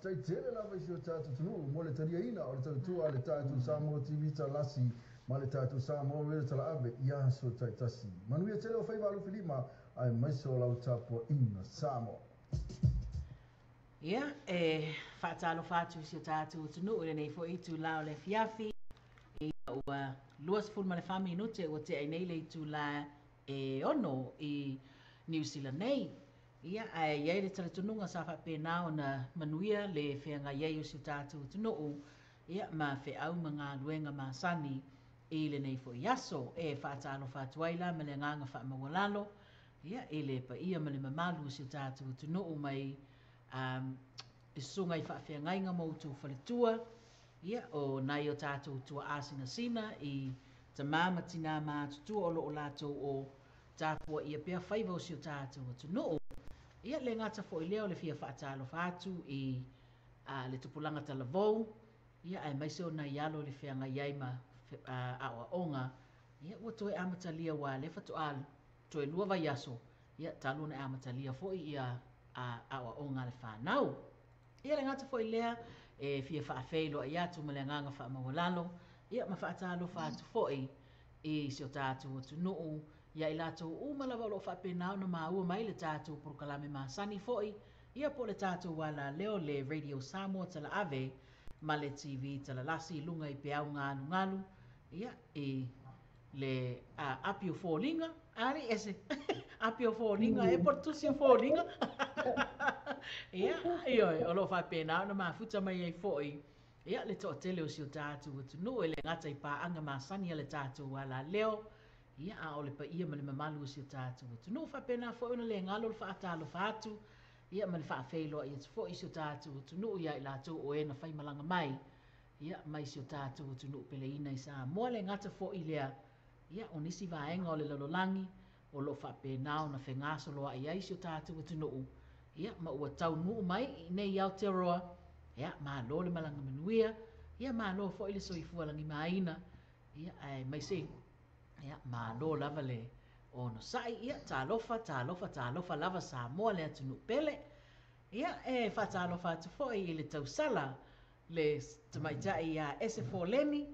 Faafetai tele lava i si o tatou atunuu mo le taliaina o le tautua a le tatou Samoa TV Talasi ma le tatou Samoa Radio Talaave i aso taitasi. Manuia tele o faiva alofilima aemaise o lau tapuaiga Samoa. Ia, e faatalofa atu i si o tatou atunuu i lenei foi itula o le afiafi. Ia, ua 24 minute ua tea ai nei le itula e 6 i Niu Sila nei. Ia, ae i ai le talitonuga sa faapena ona manuia le feagai ai o si o tatou atunuu, ia, ma feau ma galuega masani i lenei foi aso. E faatalofa atu ai la ma le agaga faamaualalo, ia, i le paia ma le mamalu o si o tatou atunuu mai i susuga i faafeagaiga ma outou faletua, ia, o nai o tatou tuaa sinasina i tama ma tinā matutua o lo o latou o tapuaia pea faiva o si o tatou atunuu. Ia, le gata foi lea o le fia faatalofa atu i le tupulaga talavou, ia, aemaise o nai alo i le feagai ai ma aoaoga, ia, ua toe amatalia aua lea faatoa toe lua vaiaso, ia, talu ona e amatalia foi ia aoaoga a le fanau. Ia le gata foi lea, e fia faafeiloai atu ma le agaga faamaualalo, ia ma faatalofa atu foi i si o tatou atunuu, ia i latou uma lava o lo o faapena ona maua mai le tatou polokalame masani foi, ia po o le tatou alaleo le Radio Samoa Talaave ma le TV Talalasi i luga i peau galugalu, ia, i le api o foliga, alii ese, api o foliga e po o le tusi o foliga. Ia, ioe, o lo o faapena ona mafuta mai ai foi, ia, le toatele o si o tatou atunuu e le gata i paaga masani a le tatou alaleo, ia, a o le paia ma le mamalu o si o tatou atunuu. Faapena foi ona le galo le faatalofa atu, ia, ma le faafeiloai atu foi i si o tatou atunuu ia i latou o e na faimalaga mai, ia, mai si o tatou atunuu peleina i Samoa. Le gata foi lea, ia, o nisi vaega o le lalolagi o lo o faapena ona fegasoloai ai si o tatou atunuu, ia, ma ua taunuu mai i inei i Aotearoa, ia, malo le malaga manuia, ia, malo foi le soifua lagimaina, ia, aemaise, ia, malo lava le onosai, ia, talofa, talofa, talofa lava Samoa le atunuu pele. Ia, e faatalofa atu foi i le tausala le tamaitai ia Ese Foleni,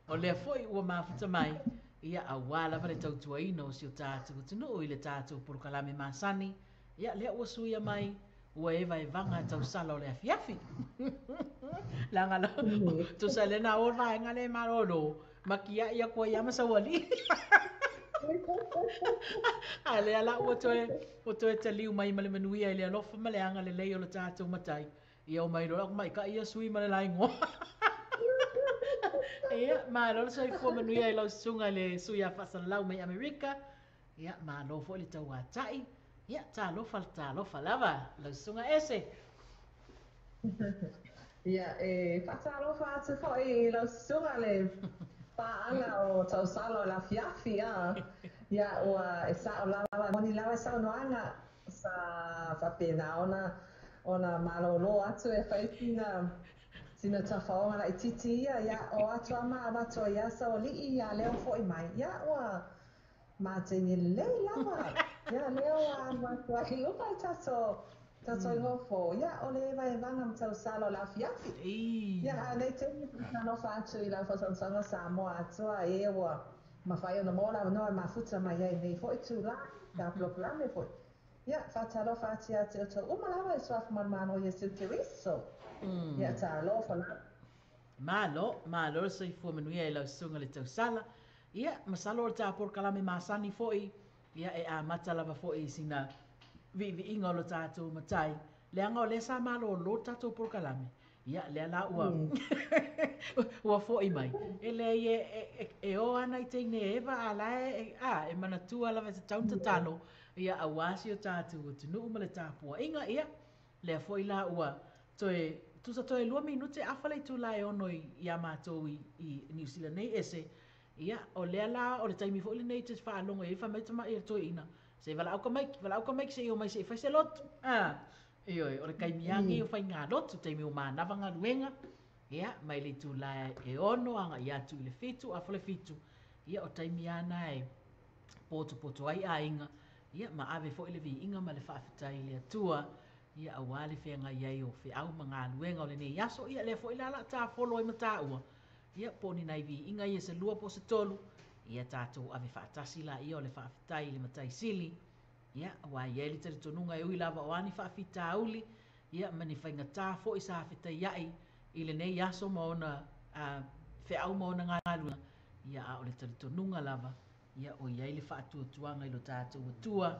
o lea foi ua mafuta mai, ia aua lava le tautuaina o si o tatou atunuu i le tatou polokalame masani, ia lea ua suia mai, ua evaevaga tausala o le afiafi. Leaga la, tusa lea na o le vaega lea e malolo, ma kia'i aku ai lava ma saualii. A lea la ua toe, ua toe taliu mai ma le manuia i le alofa ma le agalelei o le tatou Matai. Ia omai loa lau maita'i ia sui ma le la igoa. Ia, malo le soifua manuia i lau susuga i le sui a faasalalau mai Amerika. Ia, malo foi le tauata'i. Ia, talofa talofa lava lau susuga Ese. Ia, e faatalofa atu foi i lau susuga le paaga o tausala o le afiafi, a. Ia, ua e sa'o lava, moni lava saunoaga sa faapena ona ona malōlō atu e fai sina sina tafaoga laitiiti ia, ia, o atu a ma avatu ai lava saualii, ia lea ua fo'i mai, ia, ua mateni lelei lava, ia, lea ua alu atu ai i luga le tatou tatou igoa fou, ia, o le evaevaga ma tausala o le afiafi. Ia, a o lenei taimi e faatalofa atu i lau faasagosaga Samoa atoa e ua mafai ona maua le avanoa e mafuta mai ai i lenei foi itulā, ta polokalame foi. Ia, faatalofa atu ia te outou uma lava i suafa manumalo o Iesu Keriso. Ia, talofa lava. Malo, malo le soifua manuia i lau susuga le tausala. Ia, masalo o le ta polokalame masani foi, ia e amata lava foi i sina viiviiga o lo tatou Matai, leaga o lea sa malōlō le tatou polokalame, Ia, lea la ua ua fo'i mai. E leai e, e, e o ana i teine eva a la e, a, e manatua lava e tatau ona tatalo, ia, auā si o tatou atunuu ma le tapuaiga. Ia, lea foi la ua toe, tusa toe lua minute afa le itula e ono i, iā matou i, i Niu Sila nei ese. Ia, o lea la, o le taimi foi lenei e te faalogo i ai fai mai tama'i a le toeaina, se valaau ka maiki, valaau ka maiki se i omai se i fai se lotu. A. Ioe, o le taimi lava lenei o faigalotu, taimi ua manava galuega, ia, mai le itula e 6 agai atu i le 7, afa le 7, ia, o taimi lava na e potopoto ai aiga, ia, ma ave foi le viiga ma le faafetai i le Atua, Ia auā le feagai ai o feau ma galuega o lenei aso. Ia lea foi la o le a tafolo ai ma tāua, ia po o ni nai viiga ia se lua po o se tolu, ia tatou ave faatasi laia o le faafetai i le Matai Sili. Ia, aua e i ai le talitonuga e ui lava o a ni faafitauli, ia ma ni faigata foi sa fetaiai i lenei aso ma ona feau ma ona galuega, ia a o le talitonuga lava, ia o i ai le faatuatuaga i lo tatou Atua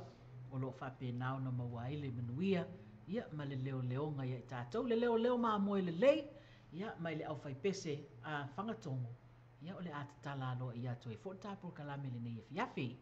o lo o faapena ona maua ai le manuia, ia ma le leoleoga ia i tatou, le leoleo mamoe lelei, ia mai le aufaipese a Fagatogo, ia o le a tatala aloaia atu ai foi le ta polokalame i lenei afiafi.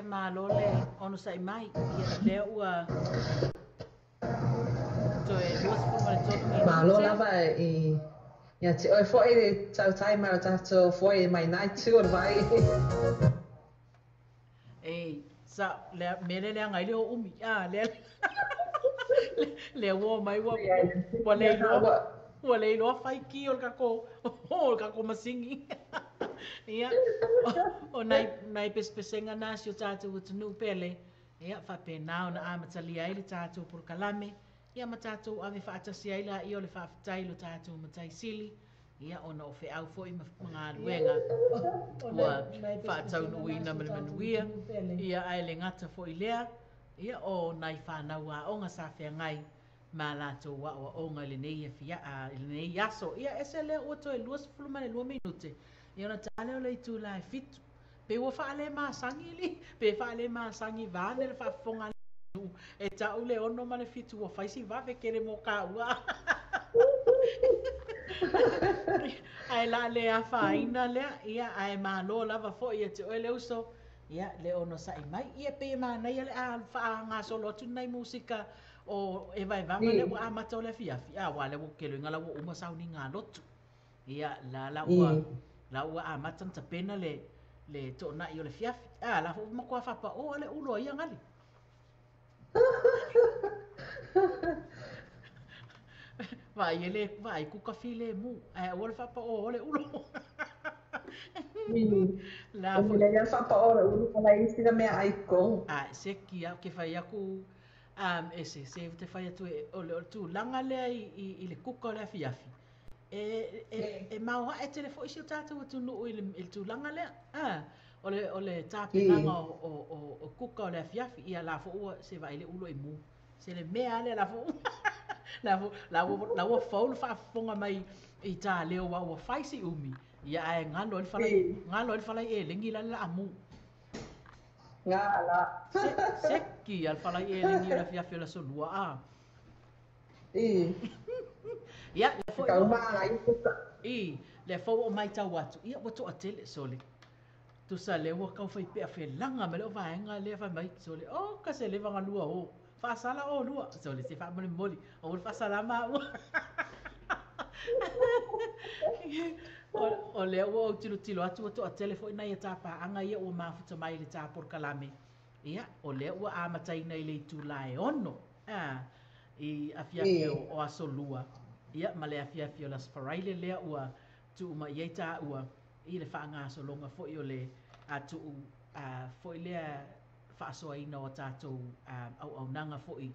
Malo le onosai mai. Ia lea ua toe 23 minute. Malo lava i ia te oe foi le tautai ma le tatou foe mai nai tu o le vai. E, sa, le mele le anga i le o umi. Ah, le, le ua mai ua, ua le iloa, ua le iloa fai ki o le kako, o le kako masingi. Ia, o nai, nai pesepesega na si o tatou atunuu pele. Ia, faapena ona amatalia ai le tatou polokalame. Ia ma tatou ave faatasi ai laia o le faafetai i lo tatou Matai Sili. Ia, ona o feau foi ma galuega ua faataunuuina ma le manuia. Ia, ae le gata foi lea, ia, o nai fanau aoga sa feagai ma latou aoaoga i lenei afia, i lenei aso. Ia, ese lea ua toe 22 minute. Ia ona ta lea o le itula e 7. Pe ua faalemasagi li, pe faalemasagi vaane le faafofoga e tau le 6 ma le 7 ua fai si vave kele mo kaua. Ae la le afaina lea, ia ae malo lava foi ia te oe le uso, ia le onosai mai. Ia pe manaia le a faagasolo atu nai musika o e vaevaga lea ua amata o le afiafi. A ua lea ua kelo la ua uma sauniga lotu. Ia la la ua la ua amata na tapena le le toonai o le fiafi. A la fo makoa fapa o ale ulo ia ngali. Vai ele vai kuka file mu. Ai o le fapa o le ulo. La fo le fapa o le ulo la isi na mea ai ko. A se kia ke fai aku e se se te fai atu e o le tulaga lea i le kuka o le afiafi. E mau hae tele foi si o tatou atunuu i le tulaga lea. Ah, o le tapenaga o kuka o le afiafi. Ia la fo ua se vai le ulo i mu. Se le mea ale la fo la fo la ua fau le faafofoga mai i tā leo ua ua fai si umi. Ia ae ngalo le falai, ngalo le falai e lengi la la amu. Nga la. Se ki al falai e lengi la fiafi o la solua a. I. Ia, le fo Kau maa i kuka. I, le fo o mai tau atu. Ia, ua toa tele, sole. Tusa le ua kau whai pea whelanga me le o vaenga le whai mai, sole. O, ka se le wanga lua o. Whaasala o lua. Sole, se wha moli moli. O le whaasala ma ua. O le ua o tilo tilo atu ua toa tele foi nai e tāpā anga ia ua mafuta mai le tā porokalame. Ia, o lea ua amataina i le itula e 6. Ah, i afiafi o aso lua. Ia, ma le afiafi o las faraile lea ua tuu mai ai tā ua i le faangasologa foi o le tuu foi lea faasoaina o tatou auaunaga foi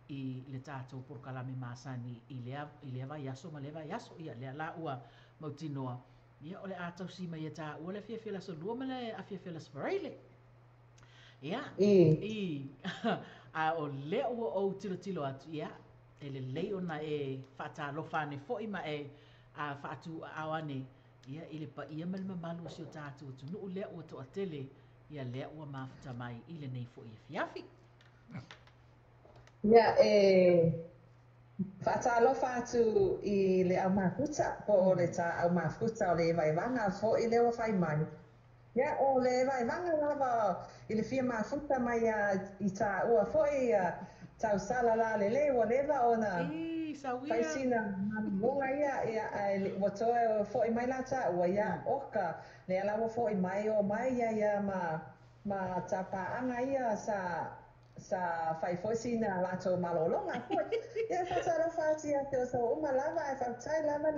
i le tatou porokalame masani i lea vaiaso ma lea vaiaso. Ia, lea la ua mautinoa. Ia, o le a tausi mai e tā ua le afiafi o le aso lua ma le afiafi o le aso faraile. Ia, i, a o lea ua ou tilotilo atu, ia, e lelei ona e faatalofa ane foi ma e faatuaao ane, ia, i le paia ma le mamalu o si o tatou atunuu lea ua toatele, ia lea ua mafuta mai i lenei foi afiafi. Ia, e faatalofa atu i le aumafuta, po o le tā aumafuta o le vaevaga foi lea ua fai mai. Ia, o le vaevaga lava i le fia mafuta mai i tā ua foi tausala la lelei ua leva ona Sauia. fai sina malologa ia, ia, ae ua toe foi mai la tāua, ia, oka, lea la ua foi mai o mai ia, ia, ma tapaanga ia sa fai foi sina latou malologa foi. Ia, faatalofa atu ia te oso uma lava, ae faafetai lava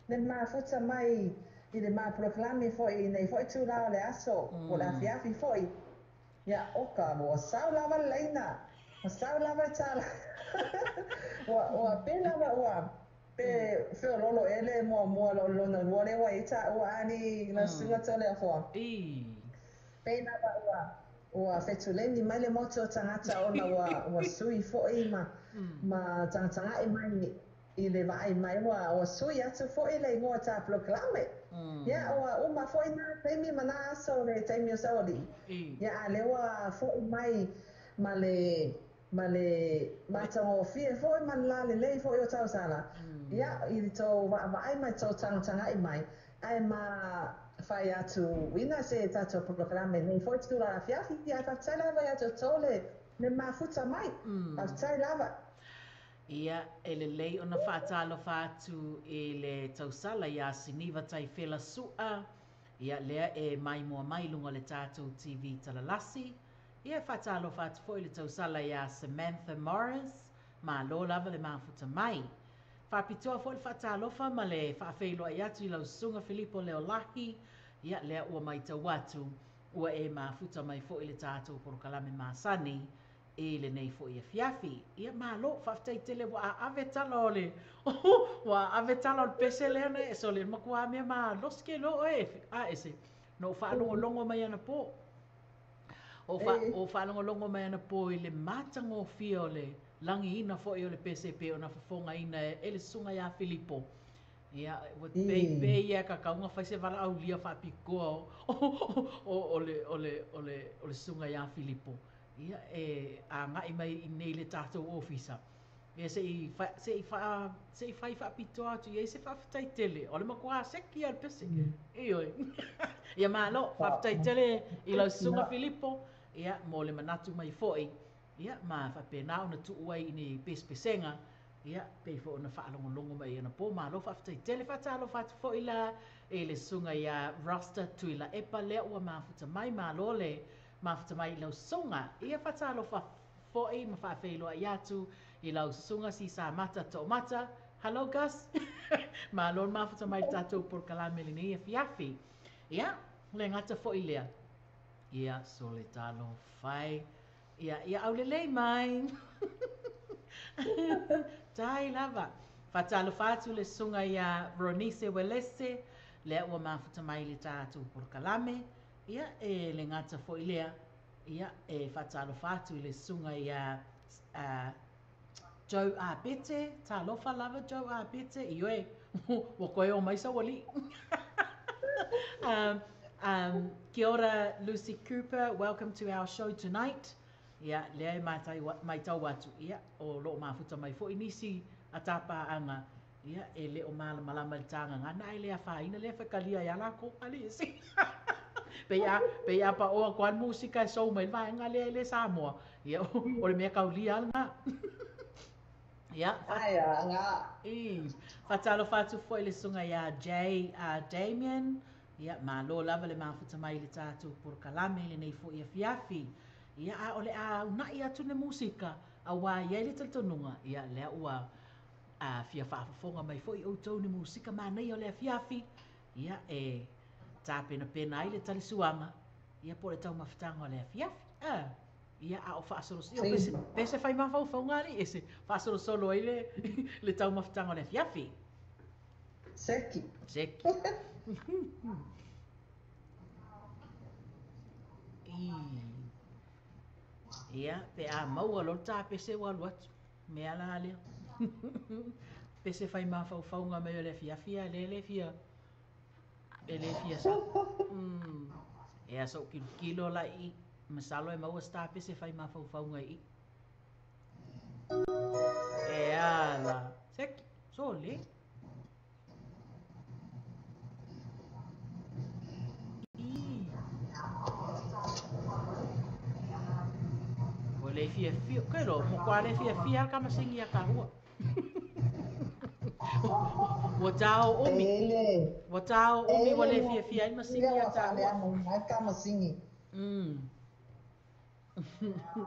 le mafuta mai i le ma polokalame foi i nei foi tula o le aso, po o le afiafi foi. Ia, oka, ua sau lava le laina, ua sau lava le tala. Ua pe lava ua pe feololo e le muamua lo lona lua le ua i tāua ani la suga tole afoa. I. Pe lava ua fetuleni mai le motu o tagata ona ua sui foi ma tagatagai mai i le vaai mai ua sui atu foi le igoa tā polokalame. Ia, ua uma foi nā taimi ma nā aso le taimi o saualii. Ia, a lea ua foi mai ma le matagofie foi ma le lalelei foi o tausala. Ia, i tou vaavaai mai tou tagatagai mai, ae ma Fai atu ina se tatou polokalame i lenei foi itula afiafi, ae faafetai lava ia te outou le mafuta mai. Faafetai lava. Ia, e lelei ona faatalofa atu i le tausala ia Siniva Taifela Su'a, ia lea e maimoa mai i luga o le tatou TV talalasi. Ia, e faatalofa atu foi i le tausala ia Samantha Morris, malo lava le mafuta mai. Faapitoa foi le faatalofa ma le faafeiloai atu i lau Susuga Filipo Leolahi, ia lea ua matau atu ua e mafuta mai foi i le tatou polokalame masani i lenei foi afiafi. Ia malo, faafetai tele ua aave tala o le ua aave tala o le pese lea na e sole matua mea malosi ke loa oe a ese na ou faalogologo mai anapo. O faalogologo mai anapo i le matagofie o le lagiina foi o le pese pei ona fofogaina e le susuga ia Filipo. Ia, ua pei pei ia kakauga fai se valaaulia faapitoa o le susuga ia Filipo. Ia, e agai mai i nei le tatou ofisa. Ia se i fai faapitoa atu i ai se faafetai tele. O le matua seki a le pese. Ioe. Ia malo, faafetai tele i lau susuga Filipo. Ia, mo le manatu mai foi. Ia, ma faapena ona tuu ai i ni pesepesega. Ia, pei foi ona faalogologo mai anapo. Malo faafetai tele. Faatalofa atu foi la i le susuga ia Rasta Tuilaepa lea ua mafuta mai. Malo le mafuta mai i lau susuga. Ia, faatalofa foi ma faafeiloai atu i lau susuga Sisamata Toomata. Hello Gus. Malo le mafuta mai i le tatou polokalame lenei afiafi. Ia, le gata foi lea. Ia, so le talofa. Ia, ia aulelei mai. Tai lava. Faatalofa atu le susuga ia Ronise Welese, lea ua mafuta mai le tatou polokalame. Ia, e le gata foi lea. Ia, e faatalofa atu i le susuga ia Joe Abete, talofa lava Joe Abete, ioe, ua koe o mai sauali'i. Kia ora Lucy Cooper, welcome to our show tonight. Ia, lea e matau atu, ia, o loo mafuta mai foi nisi a tapaanga, ia, e le o malamalama i le tagagana ai le afaina lea fakalia ia lako ali ese. Pei a pa oa koa musika e sou mai le vaega lea e le Samoa. Ia, o le mea kaulia ala. Ia, Ai a nga. I, faatalofa atu foi le susuga ia Jay Damien. Ia, malo lava le mafuta mai i le tatou polokalame lenei foi afiafi. Ia, a o le a una'i atu le musika, auā i ai le talitonuga, ia, lea ua fia faafofoga mai foi outou ni musika manaia o le afiafi. Ia, e tapenapena ai le talisuaga, ia po o le taumafataga o le afiafi. Ah, ia, a o faasolosolo, ia, pese, pese fai mafaufauga ali ese, faasolosolo ai le taumafataga o le afiafi. Seki. Seki. I. Ia, pe a maua lo le pese ua alu atu. Mea la lea. Pese fai mafaufauga mai o le afiafi a le le fia. E le fia sa. Ea so kilo la i. Masalo e maua sta pese fai mafaufauga i. E ala. Seki. So le. I. Ua le fiafia. Ke lo, mo kwa le fiafia ka masingi a kahua. Ua tao umi. Ele. Ua tao umi ua le fiafia ai masingi a Ele tahua. mai ka masingi. Thank you.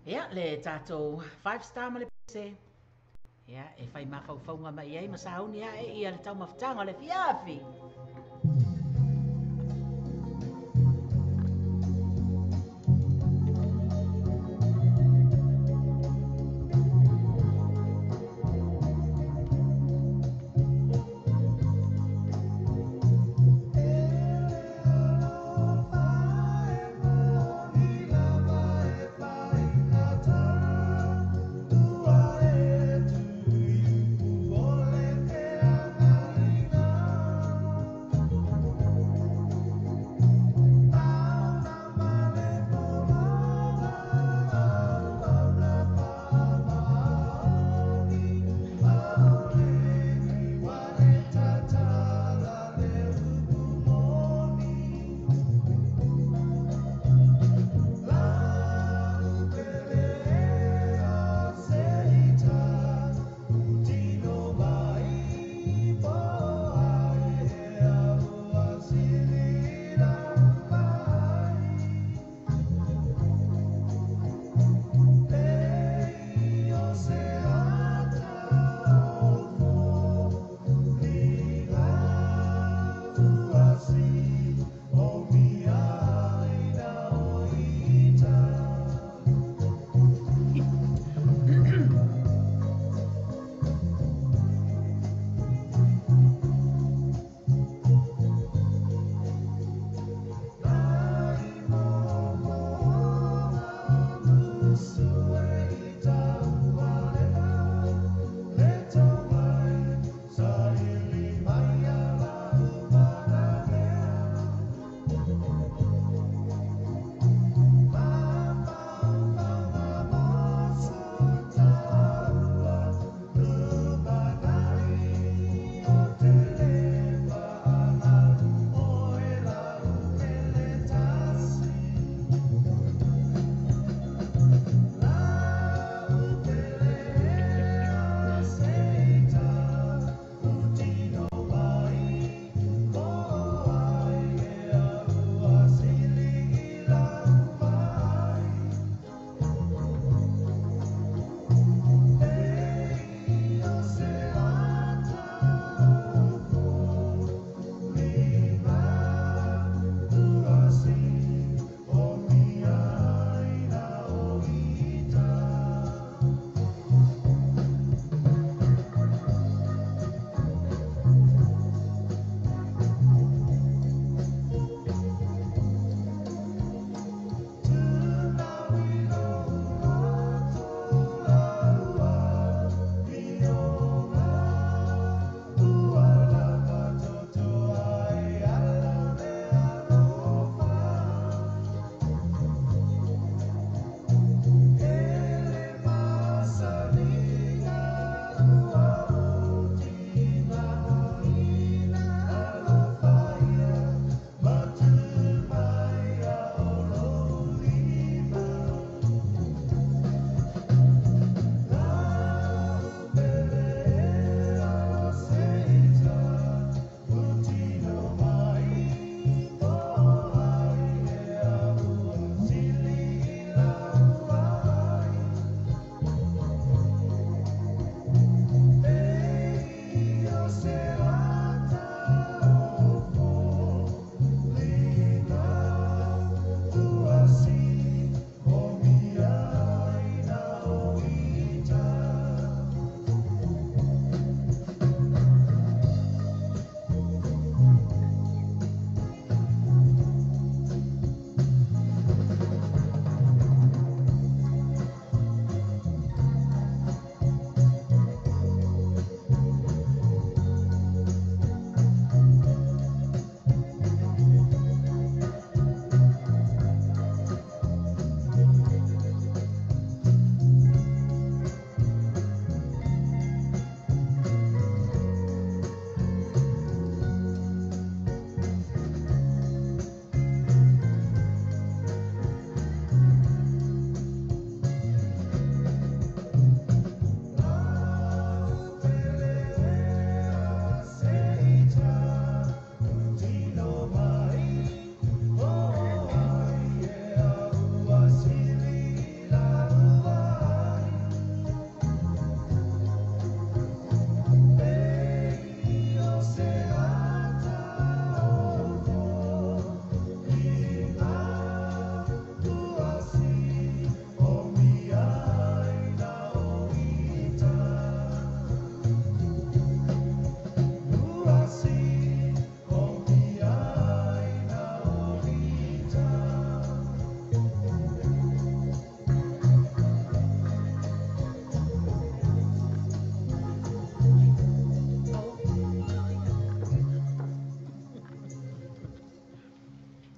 Ia, le tatou five star ma le pese. Ia, e fai mafaufauga mai ai ma sauni ae ia le taumafataga o le afiafi.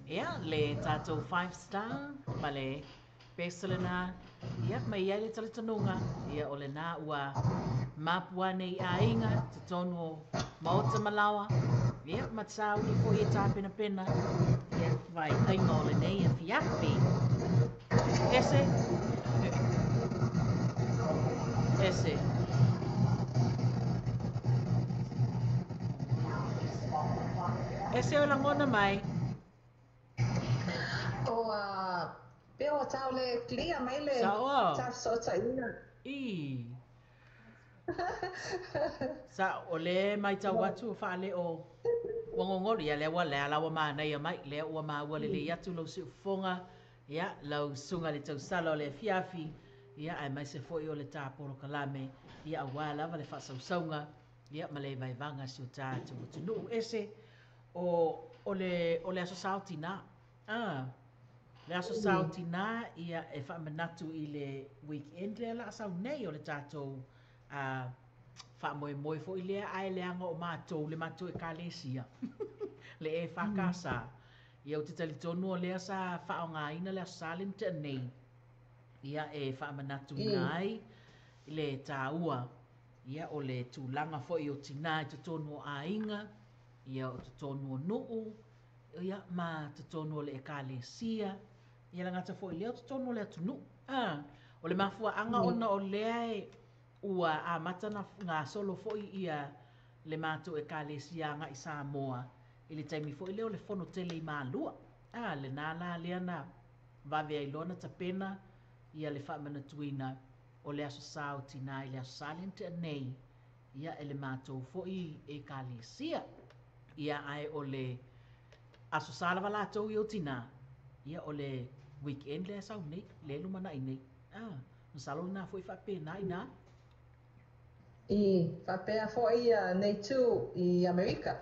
Ia, le tatou five star ma le pesa lena, ia, ma i ai le talitonuga, ia, o lena ua mapu ane i aiga, totonu o maota ma laoa, ia, ma sauni foi e tapenapena, ia, vaeaiga o lenei afiafi. Ese. Ese. Ese o lagona mai. Ua pei ua tau le clear mai le Sa'o. ta fesootaiga. I. Sa'o, o lea e matau atu faaleo ua gogolo, ia lea ua lea la ua manaia mai, lea ua maua lelei atu lou siufofoga, ia lau susuga i le tausala o le afiafi, ia aemaise foi o le ta polokalame, ia aua lava le faasausauga, ia ma le vaevaga a si o tatou atunuu. Ese o o le o le Aso Sa o Tinā. Ah, le Aso Sa o Tinā, ia e faamanatu i le weekend lea la a sau nei o le tatou a faamoemoe foi lea ae leaga o matou le matou ekalesia le EFKS. Ia ou te talitonu o lea sa faaaogaina le Aso Sa lea na tea nei, ia e faamanatuina ai le taua, ia o le tulaga foi o tinā i totonu o aiga, ia o totonu o nuu, ia ma totonu o le ekalesia, ia le gata foi lea o totonu o le atunuu. A, o le mafuaaga ona o lea e ua amata na gasolo foi ia le matou ekalesia agai Samoa i le taimi foi lea o le fono tele i Malua. A, lena la lea na vave ai loa na tapena ia le faamanatuina o le Aso Sa o Tinā i le Aso Sa lea na tea nei, ia e le matou foi ekalesia. Ia ae o le Aso Sa lava latou ia o tinā, ia o le weekend lea e sau nei, lea e lumanai nei. A, masalo o lena foi e faapena i ina. I, faapea foi ia nei tu i Amerika.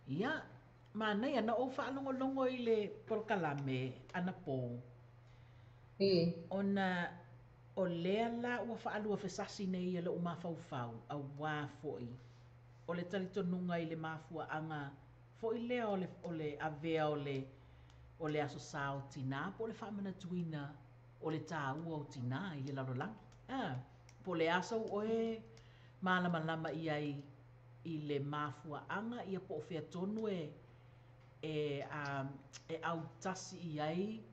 Ia, manaia na ou faalogologo i le polokalame anapo. I. Ona o lea la ua faaluafesasi nei e lou mafaufau, auā foi o le talitonuga i le mafuaaga foi lea o le o le avea o le o le Aso Sa o Tinā po o le faamanatuina o le taua o tinā i le lalolagi. A, po o le a sou oe malamalama i ai i le mafuaaga ia po o fea tonu e e a e autasi i ai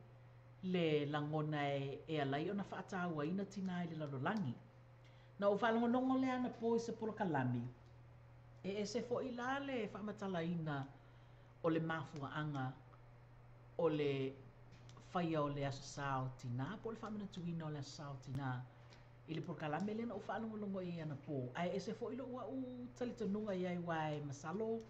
le lagona e e ala ai ona faatauaina tinā i le lalolagi. Na ou faalogologo lea anapo i se polokalame, e ese foi la le faamatalaina o le mafuaaga o le faia o le Aso Sa o Tinā po o le faamanatuina o le Aso Sa o Tinā i le polokalame lea na ou faalogologo i ai anapo. Ae ese foi lou au talitonuga i ai aua e masalo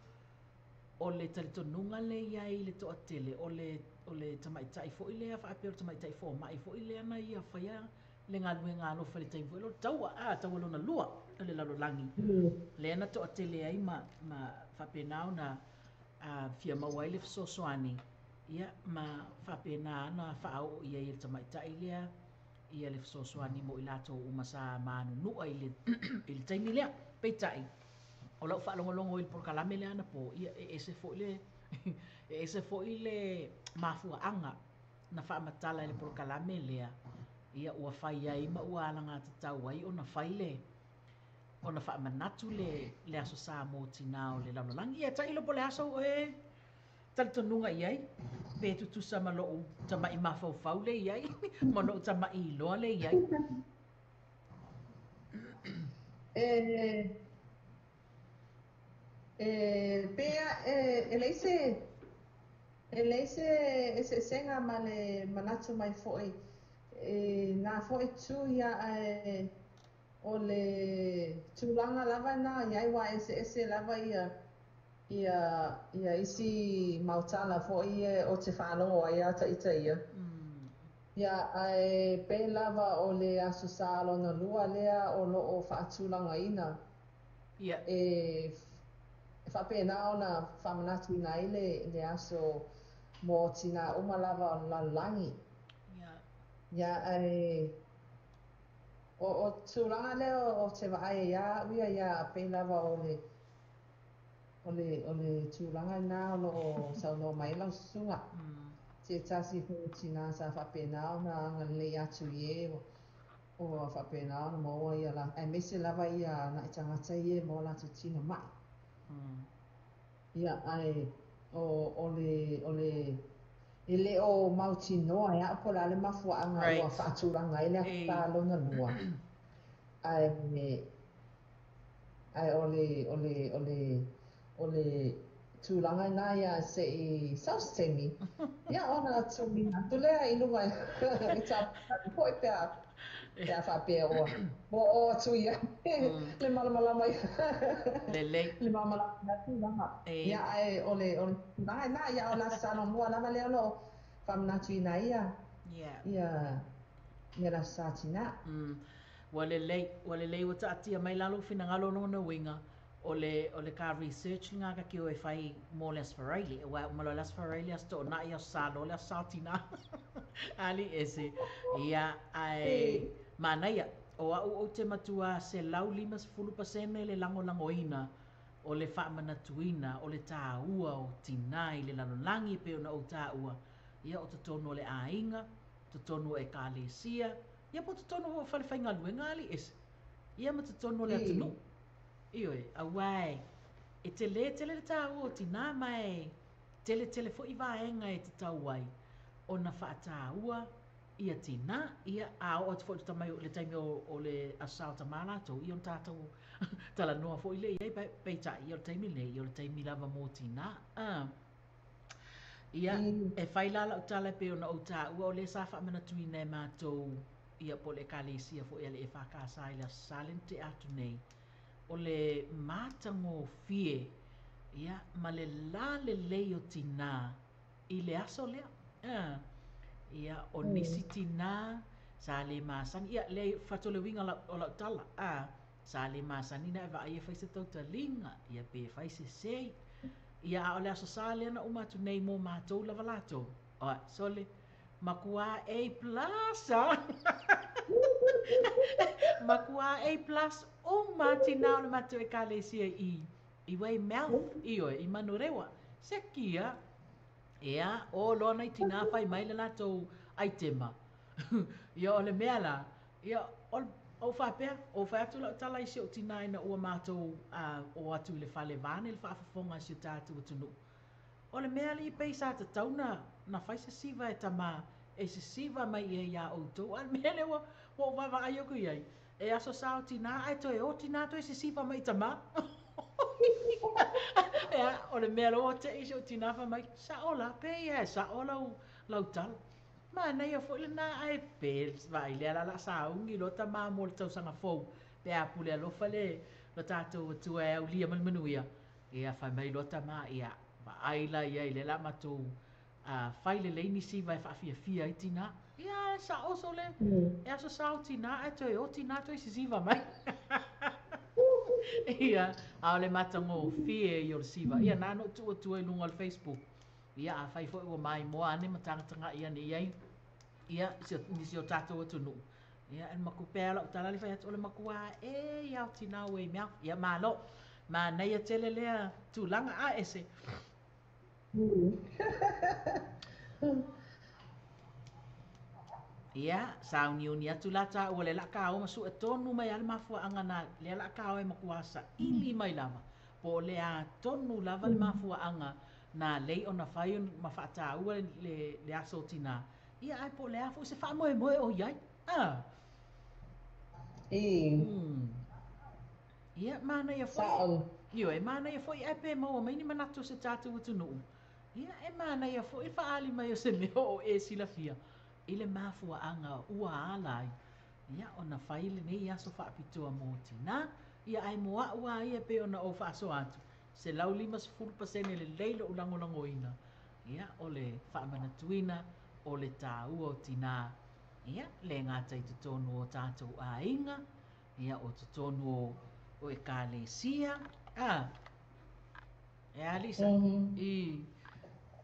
o le talitonuga lea e i ai i le toatele o le o le tamaitai foi lea faapea o le tamaitai fomai foi lea na ia faia le galuega alofa i le taimi foi lea o le taua, a, taua lona lua o le lalolagi, lea na toatele ai ma, ma faapena ona a, fia maua ai le fesoasoani, ia, ma faapena ona faaoo i ai e le tamaitai lea ia le fesoasoani mo i latou uma sa manunua i le, i le taimi lea. Peitai, o lau faalogologo i le polokalame lea anapo, ia, e ese foi le, e ese foi le mafuaaga na faamatala e le polokalame lea, ia ua fai ai ma ua alagatatau ai ona fai le, ona faamanatu le, le Aso Sa mo Tinā o le Lalolagi. Ia, tailo po o le a sou oe talitonuga i ai, pe tutusa ma lou tama'i mafaufau lea i ai, ma lou tama'i iloa lea i ai. E, e, pe e, e leai se E leai se eseesega ma le manatu mai foi i na foi tu ia ae o le tulaga lava na i ai ua eseese lava ia ia ia isi mau tala foi ia o te faalogo ai ia ita ia. Ia ae pei lava o le Aso Sa lona lua lea o loo faatulagaina. Ia. E faapena ona faamanatuina ai le le aso mo tinā uma lava o le lalolagi. Ia. Ia ae o o tulaga lea o te vaai ai ia au ia ia pei lava o le O le tulaga lena o lo o saunoa mai ai lau susuga. Se tasi foi o tinā sa faapena ona agalelei atu i e ua faapena ona maua ia la, aemaise lava ia nai tagata ia e maua latou tino mai. Ia, ae o, o le, o le, e le o mautinoa e a'u po o le a le mafuaaga ua faatulaga ai le Aso Sa lona lua. Ae, ae o le, o le, o le, o le tulaga lena ia se i sau se taimi, ia ona tuuina atu lea i luga i tapuai foi pe a, pe a faapea ua, ua oo atu i ai le malamalama i Lelei. le malamalama i lea tulaga. Ia, ae o le, o le tulaga lena, ia o le Aso Sa lona lua lava lea o lo o faamanatuina ai ia, ia, ia le Aso Sa Tinā. Ua lelei, ua lelei ua taatia mai la lou finagalo lona uiga, o le, o le ka research lena ka kio e fai mo le Aso Faraile, aua e uma loa le Aso Faraile, Aso Toonai, Aso Sa loa le Aso Sa o Tinā. Alii ese. Ia, ae manaia, o au ou te matua 150% le lagolagoina o le faamanatuina o le tāua o tinā i le lalolagi e pei ona ou tāua, ia o totonu o le aiga, totonu o ekalesia, ia po o totonu foi o falefaigaluega alii ese, ia ma totonu o le atunuu. Ioe, auā e telē tele le tāua o tinā ma e tele tele foi vaega e tatau ai ona faatāua ia tinā, ia a oo atu foi i le taimi o le Aso Sa o Tamā latou, ia ona tatou talanoa foi lea i ai, peitai, ia o le taimi lenei, ia o le taimi lava mo tinā. Ia, e fai la lau tala e pei ona ou taua, o lea sa faamanatuina e matou, ia po o le Ekalesia foi a le EFKS i le Aso Sa lea na tea atu nei, o le matagofie, ia, ma le lalelei o tinā i le aso lea. Ia, o nisi tinā sa le masani, ia, leai, fatu le uiga o lau tala, sa le masani ona e vaai e fai se tautaliga, ia pe fai se sei. Ia, a o le Aso Sa lea na uma atu nei mo matou lava latou, oi, sole, makuā A plus, ah. Makuā A plus uma tinā o le matou ekalesia i i Weymouth, ioe, i Manurewa. Sekia, ea, o loa nai tinā fai mai le latou aitema. Ia, o le mea la, ia, o ou faapea, ou fai atu lau tala i si ou tinā ina ua matou o atu i le fale vaeane le faafofoga a si o tatou atunuu. O le mea alii pei sa tatau na na fai se siva e tamā e sisiva mai i ai iā outou, a o le mea lea ua ua ou vaavaai atu i ai, e aso sa o tinā ae toe o tinā toe sisiva mai i tamā. Ea, o le mea loa ua te'i si ou tinā fai mai, sa'o la, pei lava e sa'o lau lau tala. Manaia foi lena ae pe vaai lea la o le a sauni loa tamā mo le tausaga fou pe a pule alofa le lo tatou Atua e aulia ma le manuia. Ia fai mai loa tamā, ia vaai la i ai lea o le a matou fai lelei ni siva e faafiafia ai tinā. Ia e sa'o sole, e aso sa o tinā ae toe o tinā toe sisiva mai. Ia, a o le matagofie ia o le siva. Ia na ona ou tuu atu ai i luga o le Facebook. Ia, afai foi ua maimoa ane ma tagatagai ane i ai, ia, nisi o tatou atunuu, ia, e maku pea lau tala le fai atu, o le makuā e ia o tinā ua i mea. Ia, malo. Manaia tele lea tulaga, a ese. Ia, sauniuni atu la tāua lea la ka o ma sue tonu mai a le mafuaaga na lea la ka o e makuā saili mai lava. Po o le a tonu lava le mafuaaga na lei ona fai ma faatāua le le aso o tinā, ia ae po o le a foi se faamoemoe o i ai. A. Ia, manaia foi. Sa'o. Ioe, manaia foi ae pe maua mai ni manatu o se tatou atunuu. Ia, e manaia foi le faaali mai o se mea o e silafia i le mafuaaga ua ala ai ia ona fai lenei aso faapitoa mo tinā. Ia ae mo a'u a ia e pei ona ou faasoa atu, 150% lelei lo'u lagolagoina, ia o le faamanatuina o le tāua o tinā, ia le gata i totonu o tatou aiga, ia o totonu o ekalesia, a, e a Lisa? I,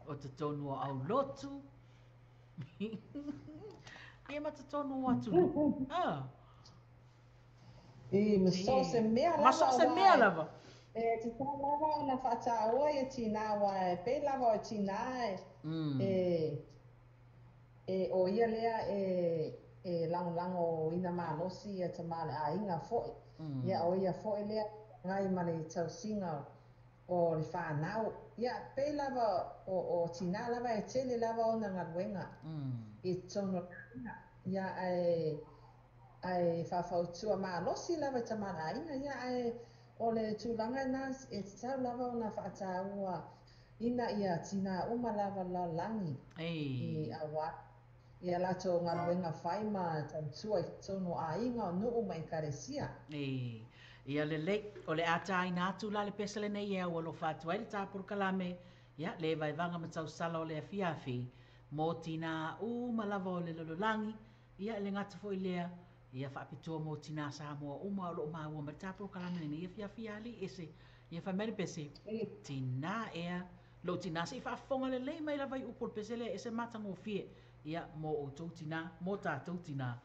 o totonu o aulotu, ia ma totonu o atunuu, a. I, ma so o se mea Ma lava so o se auā mea e lava. E tatau lava ona fa'atāua ia tinā uā e pei lava o tinā e e e o ia lea e e lagolagoina malosi ia tamā o le aiga fo'i. Ia o ia fo'i lea gai ma le tausiga o le fanau. Ia pei lava o o tinā lava e tele lava ona galuega i totonu o le aiga. Ia ae ae faafautua malosi lava i tamā o le aiga. Ia ae o le tulaga lena e tatau lava ona fa'atāua ina ia tinā uma lava lalolagi i auā ia latou galuega fai ma tautua i totonu o aiga o nu'u ma ekalesia. Ia lelei, o le a tāina atu la le pese lenei e aualofa atu ai le ta polokalame, ia, le vaevaga ma tausala o le afiafi, mo tinā uma lava o le lalolagi, ia, e le gata foi i lea, ia faapitoa mo tinā Samoa uma o lo o maua mai le ta polokalame lenei afiafi alii ese. Ia fai mai le pese, tinā ea, lou tinā se i faafofoga lelei mai lava i upu o le pese lea e ese matagofie, ia, mo outou tinā, mo tatou tinā.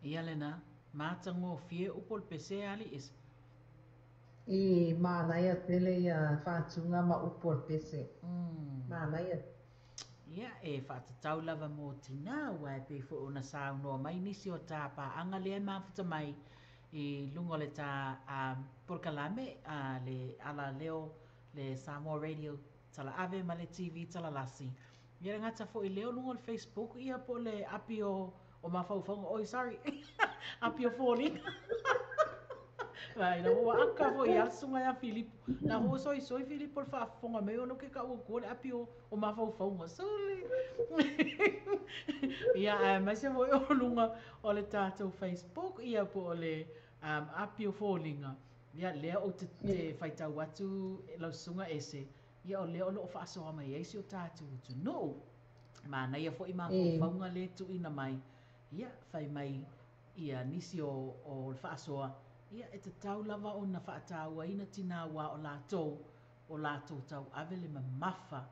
Ia lena, matagofie upu o le pese alii ese. I manaia tele ia faatuga ma upu o le pese. Manaia. Ia, e faatatau lava mo tinā, aua e pei foi ona saunoa mai nisi o ta paaga lea e mafuta mai i luga o le ta polokalame a le alaleo le Samoa Radio Talaave ma le TV Talalasi. Ia le gata foi lea o luga o le Facebook ia po o le api o mafaufauga, oi sorry, api o foliga. Vai, na ua aka foi ia le susuga ia Filipo. Na ua soisoi Filipo le faafofoga mai ona ke kau atua le api o mafaufauga. Sole. Ia, aemaise foi o luga o le tatou Facebook ia po o le api o foliga. Ia, lea ou te faitau atu lau susuga ese. Ia, o lea o loo faasoa mai ai si o tatou atunuu. Manaia foi mafaufauga le tuuina mai. Ia, fai mai ia nisi o le faasoa. Ia, e tatau lava ona faatauaina tinā ua o latou tauave le mamafa.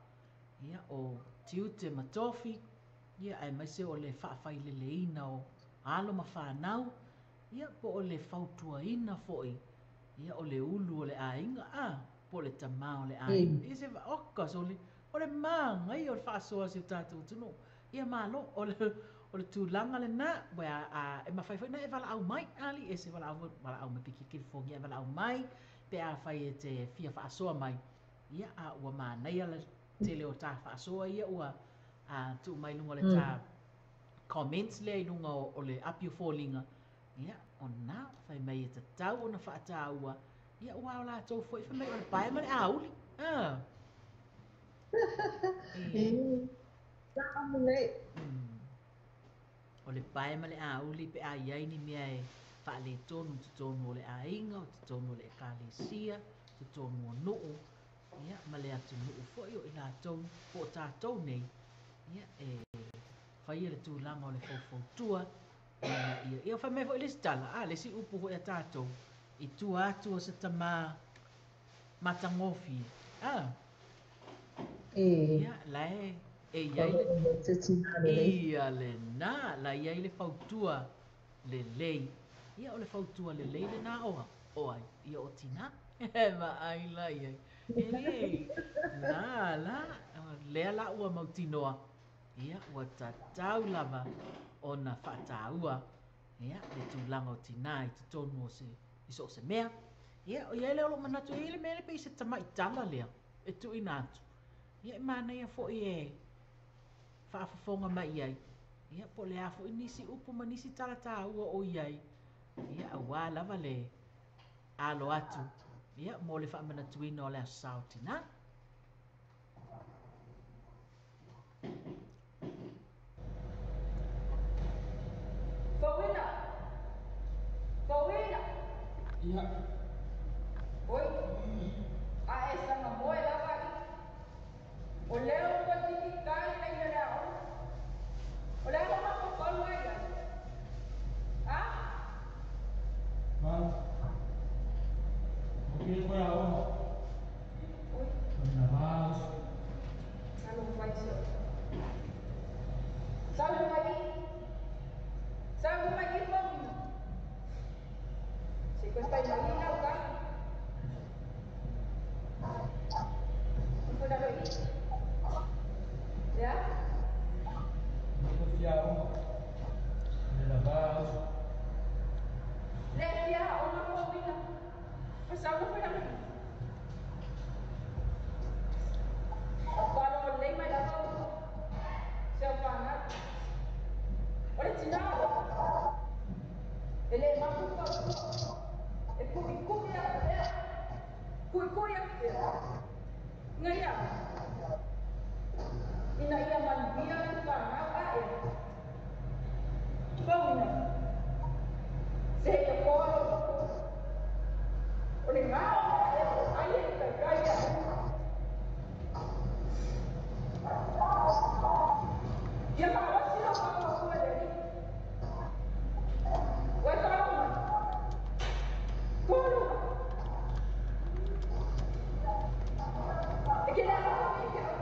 Ia, o tiute ma tofi. Ia, aemaise o le faafaileleina o alo ma fanau. Ia, po o le fautuaina foi. Ia, o le ulu o le aiga, po o le tamā o le aiga. Ia se oka soli, o le magaia o le faasoa si o tatou atunuu. Ia malo, o le tulaga lena, ua e mafai foi na e valaau mai, alii ese valaau mai piki telefoni e valaau mai, pe afai e te fia faasoa mai. Ia, a ua manaia le tele o ta faasoa ia ua tuu mai luga o le ta comments lea i luga o le api o foliga. Ia, o na, fai mai e tatau ona faataua. Ia, ua o latou foi, fai mai o le pae ma le auli. O le pae ma le auli pe a iai ni mea e faaletonu totonu o le aiga, o totonu o le ekalesia, totonu o nuu. Ia, ma le atunuu foi o i latou, po o tatou nei. Ia, e faia le tulaga o le faufautua. Ia, fai mai foi le isi tala, le isi upu foi a tatou, i tua atu o se tamā matagofie. Ia, la e iai le ia lena, la iai le fautua lelei. Ia, o le fautua lelei lena o ai, ia o tinā. Ma ai la iai. E, na la, lea la ua mautinoa. Ia, ua tatau lava ona faataua. Ia, le tulaga o tinā i totonu o se, i so o se mea. Ia, o iai lea o lou manatu, e iai le mea le pei se tamaitala lea, e tuuina atu. Ia, e manaia foi e faafofoga mai ai. Ia, po o le a foi nisi upu ma nisi tala taua o iai. Ia, auā lava le alo atu. Ia, mo le faamanatuina o le aso sa o tinā. Fauina! Fauina! Ia. Oi, a e sanga moe lava i. O leo ua tiki kai nei na lea o. O lea lama ko palu ai ai. Ha? Ma. O ke koe a o. Oi. Na vaos. Alo vai se. Salu mai. Salu mai fauina. Se ko stai mai na ka. Funa loi. Ya? Ko fia o. Le la vaos. Le fia o na fauina. Pasau funa loi. O le mai la fau. Se o panga. O le tina. E le maku pa. E kui kui a pea. Kui kui a pea. Ngai a. Ina ia manuia le whanau a e. Fauna. Se ia kōro. O le ngā o e ai e kai kai a. Ia malosi lo whanau kua le ri. Wai whanau mai. Kōro. E ke lea whanau i ke au.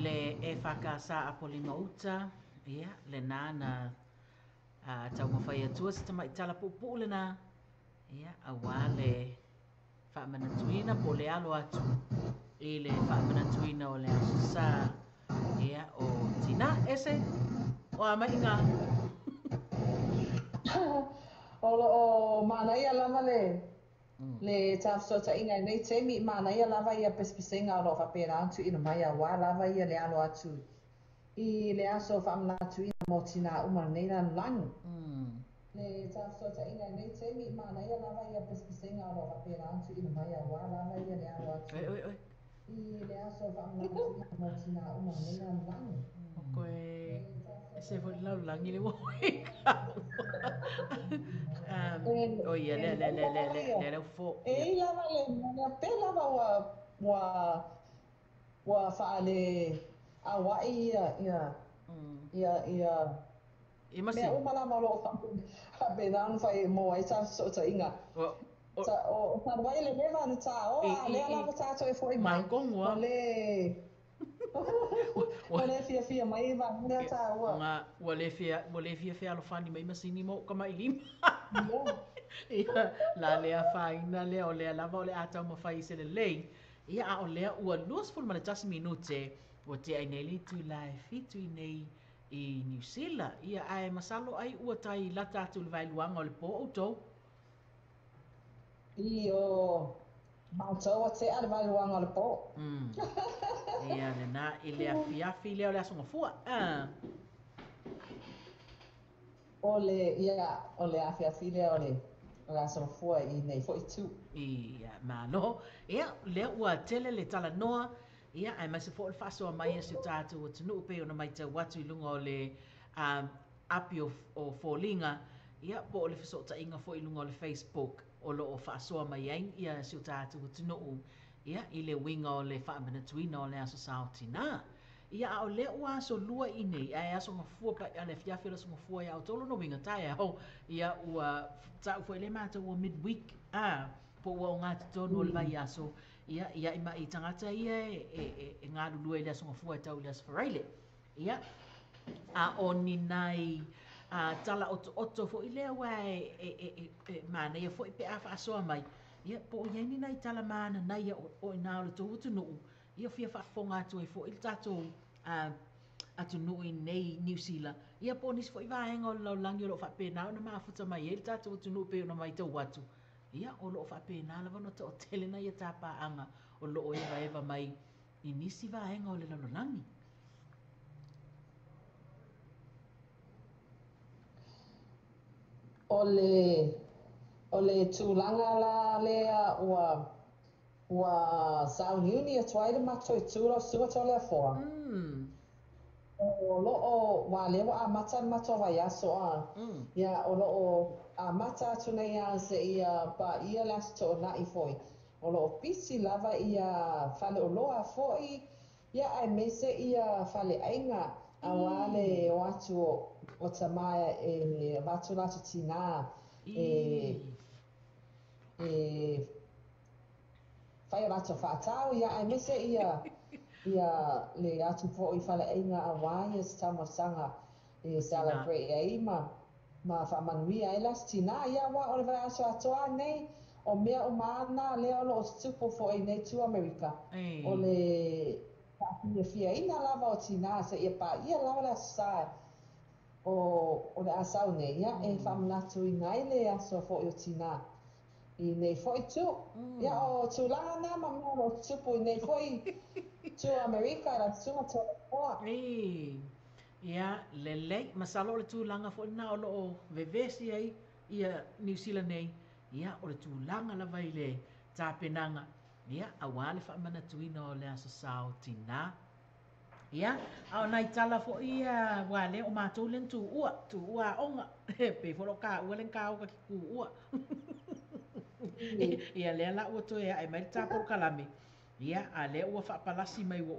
le EFKS Apolima Uta, ia, lena na taumafai atua se tamai tala puupuu lena, ia, aua le faamanatuina po o le alo atu i le faamanatuina o le Aso Sa, ia, o Tinā. Ese, o a mai iga? O loo manaia lava le le tafesootaiga i lenei taimi, manaia lava ia pesepesega o loo faapena ona tuuina mai aua lava ia le alo atu i le aso faamanatuina mo tinā uma o lenei lalolagi. Le tafesootaiga i lenei taimi, manaia lava ia pesepesega o loo faapena ona tuuina mai aua lava ia le alo atu Oi, oi, oi. i le aso faamanatuina mo tinā uma o lenei lalolagi. O koe ese foi le lalolagi le ua o ia lea lea lea lea lea lea lea fo. E i lava le mea pe lava ua ua ua faale auai ia ia ia ia I masi. Mea uma lava o loo faapena ona fai mo ai tafesootaiga. O O talu ai le leva ona tāoa, I a i lea i lava tātou e fo'i mai. Magogo O le o le fiafia mai i vaega lea tāua. Nga ua le fia ua le fia fealofani mai masini mo kamailima. Ia la le afaina lea o lea lava o le a taumafai i se lelei. Ia a o lea ua 21 minute ua tea ai nei le itula e 7 i nei i Niu Sila. Ia ae masalo ai ua tai lata atu i le vaeluaga o le po outou. I o matou ua tea le vaeluaga o le po. Ia lena i le afiafi lea o le Aso Gafua. O le, ia, o le afiafi lea o le, o le Aso Gafua i nei foi itu. Ia, malo. Ia, lea ua tele le talanoa, ia, aemaise foi o le faasoa mai a si o tatou atunuu pei ona matau atu i luga o le api o, o foliga, ia, po o le fesootaiga foi i luga o le Facebook o lo o faasoa mai ai ia si o tatou atunuu, ia, i le uiga o le faamanatuina o le Aso Sa o Tinā. Ia, a o lea ua aso lua i nei, ae Aso Gafua pa, a le afiafi o le Aso Gafua ia outou lona uiga taeao, ia, ua ta'u foi lea matou ua midweek, a, po ua ogatotonu o le vaiaso, ia, ia i mai tagata ia e, e, e, e galulue i le Aso Gafua e tau i le Aso Faraile. Ia, a o ni nai tala otooto foi lea aua e, e, e, e, e manaia foi pe a faasoa mai, ia, po o i ai ni nai tala mananaia o, o i ina o le tou atunuu, ia fia faafofoga atu ai foi le tatou atunuu i nei Niu Sila, ia po o nisi foi vaega o le lalolagi o lo o faapena ona mafuta mai ai le tatou atunuu pei ona matau atu, ia, o lo o faapena lava ona toatele nai a ta paaga o lo o evaeva mai i nisi vaega o le lalolagi. O le, o le tulaga la lea ua, ua sauniuni atu ai le matou itu lau Susuga Toleafoa. O loo, aua lea ua amata le matou vaiaso a, ia, o loo amata atu nei lava seia paia le Aso Toonai foi. O loo pisi lava ia faleoloa foi, ia, aemaise ia faleaiga aua le o atu o tama e avatu latou tinā e e fai a latou faatau, ia, aemaise ia ia le atu foi i faleaiga aua ia se taumasaga e celebrate ai ma ma faamanuia ai le Aso Tinā. Ia, aua o le vaiaso atoa nei, o mea uma lava na lea o lo o tutupu foi i nei itu Amerika, o le faafiafiaina lava o tinā seia paia lava le Aso Sa o o le a sau nei, ia, e faamanatuina ai le aso foi o tinā i nei foi itu. Ia, o tulaga na ma mea o lo o tutupu i nei foi itu o Amerika lau Susuga Toleafoa. Ia, lelei. Masalo o le tulaga foi lena o lo o vevesi ai ia Niu Sila nei, ia, o le tulaga lava i le tapenaga, ia, aua le faamanatuina o le Aso Sa o Tinā. Ia, a o nai tala foi ia, aua lea o matou lea na tuua, tuua aoga, pei foi o lou kāua lea na kāoka ki kūua. Ia, lea la ua toe ae mai le ta polokalame, ia, a lea ua faapalasi mai ua,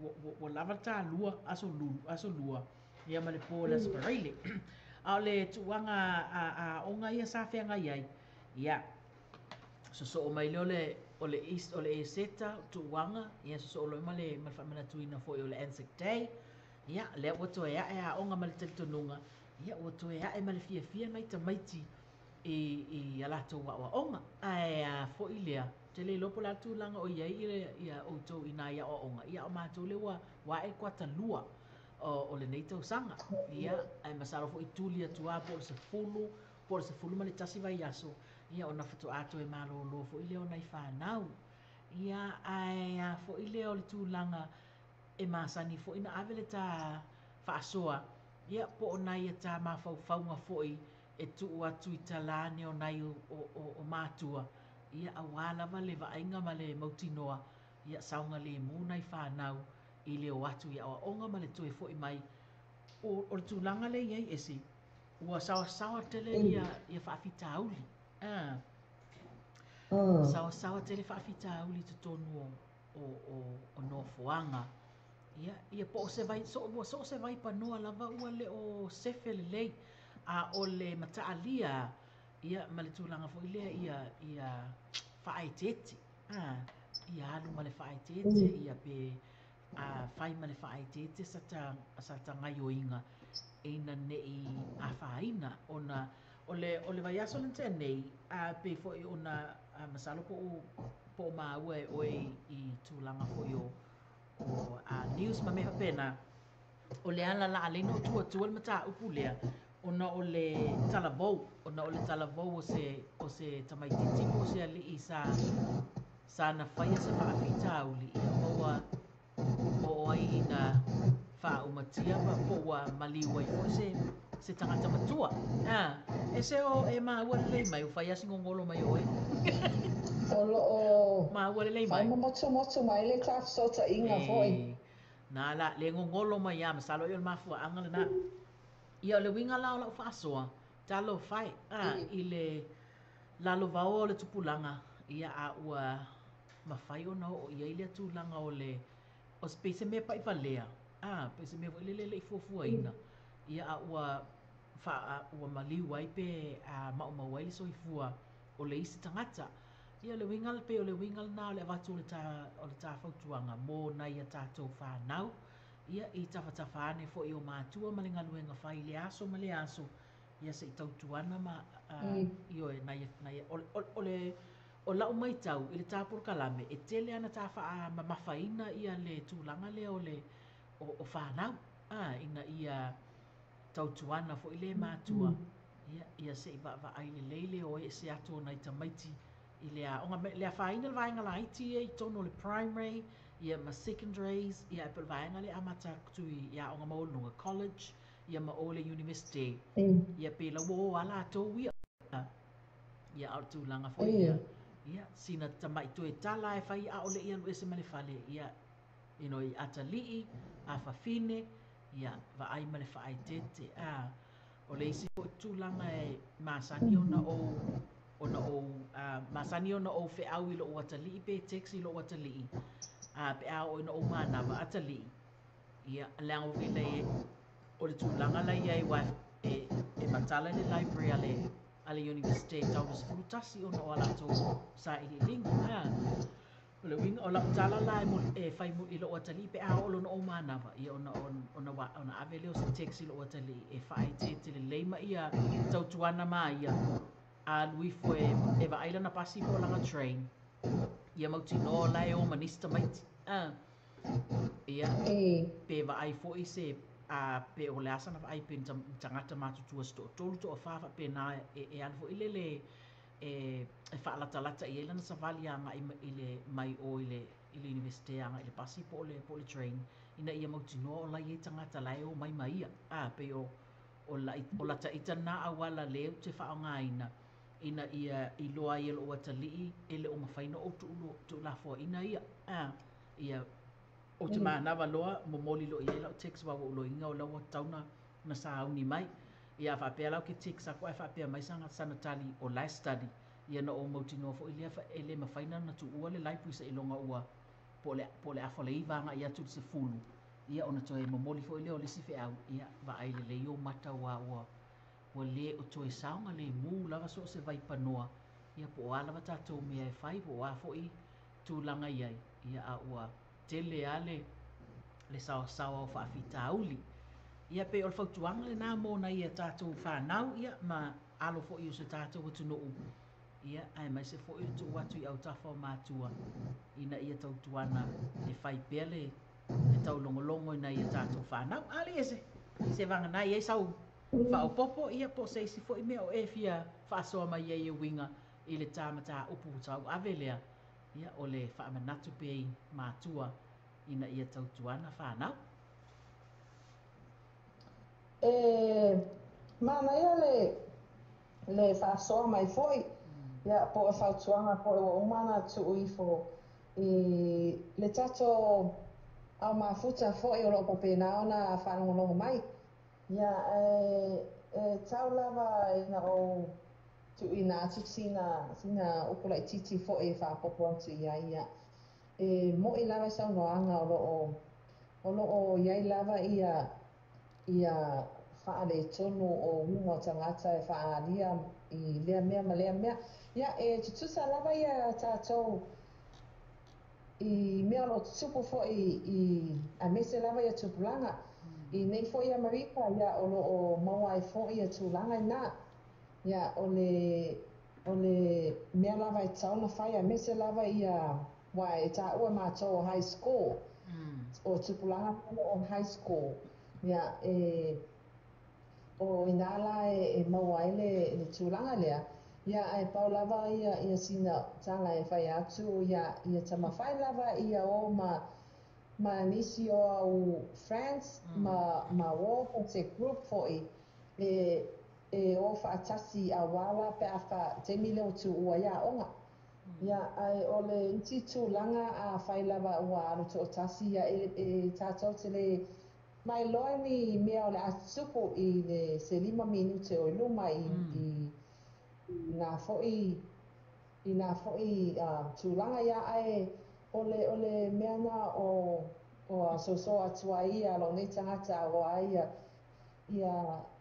ua, ua, ua lava le talua aso lulu, aso lua, ia ma le po o le Aso Faraile. A o le tuuaga a, a aoga ia sa feagai ai, ia, sosoo mai lea o le O le East, o le Eseta, o Tuuaga, ia sosoo loa ma le ma le faamanatuina foi o le Anzac Day. Ia, lea ua toe ae aoga ma le talitonuga, ia ua toe ae ma le fiafia nai tamaiti i i a latou aoaoga. Ae a foi lea, ou te le iloa po o le a le tulaga o i ai ia outou i nai aoaoga, ia a o matou lea ua ua ae le kuata 2 o lenei tausaga. Ia, ae masalo foi tuli atu lava po o le 10 po o le 11 vaiaso, ia ona faatoa toe malolo foi lea o nai fanau. Ia, ae a foi lea o le tulaga e masani foi na ave le ta faasoa, ia po o nai a ta mafaufauga foi e tuu atu i talane o nai o matua, ia aua lava le vaaiga ma le mautinoa, ia saogalemu nai fanau i le o atu i aoaoga ma le toe foi mai. O le tulaga lea e i ai ese, ua saoasaoa tele ia faafitauli. Saoasaoa tele faafitauli i totonu o nofoaga. Ia, ia po o se vai, so, ua so o se vaipanoa lava ua le o sefe lelei. A o le mataalia, ia, ma le tulaga foi lea ia, ia faaeteete. Ia alu ma le faaeteete, ia pe fai ma le faaeteete sa ta gaioiga ina nei afaina. Ona o le vaiaso lena tea nei, pei foi ona masalo po o maua e oe i tulaga foi o news ma mea faapena, o le ala la alai na o tuatua le mataupu lea, ona o le talavou, ona o le talavou o se tamaitiiti po o se alii sa na faia se faafitauli, ia ma ua oo ai ina faaumatia ma po ua maliu ai foi se tagata matua. E se o e maua lelei mai, ua fai lava si gogolo mai o oe. O loo Maua lelei mai. Fai mai le tafesootaiga foi. Na la le gogolo mai a masalo i o le mafuaaga lena. Ia o le uiga la o lau faasoa, talofa e, i le lalovaoa o le tupulaga, ia a ua mafai ona oo i ai lea tulaga o le o se pei se mea paivalea, pei se mea foi lele e le i fuafuaina, ia a ua ua maliu ai pe maumau ai le soifua o le isi tagata. Ia le uiga pei o le uiga lena o le avatu o le ta fautuaga mo nai a tatou fanau, ia i tafatafa ane foi o matua ma le galuega fai i le aso ma le aso, ia se i tautuana ma ioe nai nai o le o lau maitau i le ta polokalame e tele ana ta faamamafaina ia le tulaga lea o le o fanau, ina ia tautuana foi le matua, ia ia se i vaavaai lelei le o ese atu o nai tamaiti i le aoga le afaina le vaega laiti ia i totonu o le primary ia ma secondaries, ia e po o le vaega lea e amata atu i aoga maualuluga college ia ma o le university, ia pe lau ua o a latou ia ia a o le tulaga foi lea ia sina tamai toe tala e fai a o le i alu ese ma le fale ia i atalii afafine ia vaai ma le faaeteete. O le isi foi tulaga e masani ona ou masani ona ou feau i lou atalii pe text i lou atalii pe a oo ina ou manava atalii ia leaga foi le o le tulaga la i ai ua e matala le library a le university e tau le 11 ona o a latou sailiiliga. O le uiga o lau tala la e fai i lou atalii pe a oo loa ina ou manava ia ona ave lea o se text i lou atalii e faaeteete lelei ma ia tautuana ma ia alu ifo e vaai lana pasi po o lana train ia mautinoa la e o ma nisi tamaiti ia pe vaai foi se pe o le a sana vaai pe ni tagata matutua se toatolu toafa faapena e alu foi lele e faalatalata i ai lana savali agai i le mai o i le university agai i le pasi po o le train ina ia mautinoa o la e i ai tagata la e o mai ma ia pei o lata ita lena auala lea ou te faaaogaina ina ia iloa ai e lou atalii e le o mafai ona ou tuulafoaiina ia ia ou te manava loa momoli loa i ai lau text aua ua ou iloaina o la ua tatau na sauni mai. Ia faapea la ou te text atu ae faapea mai sana tali o la e study ia na ou mautinoa foi lea e le mafai na tuua le library seiloga ua po o le 8:30 agai atu i le 10 ia ona toe momoli foi lea o le isi feau ia vaai lelei ou mata ua ua le o toe saogalemu lava so o se vaipanoa ia po o a lava tatou mea e fai po o a foi. tulaga i ai, ia a ua tele lava le saoasaoa o faafitauli. Ia pei o le fautuaga lena mo nai a tatou fanau, ia ma alo foi o si o tatou atunuu, ia aemaise foi o le tuu atu i autafa o matua ina ia tautuana e fai pea le taulogologo i nai a tatou fanau. A lie se vagana i ai sau faaopoopo, ia po o se isi foi mea o e fia faasoa mai ai e uiga i le ta mataupu tauave lea, ia o le faamanatu pea i matua ina ia tautuana fanau. E manaia le faasoa mai foi, ia po o fautuaga foi ua uma ona tuu ifo i le tatou au mafuta foi o loo faapena ona faalogologo mai. Ia e tau lava ina ou tuuina atu sina upu laitiiti foi e faaopoopo atu i ai. Ia e mo'i lava saunoaga o loo iai lava ia faaletonu o uiga o tagata e faaalia i lea mea ma lea mea. Ia e tutusa lava ia tatou i mea o loo tutupu foi i aemaise lava ia tupulaga i nei foi Amerika, ia o loo maua ai foi ia tulaga ina. Ia o le mea lava e tatau ona fai, aemaise lava ia uae e taua matou o high school, o tupulaga o high school. Ia e o ina la e maua ai le tulaga lea. Ia ae pau lava ia sina tala e fai atu, ia taumafai lava ia o ma nisi o au friends ma o po se group foi e o faatasi auā la pe a fa taimi lea ua tuua ai aoga. Ia ae o le isi tulaga a fai lava ua alu toatasi, ia e tatou te le mailoa ni mea o le a tutupu i le se 5 minute o i luma i nā foi tulaga. Ia ae o le mea na o soso atu ai ia lou nei tagata auā ia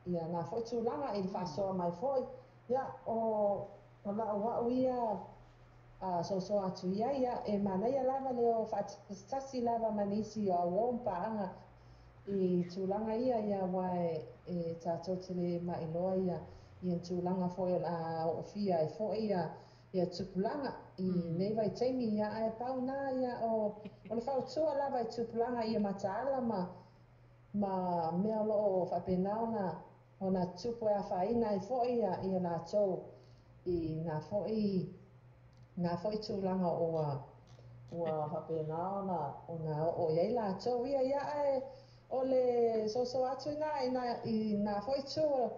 nā foi tulaga i le faasoa mai foi. Ia o lau au ia soso atu ia ia e manaia lava le o faatasitasi lava ma nisi o auō ma paaga i tulaga ia, ia uae e tatou te le mailoa ia tulaga foi o le a oofia ai foi ia tupulaga i nei vaitaimi. Ia ae pau na ia o le fautua lava i tupulaga ia mataala ma mea o loo faapena ona tupu e afaina ai foi ia latou i nā foi tulaga ua faapena ona oo i ai latou ia. Ia ae o le soso atu i nā foi itu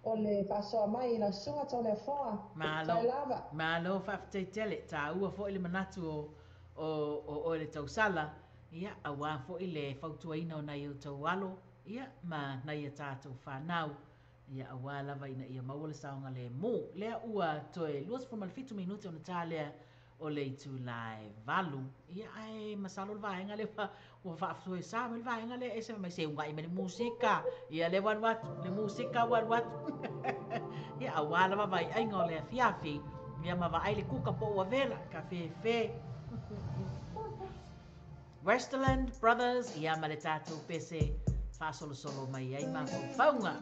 o le faasoa mai i lau susuga Toleafoa. Malo, malo faafetai tele, taua foi le manatu o oe le tausala, ia auā foi le fautuaina o nai outou alo, ia ma nai a tatou fanau, ia auā lava ina ia maua le saogalemu. Lea ua toe 27 minute ona ta lea o le itula e 8. Ia ae masalo le vaega lea ua faafoesa mai le vaega lea ese mai se uga'i mai le musika. Ia lea ua alu atu, le musika ua alu atu. Ia auā lava vaiaiga o le afiafi, ia ma vaai le kuka po ua vela, ka fefe. Westerland Brothers, ia ma le tatou pese faasolosolo mai ai mafaufauga.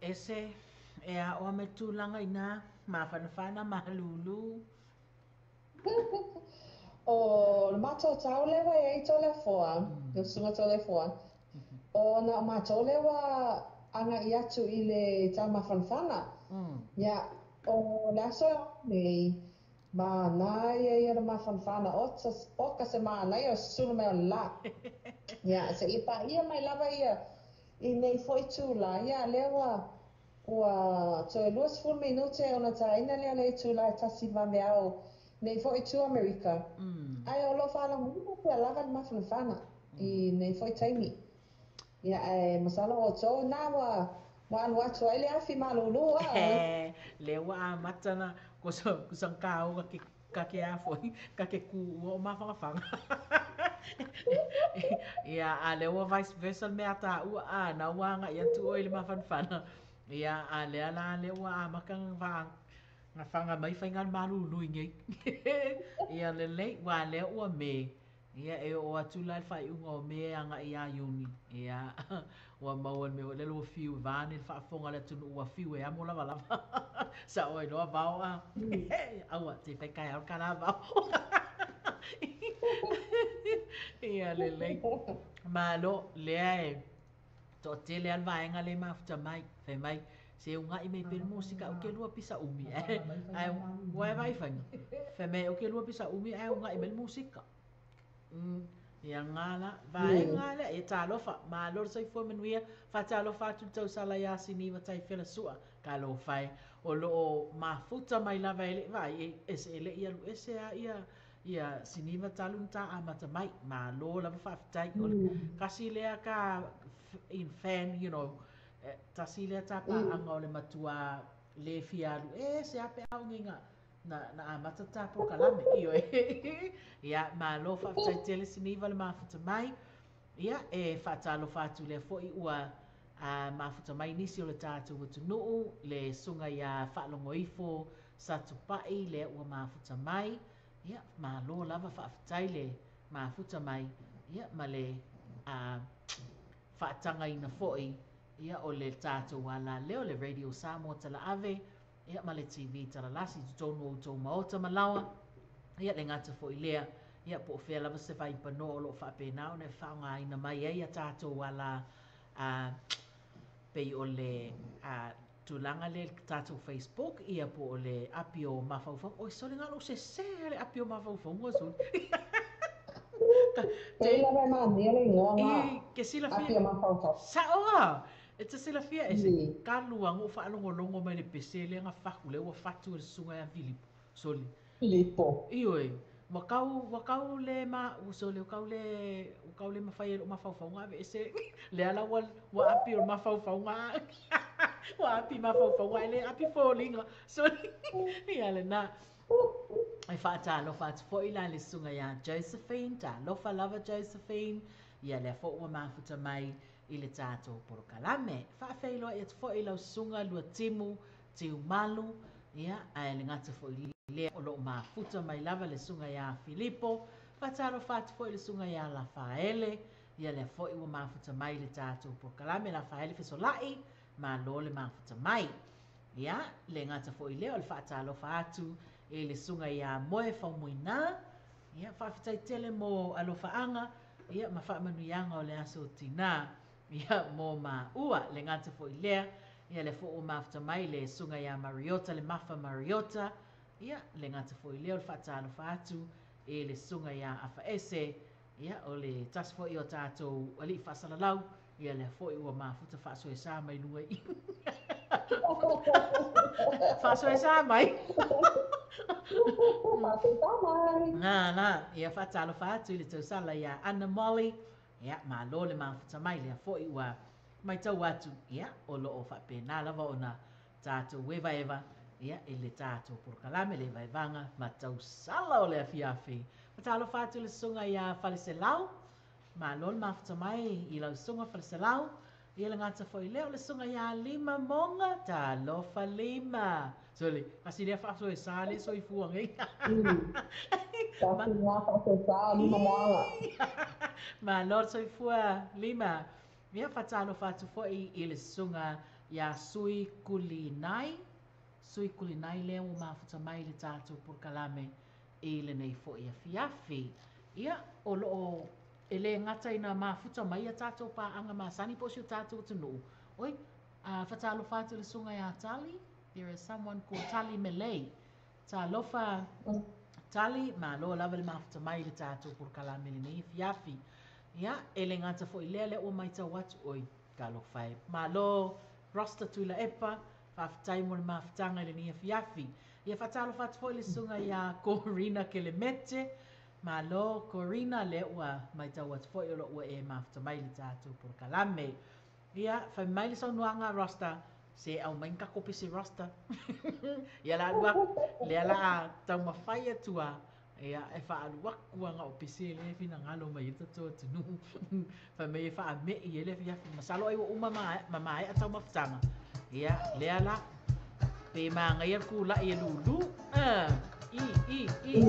Ese e aoa me tulaga ina mafanafana malūlū. O le matou lea e ai Toleafoa, le usuga Toleafoa, o na o matou lea ua aga'i atu i le taumafanafana. Ia, o le aso nei, manaia ia le mafanafana, oka se manaia o susulu mai o le lā. Ia, seia paia mai lava ia i nei fo'i itulā, ia lea ua ua toe 20 minute ona taina lea le itulā e 1 vaveao nei fo'i itu Amerika. Ae o loo faalogoina pea lava le mafanafana i nei fo'i taimi. Ia, ae masalo outou na ua ua alu atu ai le afi malūlū a. Le ua amata na kusangkau ka ke ka ke afoi ka ke ku ua o mafagafaga. Ia, a lea ua vice versa le mea taua a na ua aga'i atu oe i le mafanafana. Ia, a lea la lea ua amata na faga mai faiga le malūlū i nei. Ia lelei, ua lea ua me. Ia e oo atu la le faaiuga o Me aga'i ia Iuni. Ia ua maua le mea foi lele ua fiu vaeane le faafofoga a le atunuu ua fiu e amo lavalava. Sa'o ai loa vao a. Aua se i fai taeao le tala vao. Ia lelei. Malo lea e toatele lava le vaega lea e mafuta mai. Fai mai se uga'i mai pea le musika ou te lua pisa umi ae ae ua e vaai faiga. Fai mai ou te lua pisa umi ae uga'i mai le musika. Ia ngā la, vaega lea, ia talofa, malo le soifua manuia, faatalofa atu le tausala iā Siniva Taifela Sua, talofa e, o loo mafuta mai lava e le'i vaai, e ese e le'i alu ese a ia ia Siniva talu na ta amata mai, malo lava faafetai, o le tasi lea ta in fan, you know, tasi lea tapaaga o le matua le fia alu ese a pe a o nei na na na amata ta polokalame, ioe. Ia, malo faafetai tele Siniva le mafuta mai. Ia, e faatalofa atu lea fo'i ua Mafuta mai nisi o le tatou atunuu, le susuga ia Faalogoifo Satupai lea ua mafuta mai. Ia, malo lava faafetai le mafuta mai, ia, ma le faatagaina foi, ia, o le tatou alaleo, le Radio Samoa Talaave, ia, ma le TV Talalasi i totonu o outou maota ma laoa. Ia, le gata foi lea, ia, po o fea lava se vaipanoa o lo o faapena ona e faaaogaina mai ai a tatou ala pei o le tulaga lea i le tatou Facebook, ia po o le api o mafaufauga. Oi, sole na o lou sese lava i le api o mafaufauga, sole. Pei lava e manaia le igoa na. I, ke silafia. Api o mafaufauga. Sa'o a! E te silafia e se talu lava ona ou faalogologo mai i le pese lea na fatu, lea ua fatu e le susuga ia Filipo, sole. Filipo. Ioe, ua tau, ua tau le ma, sole, ua tau le, ua tau le mafai e lou mafaufauga aveese lea la ua, ua api o le mafaufauga, ua api mafaufauga ae le api foliga, sole, ia lena. E faatalofa atu foi la i le susuga ia Josephine, talofa lava Josephine, ia lea foi ua mafuta mai i le tatou polokalame. Faafeiloai atu foi i lau susuga Luatimu Tiumalu, ia, ae le gata foi i lea, o lo o mafuta mai lava le susuga ia Filipo. Faatalofa atu foi i le susuga ia Lafaele, ia lea foi ua mafuta mai i le tatou polokalame. Lafaele Fesolai, malo le mafuta mai. Ia, le gata foi i lea, o le faatalofa atu i le susuga ia Moe Faumuina. Ia, faafetai tele mo alofaaga, ia, ma faamanuiaga o le aso Tinā, ia, mo maua. Le gata foi i lea, ia, lea foi ua mafuta mai le susuga ia Mariota, le Mafa Mariota. Ia, le gata foi i lea, o le faatalofa atu i le susuga ia Afaese, ia, o le tasi foi o tatou alii faasalalau, ia, lea foi ua mafuta faasoesa mai luga i faasoesa mai. Faasoesa mai. Na, na, ia faatalofa atu i le tausala ia Anna Molly, ia, malo le mafuta mai, lea foi ua matau atu, ia, o lo o faapena lava ona tatou evaeva, ia, i le tatou polokalame le evaevaga ma tausala o le afiafi. Faatalofa atu i le susuga ia Faleselau, malo le mafuta mai i lau susuga Faleselau, ia le gata foi lea o le susuga ia Lima Moga, talofa Lima. Sole, kasi lea faasoesa le soifua nei. Kasi lea faasoesa Lima Moga. Malo le soifua Lima. Ia faatalofa atu foi i le susuga ia Sui Kulinai, Sui Kulinai lea ua mafuta mai i le tatou polokalame i lenei foi afiafi. Ia, o lo o e le gata ina mafuta mai a tatou paaga masani po o si o tatou atunuu. Oi, a faatalofa atu i le susuga ia Tali, there is someone called Tali Melei. Talofa Tali, malo lava le mafuta mai i le tatou polokalame i lenei afiafi. Ia, e le gata foi i lea, lea ua matau atu, oi, talofa e. Malo Rosta Tuilaepa, faafetai mo le mafutaga i lenei afiafi. Ia, faatalofa atu foi i le susuga ia Corina Kelemete. Malo Corina, lea ua matau atu foi o lo o ua e mafuta mai i le tatou polokalame. Ia, fai mai le saunoaga a Rosta, se aumai ni tatou pese Rosta. Ia la alu aku, lea la a taumafai atu a, ia e faaalu aku lava na o pese lea e finagalo mai ai le tatou atunuu. Fai mai e faame'i ai le afiafi. Masalo ai ua uma ma maea taumafataga. Ia, lea la, pe manaia le tulai e lulu. I, i, i.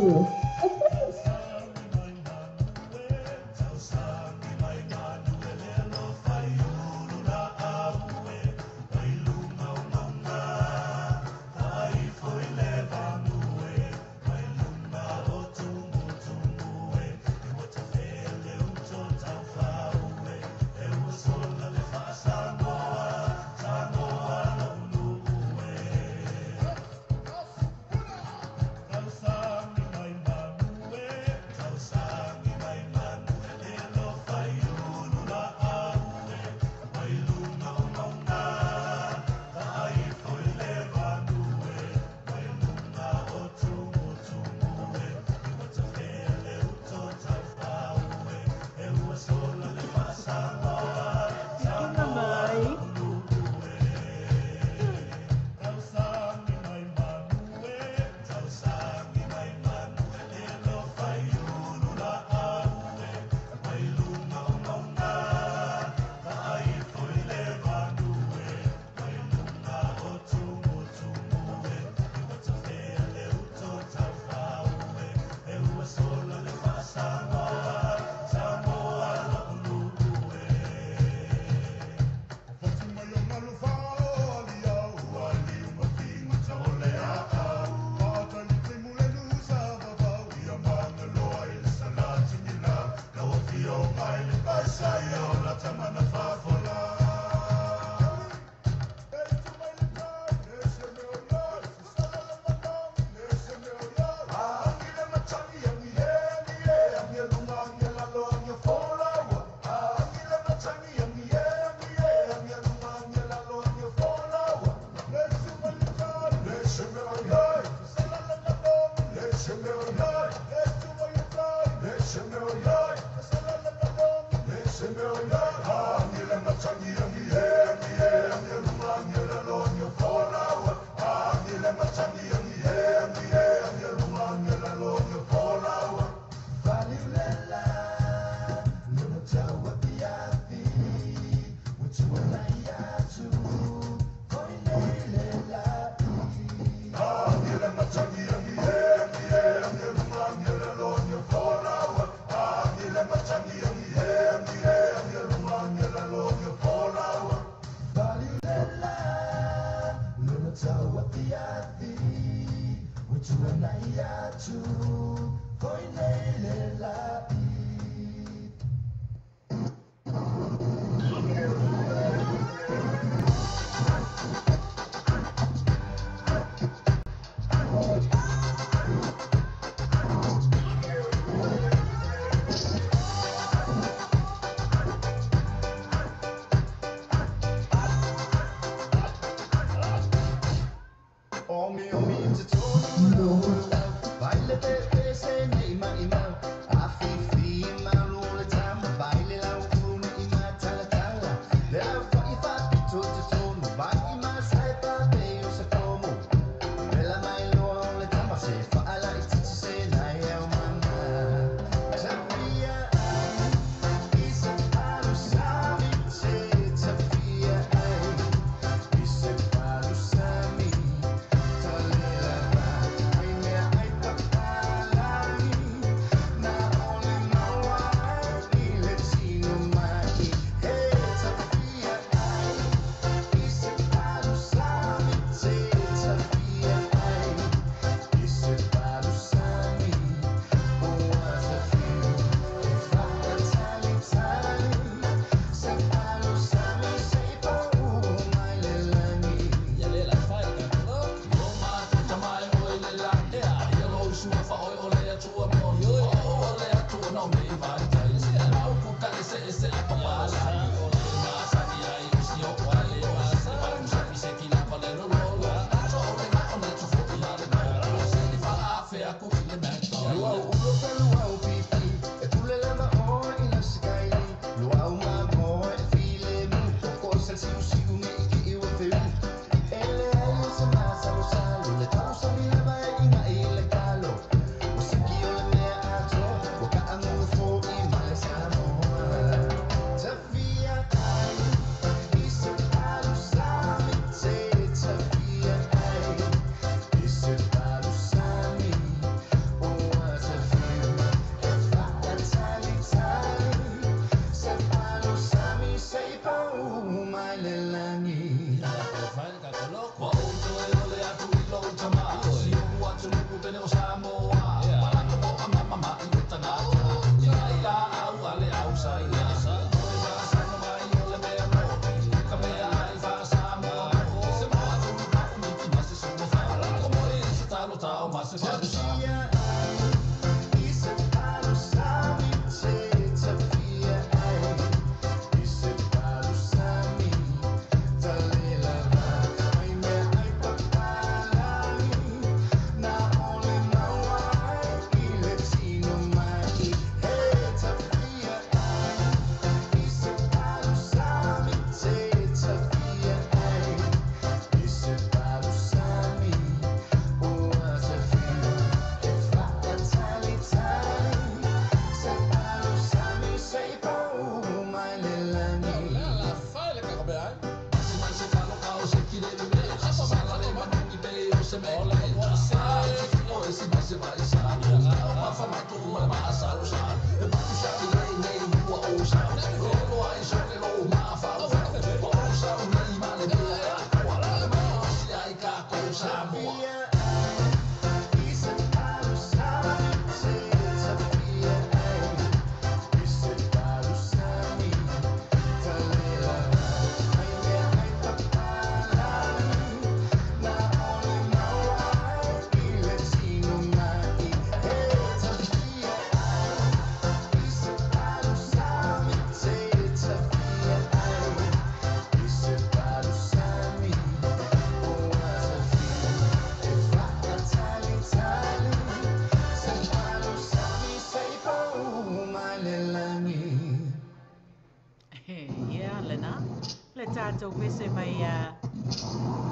tatou pese mai ia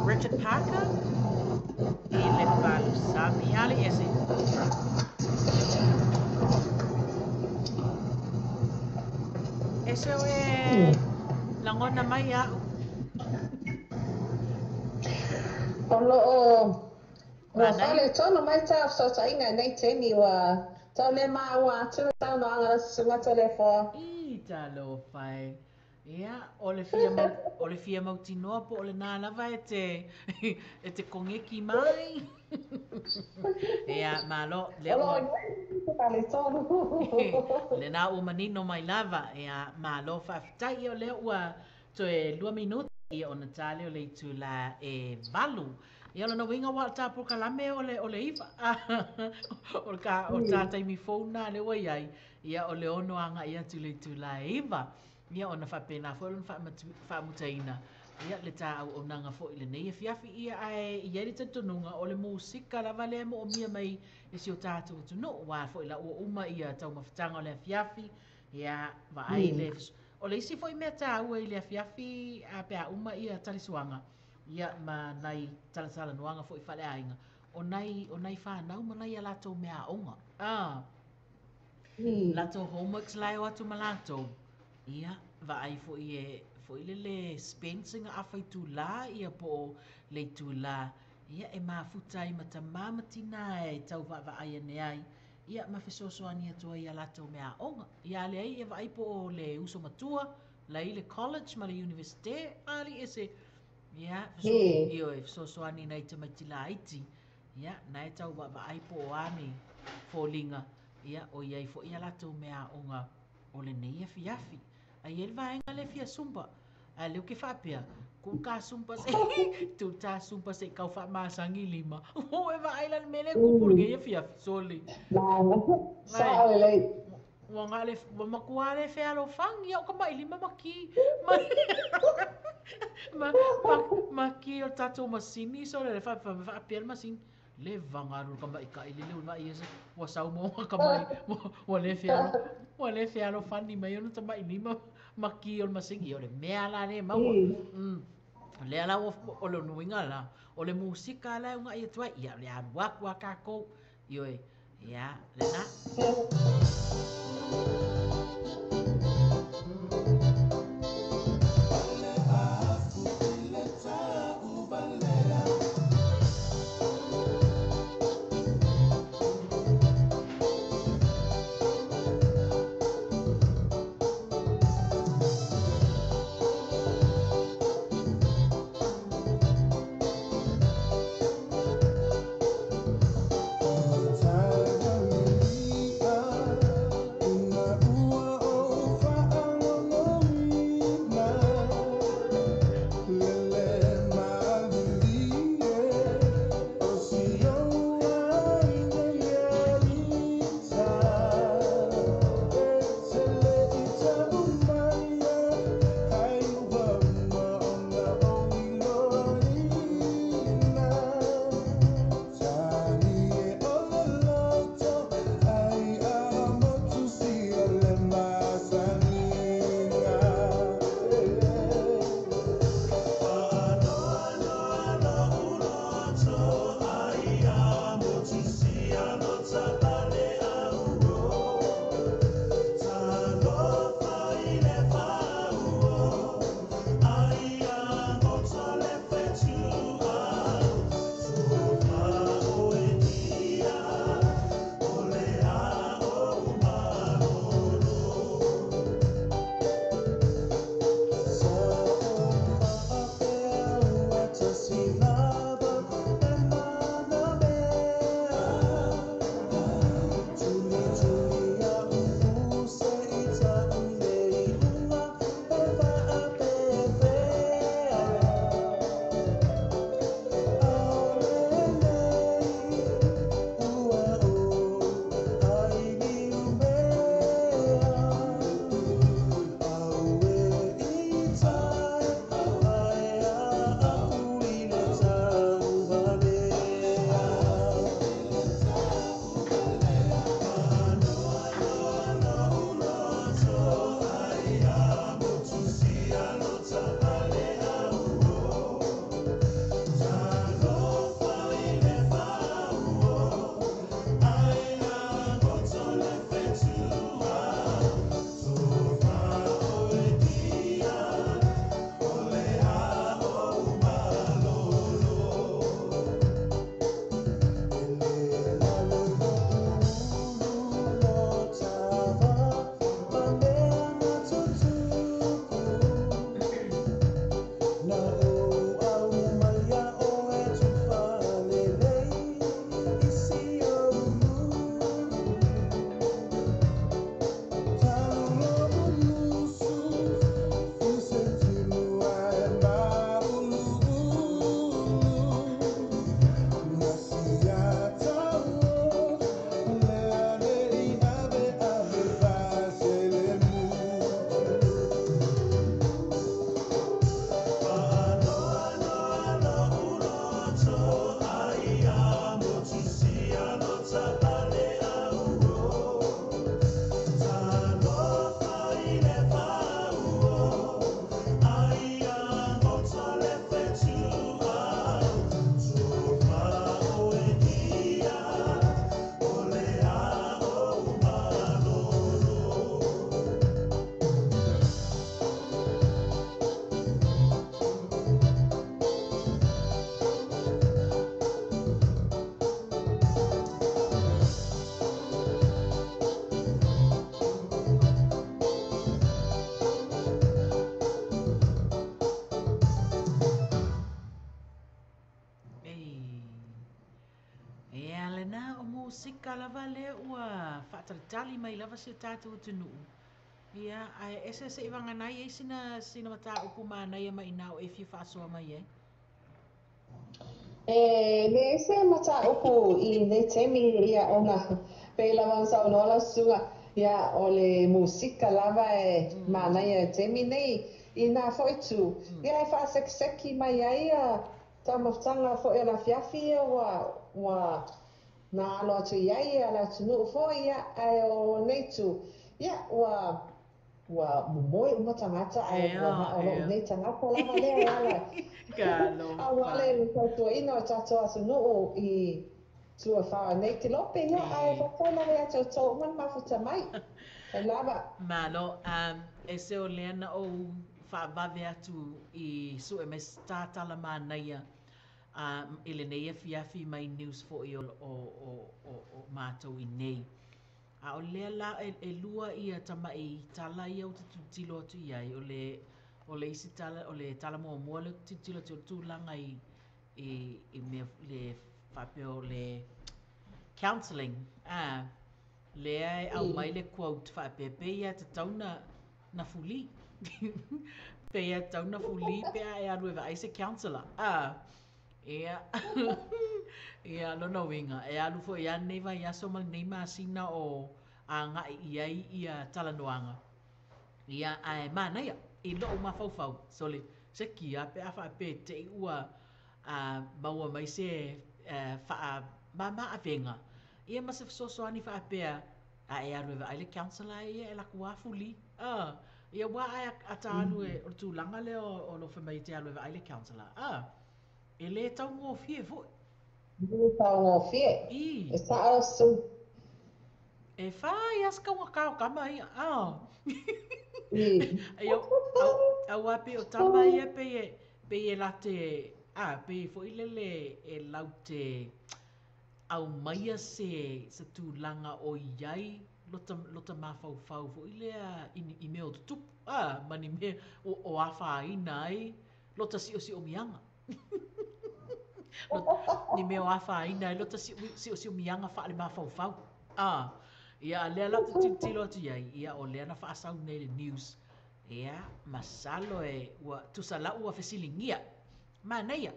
Richard Parker i le palusami. Ali ese. Ese oe lagona mai a'u. O loo ua Manaia. faaletonu mai tā fesootaiga i nei taimi ua tau le maua atu le saunoaga a le susuga Toleafoa. I talofa e. Ia, o le fia mau, o le fia mautinoa po o lenā lava e te, e te kogeki mai. Ia, malo, lea O loo ua, i ai se faaletonu. lenā ua manino mai lava. Ia, malo, faafetai. Ia, o lea ua toe 2 minute ia ona tā lea o le itulā e 8. Ia, o lona uiga ua o le tā polokalame o le, o le 9. O le tā, o le tā taimi fou lenā lea ua i ai. Ia, o le 6 agai atu i le itulā e 9. Ia, ona faapena foi lona faamutaina. Ia, le tā auaunaga foi i lenei afiafi. Ia, ae i ai le talitonuga o le musika lava lea e moomia mai e si o tatou atunuu. Aua foi la ua uma ia taumafataga o le afiafi. Ia, vaai le... O le isi foi mea tāua i le afiafi a pe a uma ia talisuaga. Ia, ma nai talatalanoaga foi faaleaiga. O nai whanau ma nai a latou meaaoga. Latou homeworks la e o atu ma latou. Ia, vaai foi e foi lele spend sina afa itulā ia po o le itulā. Ia, e mafuta ai ma tamā ma tinā e tau vaavaai ane ai. Ia, ma fesoasoani atu ai ia latou meaaoga. Ia, a leai e vaai po o le uso matua, la i le college ma le universite, ali ese. Ia, ioe, fesoasoani nai tamaiti laiti. Ia, na e tau vaavaai po o a ni foliga. Ia, o iai foi ia latou meaaoga o lenei afiafi. Ai e le vaega le fia sumba. Ae lea ou te faapea, tuu ta sumba se tuu ta sumba se i tau faamasagi lima. O e vaai la le mea lea e tupu i lenei afiafi. Soli. Ai, Sao lelei. ua na le, ua matua le fealofani au kamaʻilima ma ki ma ma ma ki o le tatou masini sole le faapea le masini le vaga alu le kamaʻikaʻi lele ua vaai ese ua sau ma ona kamai ua le fealo ua le fealofani mai ona tamaʻilima ma ki o le masini. Ia o le mea la lea e maua. O lea la ua o le uiga la o le musika la e ugaʻi atu ai. Ia o le alu atu a kākou. Ioe, ia, lenā. musika lava lea ua faatalitali mai lava si o tatou atunuu. Ia, ae ese seivagana ai sina sina mataupu manaia ma inā o e fia faasoa mai ai. E leai se mataupu i lenei taimi ia ona pei lava ona saunoa lau susuga, ia o le musika lava e manaia i le taimi nei i na foi itu, ia e faasekiseki mai ai ia taumafataga foi o le afiafi ia ua ua na alo atu i ai le atunuu foi ia ae o lenei itu, ia ua Ua momoe uma tagata ae ua na o lou nei tagata lava lea e ala aua le tautuaina o tatou atunuu i tua faaneitilope ia ae faafetai lava ia te outou uma le mafuta mai. E lava. Malo, e se o lea na ou faavave atu i sue mai se tala manaia i lenei afiafi mai news foi o matou i nei. A o lea la e lua ia tama'i tala ia ou te tilotilo atu i ai, o le o le isi tala, o le tala muamua lea ou te tilotilo atu i ai o le tulaga i i i mea le faapea o le counselling, a, lea e aumai le quote faapea, pei lava e tatau ona na fuli. Pei lava e tatau ona fuli pe a e alu e vaai se counsellor, a. Ia, ia, lona uiga, e alu foi lava lenei vaiaso ma lenei masina o agai i ai ia talanoaga. Ia, ae manaia i lou mafaufau, sole, se kia pe a faapea e te i ua maua mai se faamama avega, ia ma se fesoasoani faapea, a e alu e vaai le counsellor ia e alu atu lava fuli. Ia aua a ta alu e, o le tulaga lea o lou fai mai e te alu e vaai le counsellor, e le taugofie foi. E le taugofie. E sao Sue. E fai lava si taugata o tama ia. Aua pei o tama ia pei e, pei e late, pei foi lele e laute aumaia se tulaga o i ai lota, lota mafaufau foi lea i, i mea o tutupu, ma ni mea o afaina ai lota siosiomiaga. Ni mea o afaina ai lota siosiomiaga faalemafaufau. Ia, lea la ou te tilotilo atu i ai, ia, o lea na faasau nei i le news. Ia, masalo e, ua tusa lau ua fesiligia. Manaia,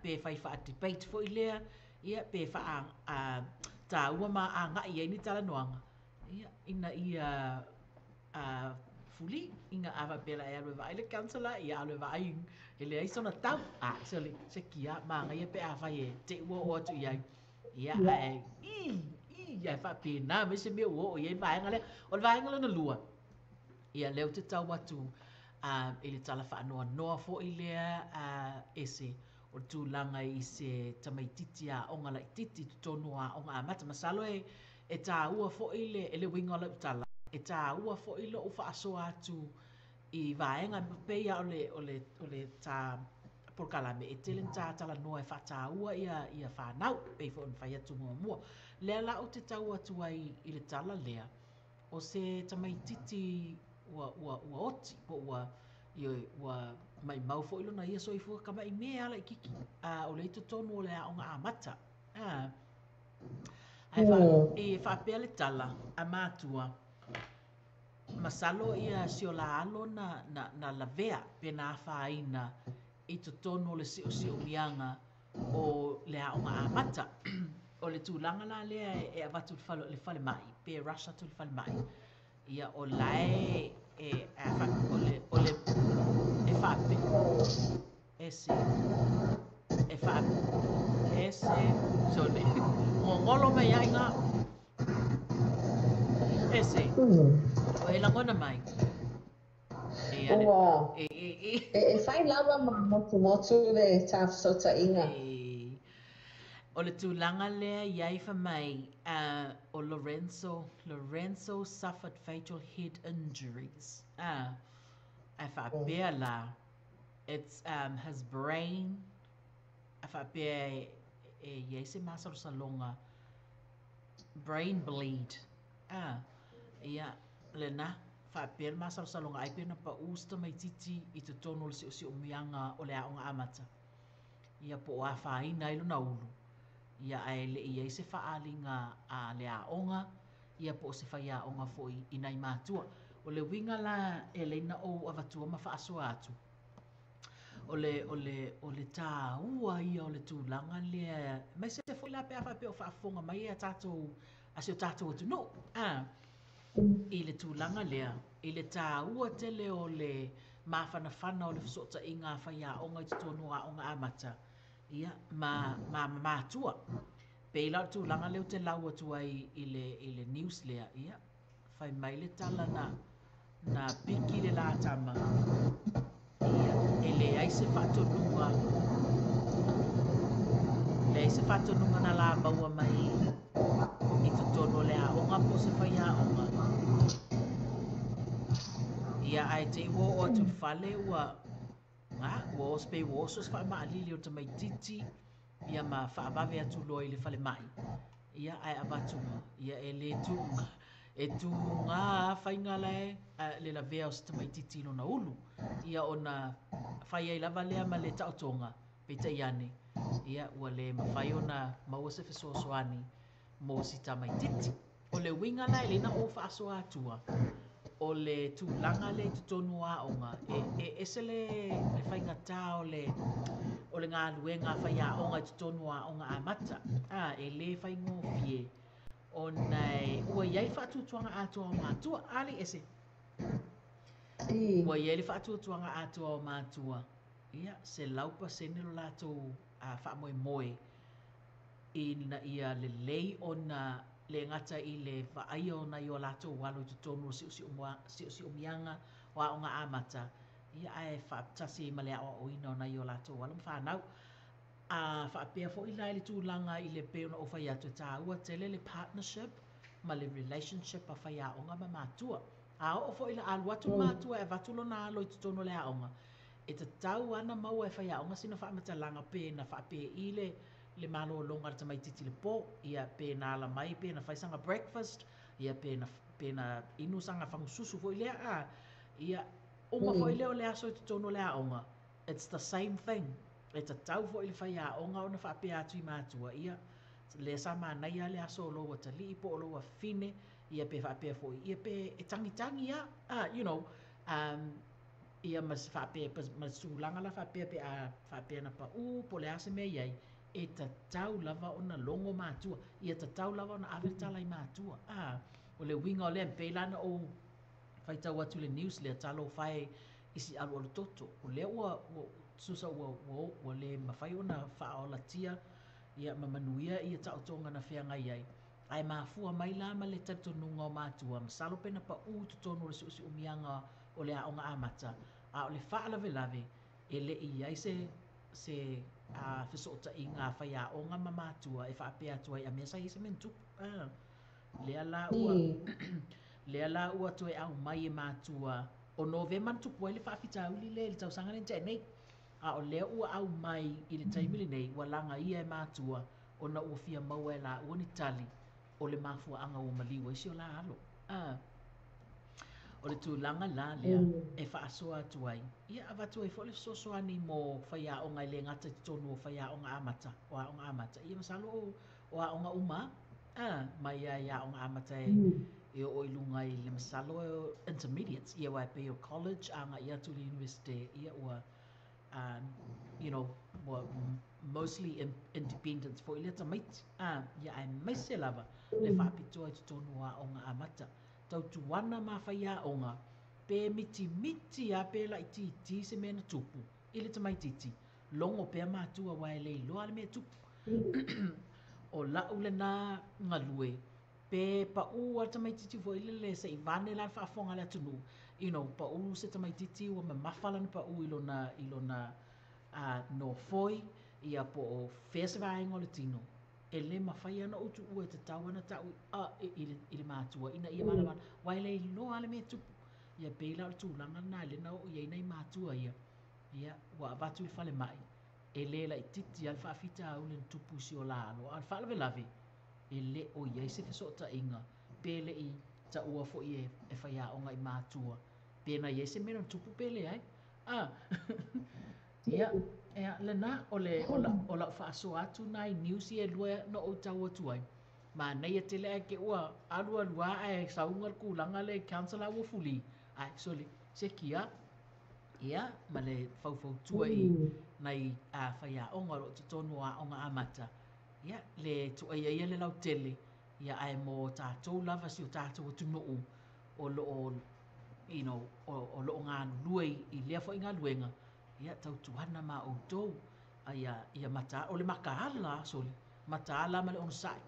pe fai faa-debate foi lea, ia, pe faa taua ma agai ai ni talanoaga, ia, ina ia fuli, ina a faapea la e alu e vaai le counsellor, ia alu e vaai e leai sona tau. Sole, se kia, manaia pe afai e te i ua oo atu i ai. Ia, ae, i, i, ae faapena mai se mea ua oo i ai le vaega lea. O le vaega lona lua, ia, lea ou te tau atu i le tala faanoanoa foi lea ese o le tulaga i se tamaitiiti aoga laitiiti i totonu o aoga amata. Masalo e e taua foi le le uiga o lau tala, e taua foi lou faasoa atu i vaega pei lava o le o le o le ta polokalame e tele ina ta talanoa e faataua ia ia fanau pei foi ona fai atu muamua. Lea la ou te tau atu ai i le tala lea, o se tamaitiiti ua ua ua oti po ua ioe ua maimau foi lona ia soifua tama'i mea lava laitiiti, a o lea i totonu o le aoga amata. Ae e faapea le tala a matua, masalo ia si o la alo na na na lavea pe na afaina i totonu o le siosiomiaga o le aoga amata. O le tulaga la lea e avatu i le falemai pe rush atu i le falemai, ia o la e e o le o le e faape ese e faa ese sole gogolo mai ai ga ese o e lagona mai e ale Ua e e e e fai lava ma motumotu le ta fesootaiga. E o le tulaga lea i ai fai mai o Lorenzo, Lorenzo suffered fatal head injuries. Ae faapea la, it's his brain, a faapea e e i ai se masalosaloga brain bleed. Ia, lena, faapea le masalosaloga ai pe na pau se tamaitiiti i totonu o le siosiomiaga o le aoga amata. Ia po o afaina ai lona ulu. Ia ae le i i ai se faaaliga a le aoga ia po o se faiaoga foi i nai matua. O le uiga la e ala ai ona ou avatua ma faasoa atu, o le, o le, o le taua ia o le tulaga lea, aemaise foi la pe a faapea o faafofoga mai a tatou, a si o tatou atunuu, a, i le tulaga lea, i le taua tele o le mafanafana o le fesootaiga a faiaoga i totonu o aoga amata, ia, ma, ma matua. Pei la o le tulaga lea ou te lau atu ai i le, i le news lea, ia, fai mai le tala na, na piki le la tama, ia, e leai se faatonuga, leai se faatonuga na la maua mai i totonu o le aoga po o se faiaoga. Ia, ae te i ua oo atu i le fale ua, a, ua oso, pei ua oso se faamaalili o le tamaitiiti, ia ma faavave atu loa i le falemai, ia ae avatu, ia e le tuga, e tuga lava faiga la e, le lavea o se tamaitiiti i lona ulu, ia ona fai ai lava lea ma le taotoga, peitai ane, ia ua le mafai ona maua se fesoasoani mo si tamaitiiti. O le uiga la e lei na ou faasoa atua, o le tulaga lea i totonu o aoga, e, e ese le, le faigata o le, o le galuega a faiaoga i totonu o aoga amata. A, e le faigofie ona e, ua i ai le faatuatuaga atoa o matua. A le ese? Ua i ai le faatuatuaga atoa o matua, ia, 100% lo latou faamoemoe ina ia lelei ona le gata i le vaaia o nai o latou alo i totonu o siosiomiaga o aoga amata, ia ae faatasi ai ma le aoaoina o nai o latou alo ma fanau. A faapea foi la i le tulaga i le pei ona ou fai atu e taua tele le partnership ma le relationship a faiaoga ma matua. A oo foi la alu atu le matua e avatu lona alo i totonu o le aoga, e tatau lava ona maua e faiaoga sina faamatalaga pe na faapei le le malologa a le tamaitiiti i le po, ia pe na ala mai pe na fai sana breakfast, ia pe na pe na inu sana fagususu foi lea a, ia uma foi lea o le aso i totonu o le aoga, it's the same thing. E tatau foi i le faiaoga ona faapea atu i matua, ia lea sa manaia le aso o lou atalii po o lou afafine, ia pe faapea foi, ia pe e tagitagi lava, a, you know, ia ma se faapea, ma se tulaga la faapea pe a faapea na pau po o le a se mea i ai, e tatau lava ona logo matua, ia tatau lava ona ave le tala i matua. A, o le uiga o lea, pei la na ou faitau atu i le news lea, talofa e i si alualu toto, o lea ua, ua tusa ua, ua, ua le mafai ona faaolatia ia ma manuia ia taotoga na feagai ai, ae mafua mai la ma le talitonuga o matua, masalo pe na pau i totonu o le siusiumiaga o le aoga amata, a o le faalavelave, e le i i ai se, se a, fesootaiga a faiaoga ma matua e faapea atu ai, a mea sa i ai se mea na tupu. A, lea la ua, lea la ua toe aumai e matua, o Novema na tupu ai le faafitauli lea i le tausaga lea na tea nei, a o lea ua aumai i le taimi lenei, ua lagaia e matua ona ua fia maua e laua ni tali o le mafuaaga ua maliu ai si o la alo. A, o le tulaga la lea e faasoa atu ai, ia avatu ai foi le fesoasoani mo faiaoga e le gata i totonu o faiaoga amata, o aoga amata, ia masalo o, o aoga uma a, mai lava i aoga amata e, e oo i luga i le masalo e intermediates, ia aua e pei o college agai atu i le university, ia ua, you know, ua mostly independent foi lea tamaiti, a, ia aemaise lava le faapitoa i totonu o aoga amata. Tautuana ma faiaoga, pe mitimiti lava pe laitiiti se mea na tupu i le tamaitiiti, logo pea matua aua e le iloa le mea e tupu. O lau lena galue, pe pau lava le tamaitiiti foi lele se i vaeane la le faafofoga a le atunuu, you know, pau se tamaitiiti ua mamafa lana pau i lona, i lona nofoi, ia po o fea se vaega o le tino, e le mafai lava ona ou tuua e tatau lava ona tau i, le, i le matua ina ia malamalama, aua e le iloa lava le mea e tupu. Ia pei la o le tulaga lena lea na oo i ai nai matua ia, ia ua avatu i le falemai, e le laitiiti lava le faafitauli na tupu i si o la alo, a o le faalavelave, e le o i ai se fesootaiga, pe le i taua foi e, e faiaoga i matua, pe na i ai se mea na tupu pe leai. A. Ia, ia lena, o le, o la, o la'u faasoa atu na i news ia e lua na ou tau atu ai, manaia tele ae te ua alu alu lava ae sauga le tulaga lea i council a ua fuli, ae sole, seki lava. Ia, ma le faufautua i nai faiaoga o lo o totonu o aoga amata, ia, le tuuaia ia le lautele, ia ae mo tatou lava si o tatou atunuu o lo o, you know, o lo o galulue i lea foi galuega, ia tautuana ma outou, a ia, ia mata, o le mataala lava, sole, mataala ma le onosai.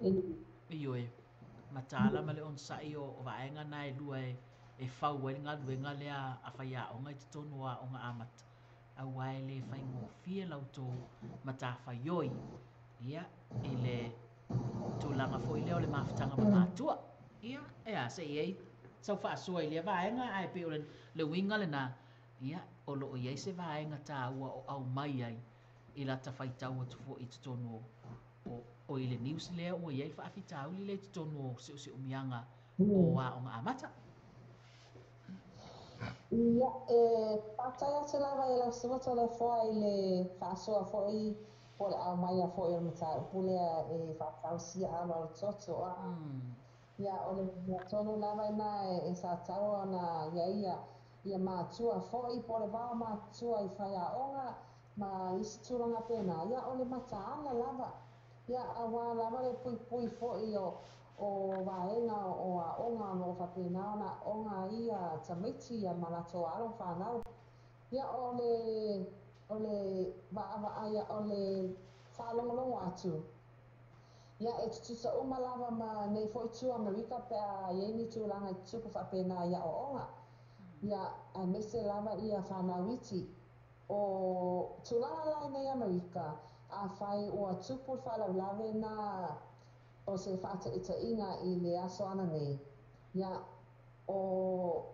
Ioe, mataala ma le onosai o vaega na e lua e fau ai le galuega lea a faiaoga i totonu o aoga amata, aua e le faigofie la outou matafaioi, ia, i le tulaga foi lea o le mafutaga ma matua. Ia, e a, se i ai sau faasoa i lea vaega, ae pei o le uiga lena, ia, o lo o i ai se vaega taua o aumai ai i lata faitau atu foi i totonu o i le news lea ua i ai le faafitauli lea i totonu o seoseomiaga o aoga amata. Ia, e faafetai atu lava i lau susuga Toleafoa i le faasoa foi po o le aumaia foi o le mataupu lea e faatausia aloalo toto. Ia, o le mea tonu lava lena e sa tatau ona i ai ia matua foi po o le va o matua i faiaoga ma isi tulaga pena. Ia, o le mataala lava. Ia, auā lava le puipui foi o vaega o aoga o lo o faapena ona aoga ai ia tamaiti ia ma latou alo ma fanau. Ia, o le vaavaai, o le faalogologo atu. Ia, e tutusa uma lava ma nei foi tu Amerika pe a i ai ni tulaga e tutupu faapena i aoaoga. Ia, aemaise lava ia fanau iti. O tulaga la i nei Amerika, afai ua tupu le faalavelave na o se faataitaiga i le aso ananei. Ia, o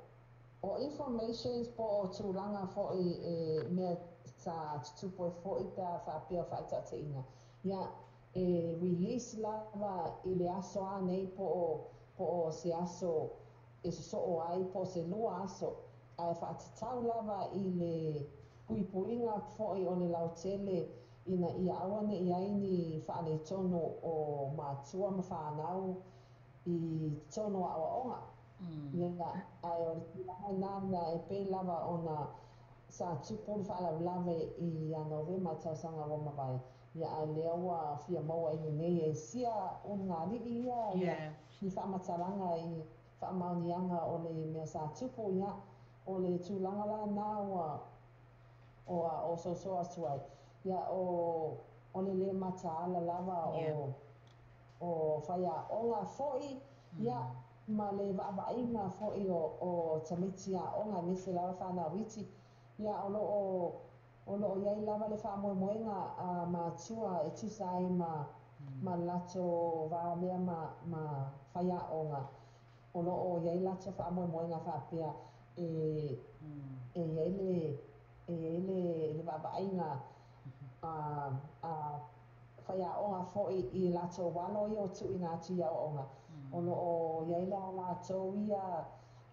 informations po o tulaga foi e mea sa tutupu ai foi pe a faapea o faataitaiga. Ia, e release lava i le aso anei po o se aso e sosoo ai po o se 2 aso, ae faatatau lava i le puipuiga foi o le lautele ina ia aua ne i ai ni faaletonu o matua ma fanau i totonu o aoaoga. Ia, ae o le tulaga lena e pei lava ona sa tupu le faalavelave i ia Novema i le tausaga ua mavae. Ia, a lea ua fia maua i lenei e sia ulugalii ia ni faamatalaga i faamaoniaga o le mea sa tupu. Ia, o le tulaga la na ua o soso atu ai. Ia, o le le mataala lava o faiaoga foi, ia, ma le vaavaaiga foi o tamaiti aoga, aemaise lava fanau iti. Ia, o lo o i ai lava le faamoemoega a matua e tusa ai ma latou va lea ma faiaoga. O lo o i ai latou faamoemoega faapea e i ai le vaavaaiga a faiaoga foi i latou alo ia o tuuina atu i aoaoga. O lo o i ai la latou ia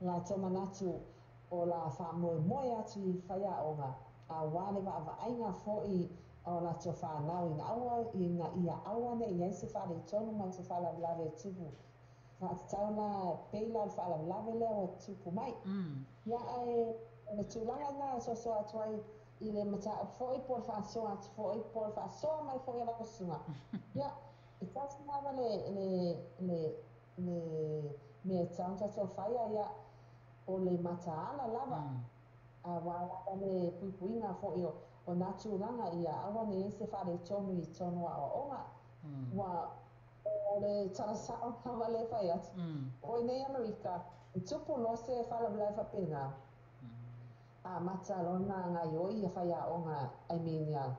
latou manatu o la faamoemoe atu i faiaoga auā le vaavaaiga foi o latou fanau ina ia aua ne i ai se faaletonu ma se faalavelave e tupu. Faatatau la pei la o le faalavelave lea ua tupu mai. Ia, ae o le tulaga lena e soso atu ai i le mataupu foi po o le faasoa atu foi po o le faasoa mai foi a lau susuga. Ia, e tasi lava le mea e tatau ona tatou faia, ia, o le mataala lava. Auā lava le puipuiga foi o nā tulaga ia aua ne i ai se faaletonu i totonu o aoaoga. Ua o le tala sao lava le fai atu. O i nei Amerika, e tupu loa se faalavelave faapena. Amata loa ona gaoioi ia faiaoga, I mean ia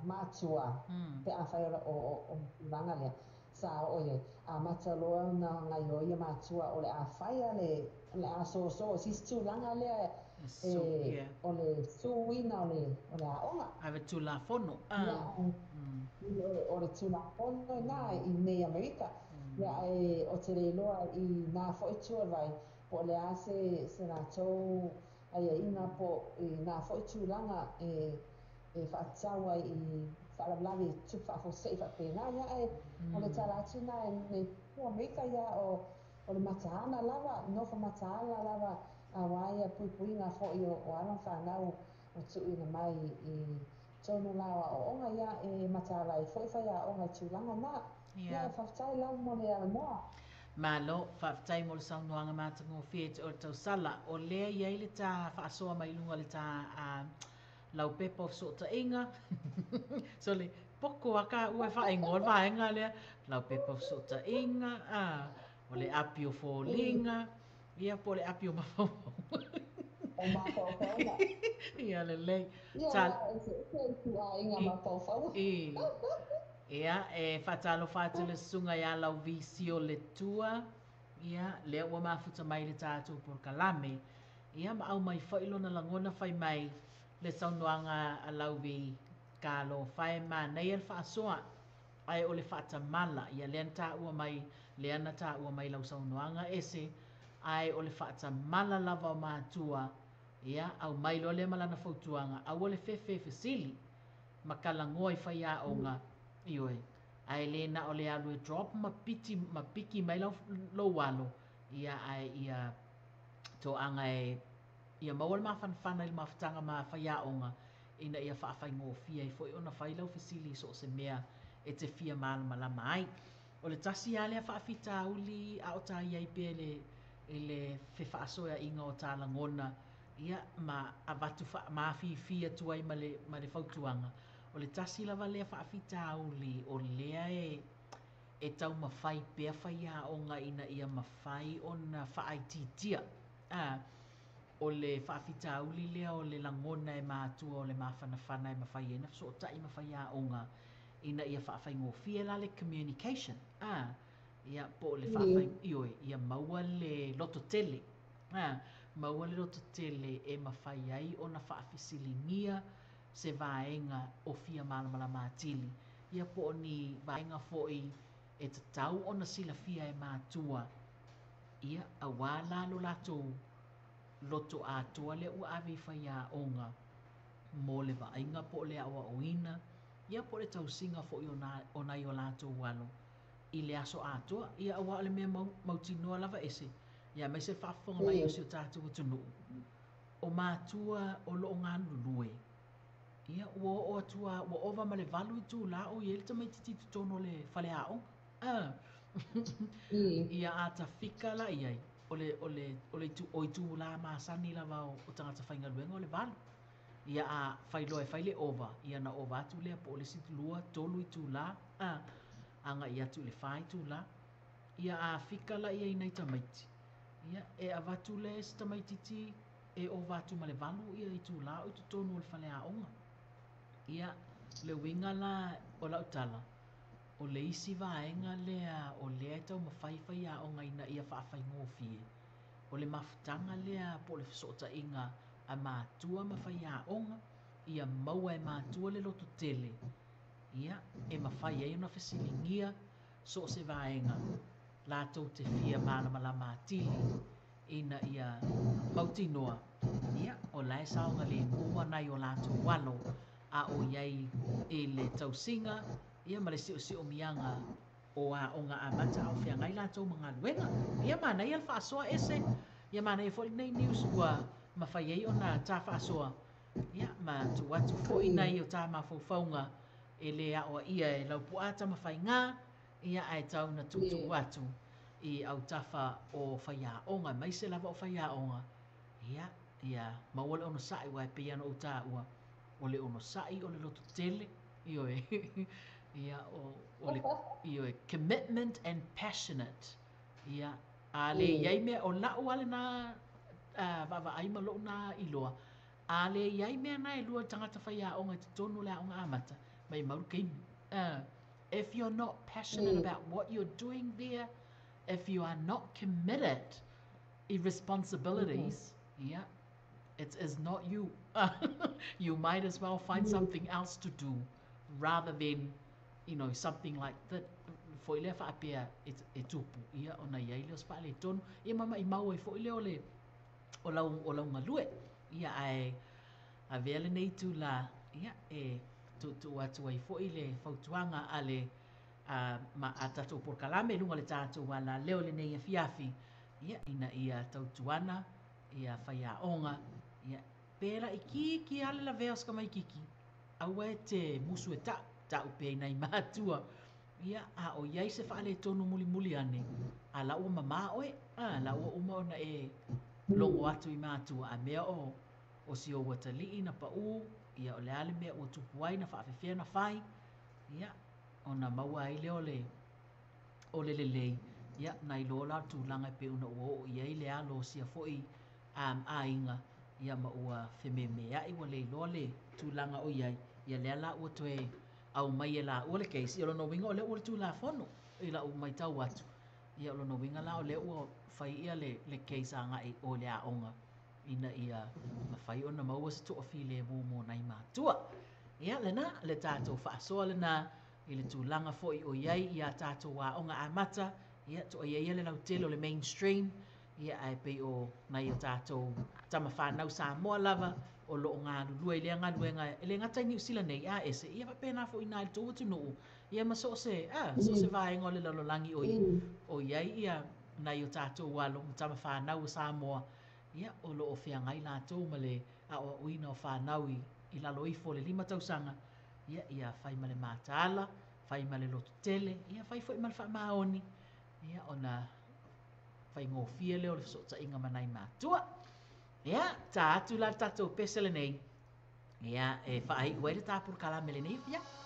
matua pe afai o tulaga lea sa oo i ai. Amata loa ona gaoioi ia matua o le a faia le a soso i sisi tulaga lea e o le suina o le aoga. Ave tulafono. Ia, o le tulafono lena i nei Amerika. Ia, ae o te le iloa i nā foi tua vai po o le a se latou Aiaiga po o i na foi tulaga e faatatau ai i faalavelave e tutupu faafuasei faapena. Ia ae o le tala atu lena i lenei po Amerika, ia o le mataala lava, nofo mataala lava aua ia puipuiga foi o alo ma fanau o tuuina mai i totonu la o aoaoga, ia e mataala ai foi faiaoga i tulaga na. Ia faafetai lava mo le avanoa. Malo, faafetai mo le saunoaga matagofie te o le tausala. O lea i ai le ta faasoa mai luga o le ta laupepa o fesootaiga. Sole, poko a ka ua e faaigoa le vaega lea. Laupepa o fesootaiga, o le api o foliga, ia po o le api o mafaufauga. O mafaufauga. Ia lelei. Ia, eseese ituaiga mafaufauga. Ia, e faatalofa atu le susuga ia Lauvisio Letua, ia, lea ua mafuta mai le tatou polokalame. Ia, ma aumai foi lona lagona fai mai le saunoaga a Lauvi, Talofa e manaia le faasoa, ae o le faatamala, ia lea na taua mai, lea na taua mai lau saunoaga ese, ae o le faatamala lava o matua, ia, aumai loa lea ma lana fautuaga, aua le fefe e fesili ma talanoa i faiaoga, ioe, ae le na o le alu e drop ma piti ma piki mai lau lou alo, ia ae ia toaga e ia maua le mafanafana i le mafutaga ma faiaoga ina ia faafaigofie ai foi ona fai lau fesili i so o se mea e te fia malamalama ai. O le tasi lava lea faafitauli a o ta i ai pea i le i le fefaasoeaiga o ta lagona, ia ma avatu mafifi atu ai ma le ma le fautuaga, o le tasi lava lea faafitauli o lea e taumafai pea faiaoga ina ia mafai ona faaitiitia. O le faafitauli lea o le lagona e matua o le mafanafana e mafai ai ona fesootai ma faiaoga ina ia faafaigofie la le communication, ia po o le faafai ioe, ia maua le lototele, maua le lototele e mafai ai ona faafesiligia se vaega o fia malamalama atili, ia po o ni vaega foi e tatau ona silafia e matua, ia aua la lo latou loto atoa lea ua ave i faiaoga mo le vaaiga po o le aoaoina, ia po o le tausiga foi o nai o latou alo i le aso atoa. Ia aua o le mea mautinoa lava ese, ia aemaise le faafofoga mai o si o tatou atunuu, o matua o loo galulue, ia ua oo atu lava, ua ova ma le 8 itula o i ai le tamaitiiti i totonu o le faleaoga. Ia a tafika la i ai, o le o le o le itu o itula masani lava o tagata faigaluega o le 8. Ia a fai loa e fai le ova, ia ona ova atu lea po o le isi 2, 3 itula, agai atu i le 4 itula. Ia a fika la i ai nai tamaiti, ia e avatu lea e si tamaitiiti e ova atu ma le 8 ia itula o i totonu o le faleaoga. Ia le uiga la o lau tala, o le isi vaega lea o lea e taumafai faiaoga ina ia faafaigofie, o le mafutaga lea po o le fesootaiga a matua ma faiaoga, ia maua e matua le lototele, ia e mafai ai ona fesiligia so o se vaega latou te fia malamalama atili ina ia mautinoa, ia o la e saogalemu nai o latou alo a o i ai i le tausiga, ia ma le siosiomiaga o aoga amata a o feagai latou ma galuega. Ia manaia le faasoa ese, ia manaia foi lenei news ua mafai ai ona ta faasoa, ia ma tuu atu foi nai o ta mafaufauga e le aoaia e Laupua Tamafaiga, ia ae tau na tuutuu atu i autafa o faiaoga, aemaise lava o faiaoga, ia ia maua le onosai, aua e pei ona ou taua, o le onosai o le lototele, ioe, ia o le ioe, commitment and passionate. Ia a le i ai mea o lau lava lena vaavaai ma lou na iloa, a le i ai mea na e lua i le tagata faiaoga i totonu o le aoga amata, maumau le taimi. If you're not passionate about what you're doing there, if you are not committed i responsibilities, yeah, it is not you. You might as well find something else to do rather than, something like that. Foi lea faapea e tupu, ia ona i ai lea o se faaletonu, ia ma maumau ai foi lea o le o lau galue. Ia, ae avea lenei itulā, ia, e tuutuu atu ai foi le fautuaga a le a, ma, a tatou polokalame i luga o le tatou alaleo i lenei afiafi, ia, ina ia tautuana ia faiaoga, ia, pe laitiiti lava le lavea o se tamaitiiti, aua e te musu e ta'u, ta'u pea i nai matua. Ia, a o i ai se faaletonu mulimuli ane, a la ua mamā oe, a la ua uma ona e logo atu i matua, a mea o, o si ou atalii na paʻū, ia o le a le mea ua tupu ai, na faafefea ona fai, ia, ona maua ai lea o le, o le lelei, ia, nai lo la o le tulaga e pei ona ua oo i ai le alo o sia foi aiga, ia ma ua fememea'i ua le iloa le tulaga o i ai, ia lea la ua toe aumai e laua le case, ia o lona uiga o lea ua le Tulafono i la'u matau atu, ia o lona uiga la o lea ua fai ia le, le case agai o le aoga ina ia mafai ona maua se toafilemu mo nai matua. Ia lena, le tatou faasoa lena i le tulaga foi o i ai i a tatou aoga amata, ia to'a ia le lautele o le mainstream, ia ae pei o nai o tatou tama fanau Samoa lava o loo galulue i lea galuega e le gata i Niu Sila nei a ese ia faapena foi i ina i le tou atunuu ia ma so o se a so o se vaega o le lalolagi o i o i ai ia nai o tatou alo ma tama fanau o Samoa ia o loo feagai latou ma le aoaoina o fanau i i lalo ifo o le 5 tausaga ia ia fai ma le mataala fai ma le lototele ia fai foi ma le faamaoni ia ona faigofie lea o le fesootaiga ma nai matua. Ia, ta atu la le tatou pese lenei, ia, e faaiu ai le ta polokalame lenei afiafi.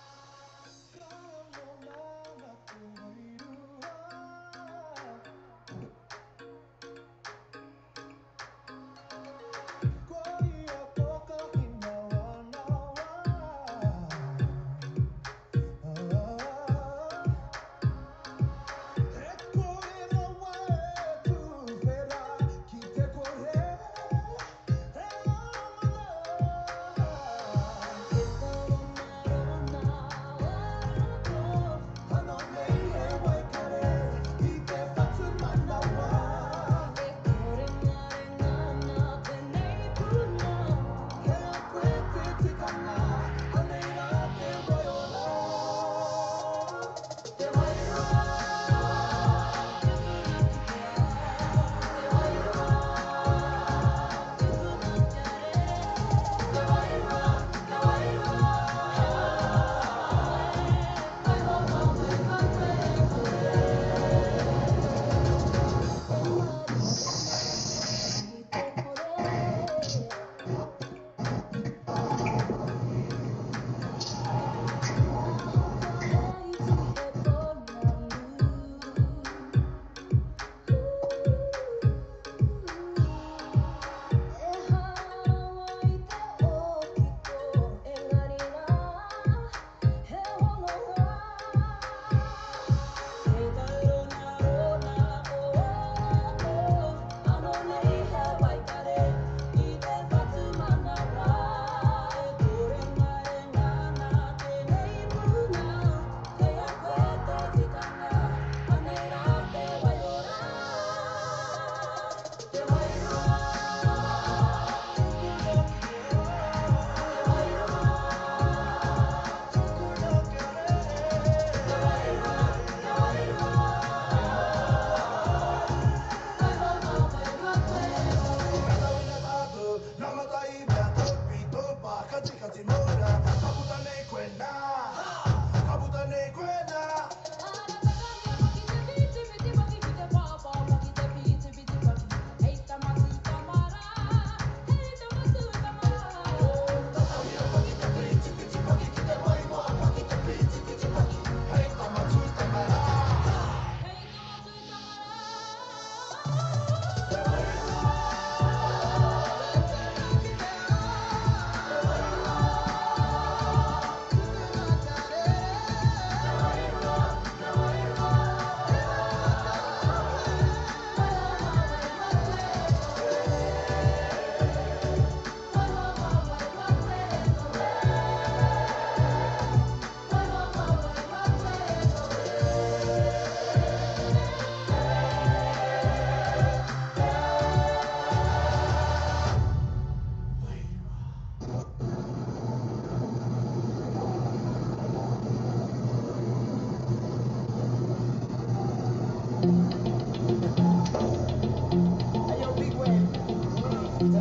Small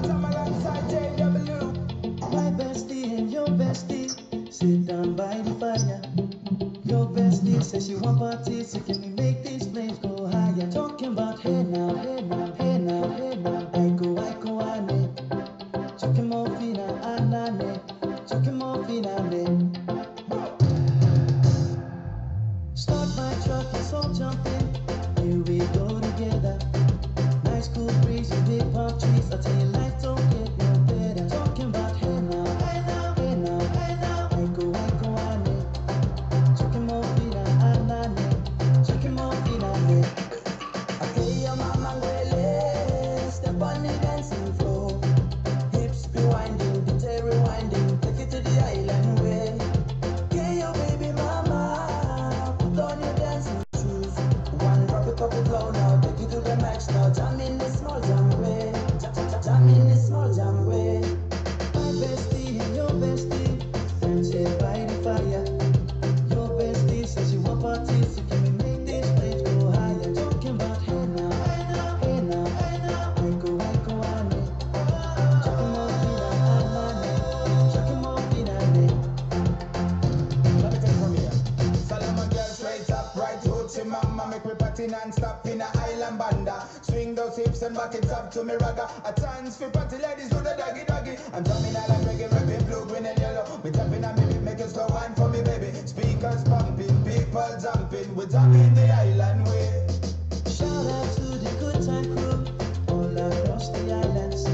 time alongside JW. My bestie and your bestie sit down by the fire. Your bestie says she want parties, so can we make these flames go higher? Talking about hey now, hey now, hey now, hey now. I go, ane. Talking more fina, anane. Talking more fina, ne. Start my truck, let's all jump in. Here we go together. Nice cool breeze and big palm trees. I tell you, life don't get no better. Talking about hey now, hey now, hey now, hey now. I go, ane. Talking more fina, anane. Talking more fina, ne. Okay, your mama ngwele. Step on the dancing floor. Hips be winding, DJ rewinding. Take it to the island way. Okay, your baby mama. Put on your dancing shoes. One drop it, pop it low now. Take it to the max now. Jam in the small jam way. Jam in the small jam way. My bestie and your bestie dancing by the fire. Your bestie says she want parties, so can we make these flames go higher? Talking about hey now, hey now, hey now, hey now. I go, ane. Talking more fina, anane. Talking more fina, ne. Let me take it from here. Solomon girl straight up, right hoochie mama. Make me party non-stop in a island banda. Swing those hips and back it up to me ragga. A chance for party ladies do the doggy doggy. I'm drumming all like reggae, rapping blue, green and yellow. Me tapping on me beat, make it slow wine for me baby. Speakers pumping, people jumping. We jumping the island way. Shout out to the good time crew all across the islands.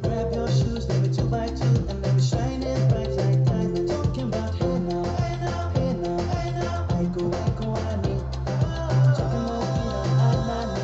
Grab your shoes, let me 2 by 2, and let me shine it bright like diamond. Talking about hey now, hey now, hey now, hey now. I go, ane. Talking more fina, anane.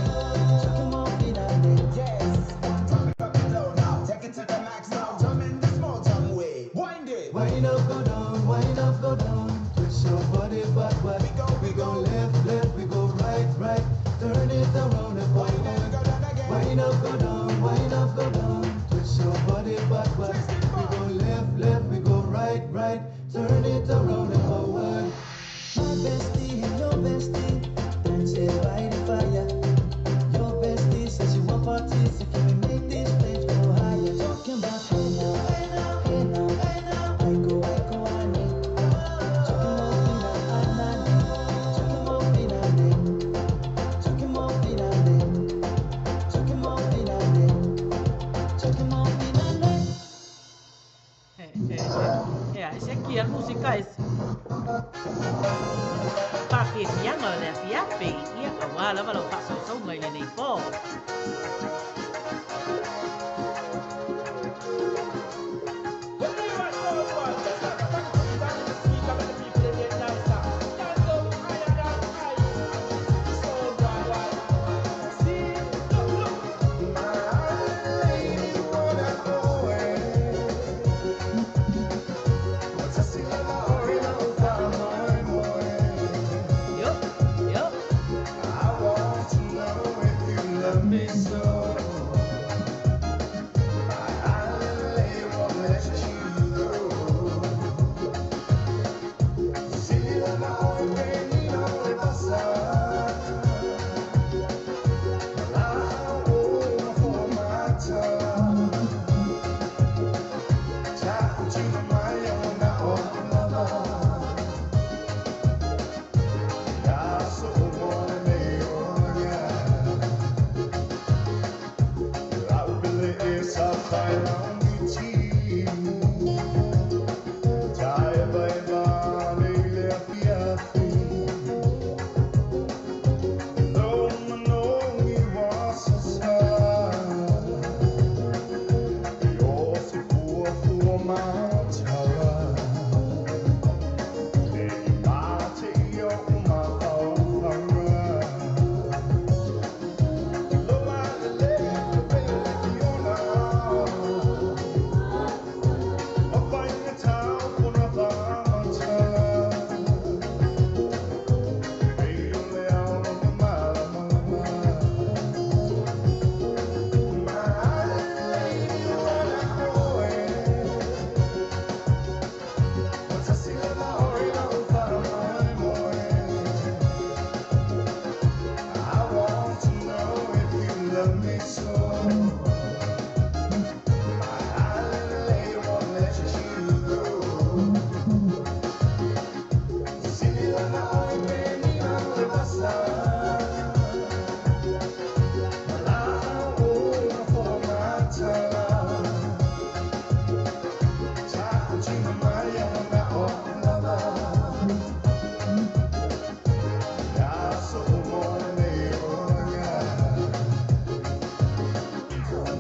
Talking more fina, ne. Yes, one drop it, drop it low now. Take it to the max now. Jump in the small jam way. Wind it. Wind up, go down, wind up, go down. Twist your body backward. We go, left, left, we go right, right. Turn it around and Wind forward. it, go down again. Wind up, go down, wind up, go down. Twist your body backward. Twist it We back. go left, left, we go right, right. Turn it around and forward. My bestie and your bestie dancing by the fire. Your bestie says she want parties, so can we make these flames go higher? Talking about hey now, hey now, hey now, hey now. I go, ane. Talking more fina, anane. Talking more fina, ne. Talking more fina, ne. Talking more fina, ne. Talking more fina, ne. Ia, ese aqui, a música esse. Whawhiwhianga o le afiafi. Ia, ka wā lava lau whaasausauga i lenei pō. Lady wanna go away. Yo, yo. I want to know if you love me so. My island lady won't let you go. See la na oi pasa. La o for mata. Ta uchi mai ona o lava. Ya so mo me oya. me so. My island lady won't let you go.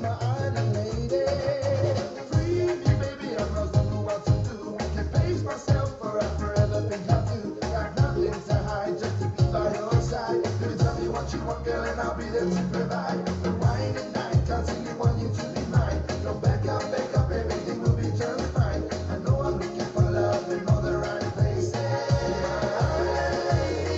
My island lady, free me, baby. I'm lost, don't know what to do. Can't pace myself for I forever think I do. Got nothing to hide, just to be by your side. Baby, tell me what you want, girl, and I'll be there to provide. The wine and night, constantly want you to be mine. Don't back up, everything will be just fine. I know I'm looking for love in all the right places. My island lady,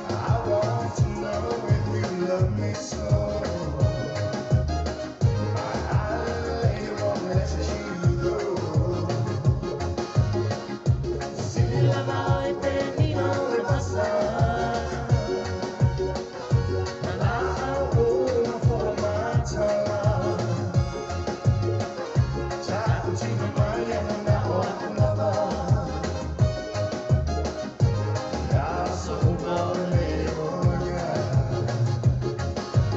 I want to know if you love me so. My island lady won't let you go.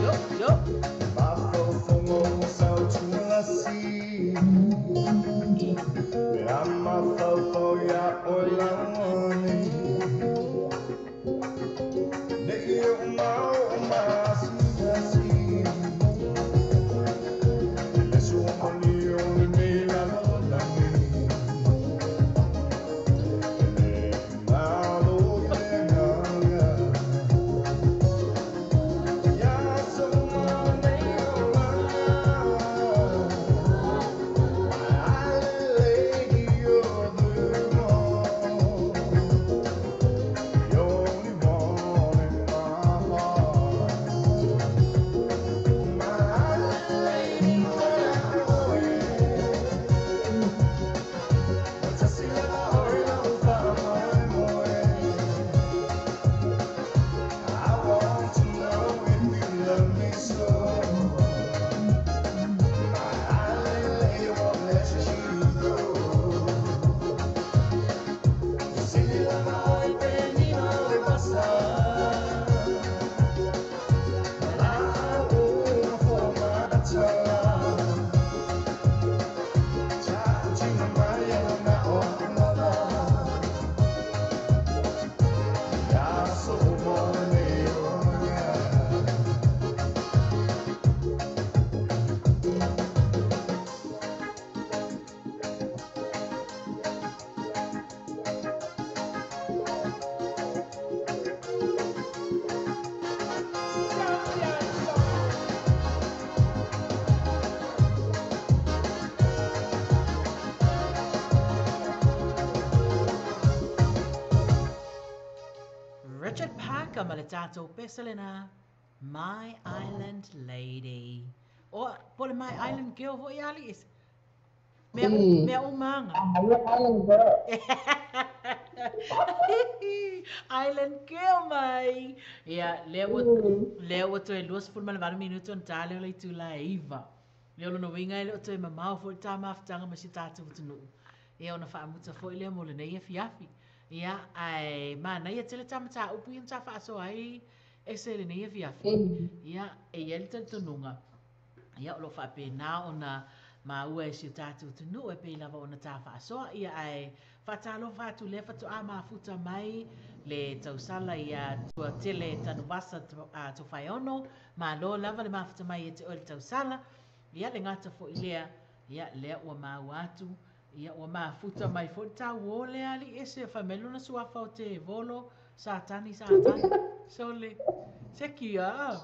Yo, yo. I want to know if you love me so. My island lady won't let you go. Richard Parker ma le tatou pese lena My Island Lady. O, po le My Island Girl foi ali ese. Mea, mea umanga. Island girl. Island Girl mai. Ia, lea ua, lea ua toe 28 minutu ona tā lea o le itula e 9. Lea o lona uiga e le o toe mamao foi le tā mafutaga ma si o tatou atunuu. Ia ona faamuta foi lea mo lenei afiafi. Ia, ae manaia tele tā mataupu ia na tā faasoa ai ese lenei afiafi. Ia, e i ai le talitonuga. Ia, o lo o faapena ona maua e si o tatou atunuu e pei lava ona tā faasoa. Ia, ae faatalofa atu lea faatoa mafuta mai le tausala ia Tuatele Tanuvasa Tofaeono. Malo lava le mafuta mai ia te oe le tausala. Ia, le gata foi lea, ia, lea ua maua atu. Ia, ua mafuta mai foi le tauō lea alii ese fai mai lona suafa o Tevolo, Satani, Satani. Sole, seki a.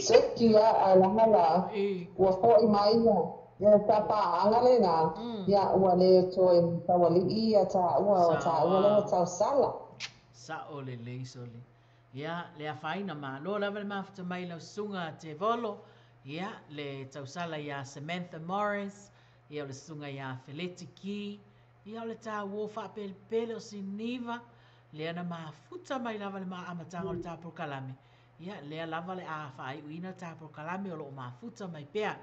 Seki a, ae laga la, ua foʻi mai ia, ia sa paaga lena, ia ua le toe taualii ia taua, o taua lea ua tausala. Sao lelei sole. Ia, le afaina malo lava le mafuta mai lau susuga Tevolo, ia, le tausala ia Samantha Morris, Ia, o le susuga ia Feleti Ki, ia, o le tāuō faapelepele o Siniva, lea na mafuta mai lava i le amataga o le tā polokalame, ia, lea lava le a faaiuina le tā polokalame o lo o mafuta mai pea.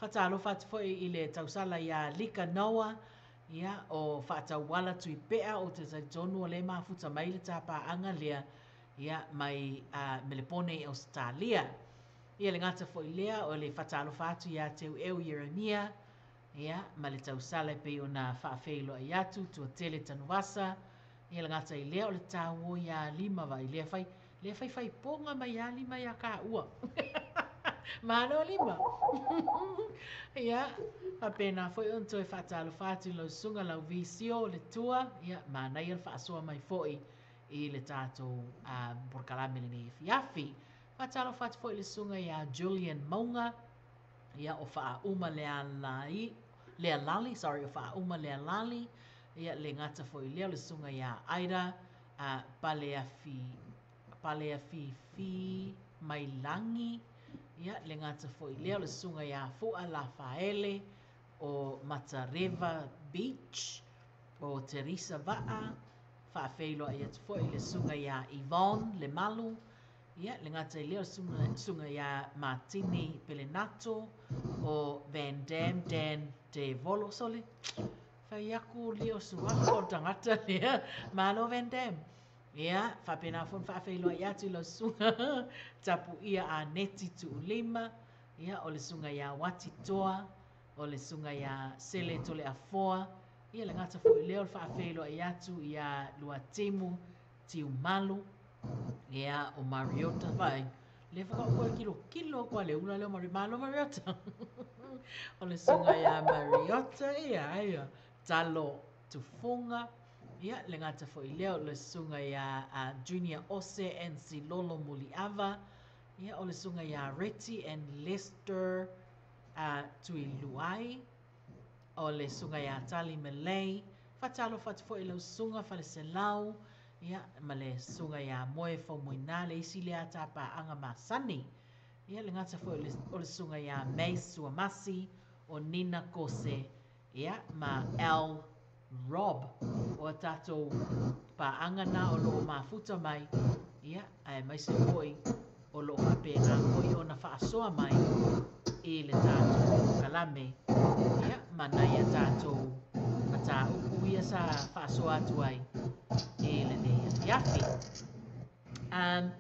Faatalofa atu foi i le tausala ia Lika Noa, ia, o Faatauala Tuipea, ou te talitonu o lea e mafuta mai le tā paaga lea, ia, mai Melepone i Ausetalia. Ia le gata foi lea o le faatalofa atu ia Teueu Ieremia, ia, ma le tausala e pei ona faafeiloai atu, Tuatele Tanuvasa, ia le gata i lea o le tāuo ia Lima vai, lea fai, lea fai faipoga mai ia Lima ia kāua. Malo Lima! Ia, faapena foi ona toe faatalofa atu i lau susuga lau VCO le tua, ia, manaia le faasoa mai foi i le tatou polokalame lenei afiafi. Faatalofa atu foi i le susuga ia Julian Mauga, ia o Faauma Lealai, Lealali, sorry, o Faauma Lealali, ia le gata foi lea o le susuga ia Ida a Paleafi, Paleafifi Mailangi, ia le gata foi lea o le susuga ia Fua Lafaele o Matareva Beach, o Teresa Vaa, faafeiloai atu foi i le susuga ia Yvonne Lemalu, Ia, le gata i lea o le susuga ia Matini Pelenato, o Van Dam Dan Te Volo, sole, fai aku le o suafa o le tagata lea, malo Van Dam. Ia, faapena foi ona faafeiloai atu i lau susuga Tapuia Aneti Tuulima, ia, o le susuga ia Wati Toa, o le susuga ia Sele Toleafoa, ia, le gata foi lea o le faafeiloai atu ia Luatimu Tiumalu, ia, o Mariota vai. Lea faatoa ou toe tilotilo atu lava i le ula lea o Mariota. Malo Mariota! O le susuga ia Mariota, ia, ia, Talo Tufuga, ia, le gata foi lea o le susuga ia Junior Ose and Silolo Muliava, ia, o le susuga ia Retty and Lester Tuiluai, o le susuga ia Tali Melei. Faatalofa atu foi i lau susuga Faleselau, ia, ma le susuga ia Moe Faumoina, le isi lea tapaaga masani. Ia, le gata foi o le susuga ia May Suamasi, o Nina Kose, ia, ma Al Rob, o a tatou paaga na o lo o mafuta mai, ia, aemaise foi o lo o faapena foi ona faasoa mai i le tatou polokalame, ia, ma nai a tatou mataupu ia sa faasoa atu ai i lenei afiafi. Um,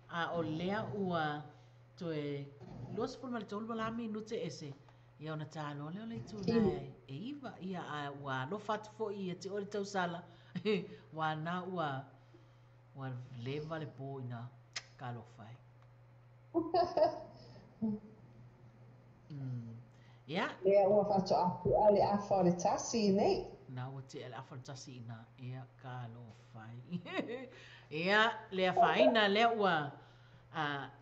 a o lea ua toe 23 ma la minute ese, ia ona taloa lea o le itula e 9, ia, a ua alofa atu foi ia te oe le tausala, ua na ua Ua leva le po ina talofa e. Ia. Lea ua faatoa pu'a le afa o le tasi nei. Na ua tea le afa o le tasi ina. Ia, talofa e. Ia, le afaina lea ua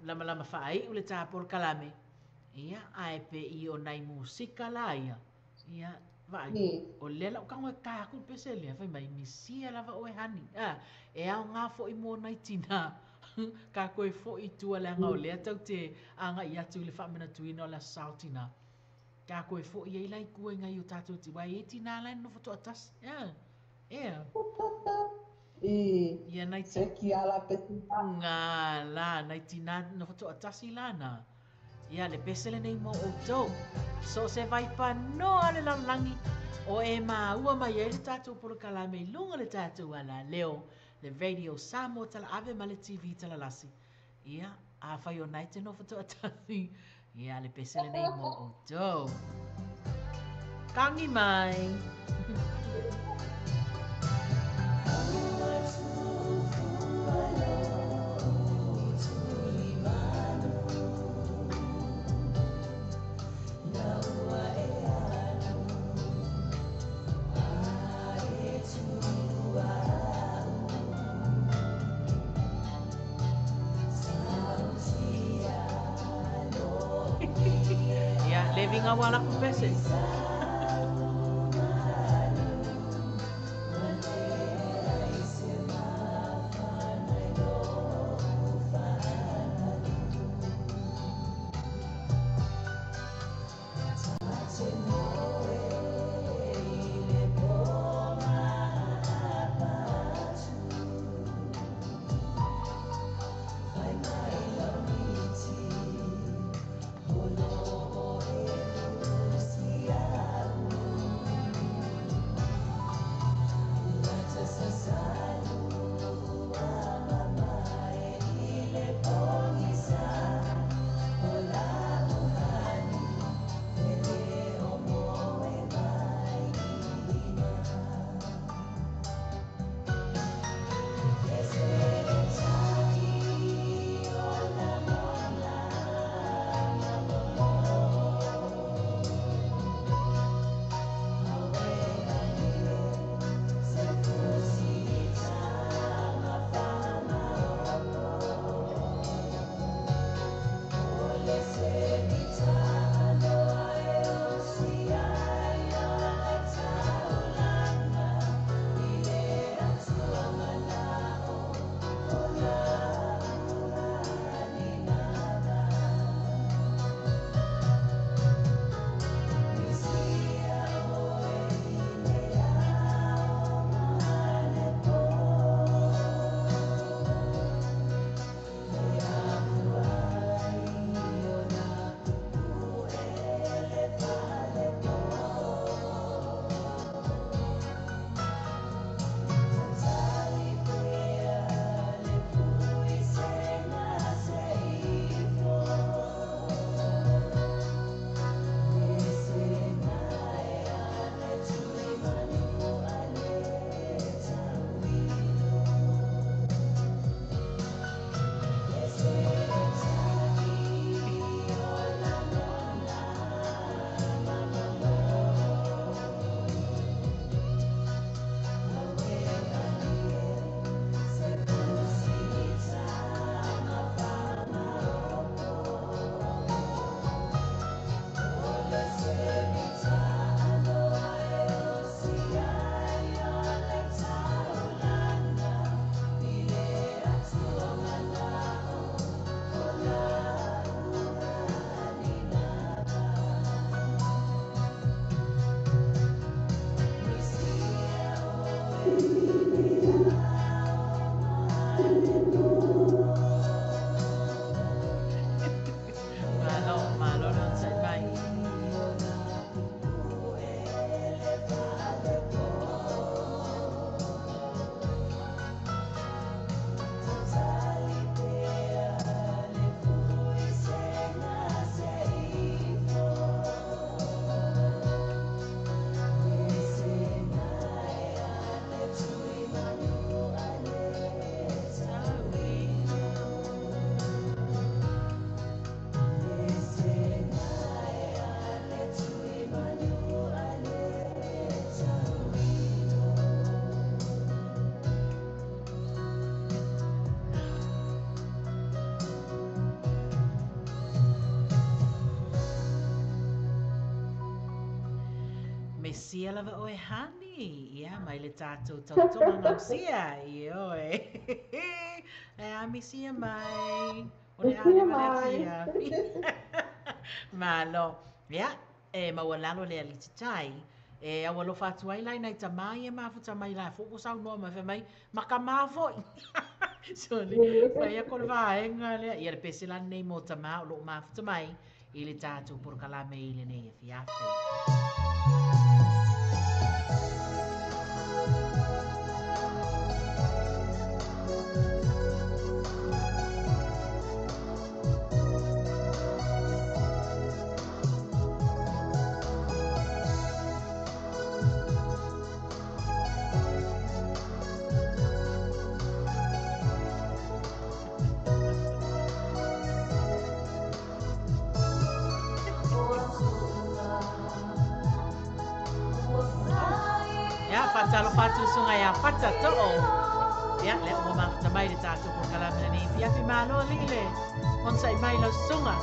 lamalama faaiu le tā polokalame. Ia, ae pe i o nai musika la ia. Ia, vaai, o lea la ou tago e ta atu le pese lea, fai mai, misia lava oe honey. A, e aoga foi mo nai tinā, ka toe foi i tua leaga o lea tatou te agai atu i le faamanatuina o le Aso Sa o Tinā. Ka toe foi ai la i tua i nai o tatou aua e i ai tinā la e nonofo toatasi. A, ea. I, Ia, nai se ki ala pese Ngā la, nai tinā nonofo toatasi la na. Ia, le pese lenei mo outou. So o se vaipanoa o le lalolagi o e māua mai ai le tatou polokalame i luga o le tatou alaleo, le Radio Samoa Talaave ma le TV Talalasi. Ia, afai o na e te nofo toatasi, ia, le pese lenei mo outou. Tangi mai! Ia, le viga ua laku pese. Malo, malo le onosai mai. Mesia lava oe hani, ia mai le tātou tautoga gausia, i oe. E a mesia mai, o le Mesia ale ma le mai. afiafi. Malo, ia, e maualalo le alititai, e au alofa atu ai lai nai tamā ia mafuta mai la fo saunoa mai fai mai, makamā foi. So le, fai aku le vaega lea, ia le pese la nei mo tamā o loo mafuta mai, i le tātou porokalame i lenei afiafi. Ia, faatalofa atu usuga iā Fata To'o. Ia, lea ua mafuta mai le tatou polokalame lenei afiafi. Malo alii le onosai mai lau susuga.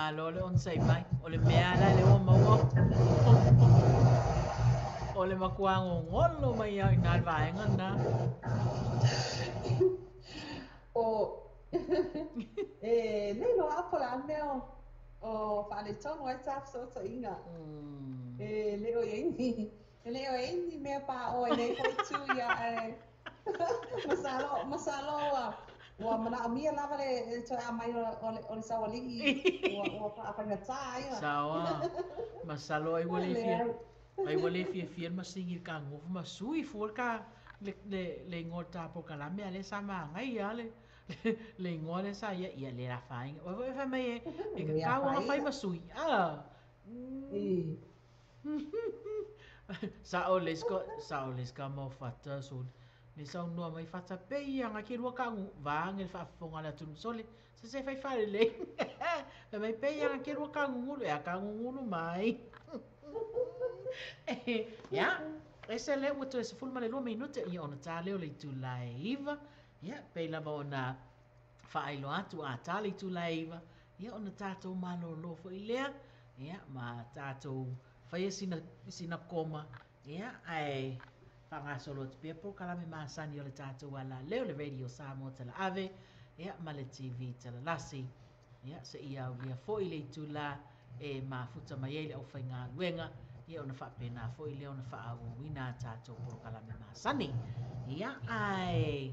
Malo le onosai mai, o le mea lava la le ua maua o le matua gogolo mai lava i ina i le vaega lena. O e le iloa po o le a le mea o faaletonu ai ta fesootaiga. E le o i ai ni e le o i ai ni mea paoa i lenei foi itu ia ae masalo masalo ua ua manaomia lava le toe aumai o le o le saualii ua ua faafaigata ai ona Sao a. Masalo ai ua le fia ai ua le fiafia le masini i le kagofo ma sui fua le ka le le le igoa o le ta polokalame a lea sa magaia lava le le igoa lea sa i ai ia le afaina. Oe foi e fai mai e e Le tatau ona fai afaina. ma sui a. Sa'o le isi sa'o le isi tama o Fata sole le saunoa mai Fata pei aga ke lua kagu vaage le faafofoga a le atunuu sole se se fai faalelei fai mai pei aga ke lua kagugulu e a kagugulu mai ia ese lea ua toe 12 minute ia ona ta lea o le itula e 9 ia pei lava ona faailoa atu a ta le itula e 9 ia ona tatou malōlō foi lea ia ma tatou faia sina sina koma ia ae faagasolo atu pea polokalame masani o le tatou alaleo le Radio Samoa Talaave ia ma le TV Talalasi ia seia aulia foi le itula e mafuta mai ai le aufaigaluega ia ona faapena foi lea ona faaauauina a tatou polokalame masani ia ae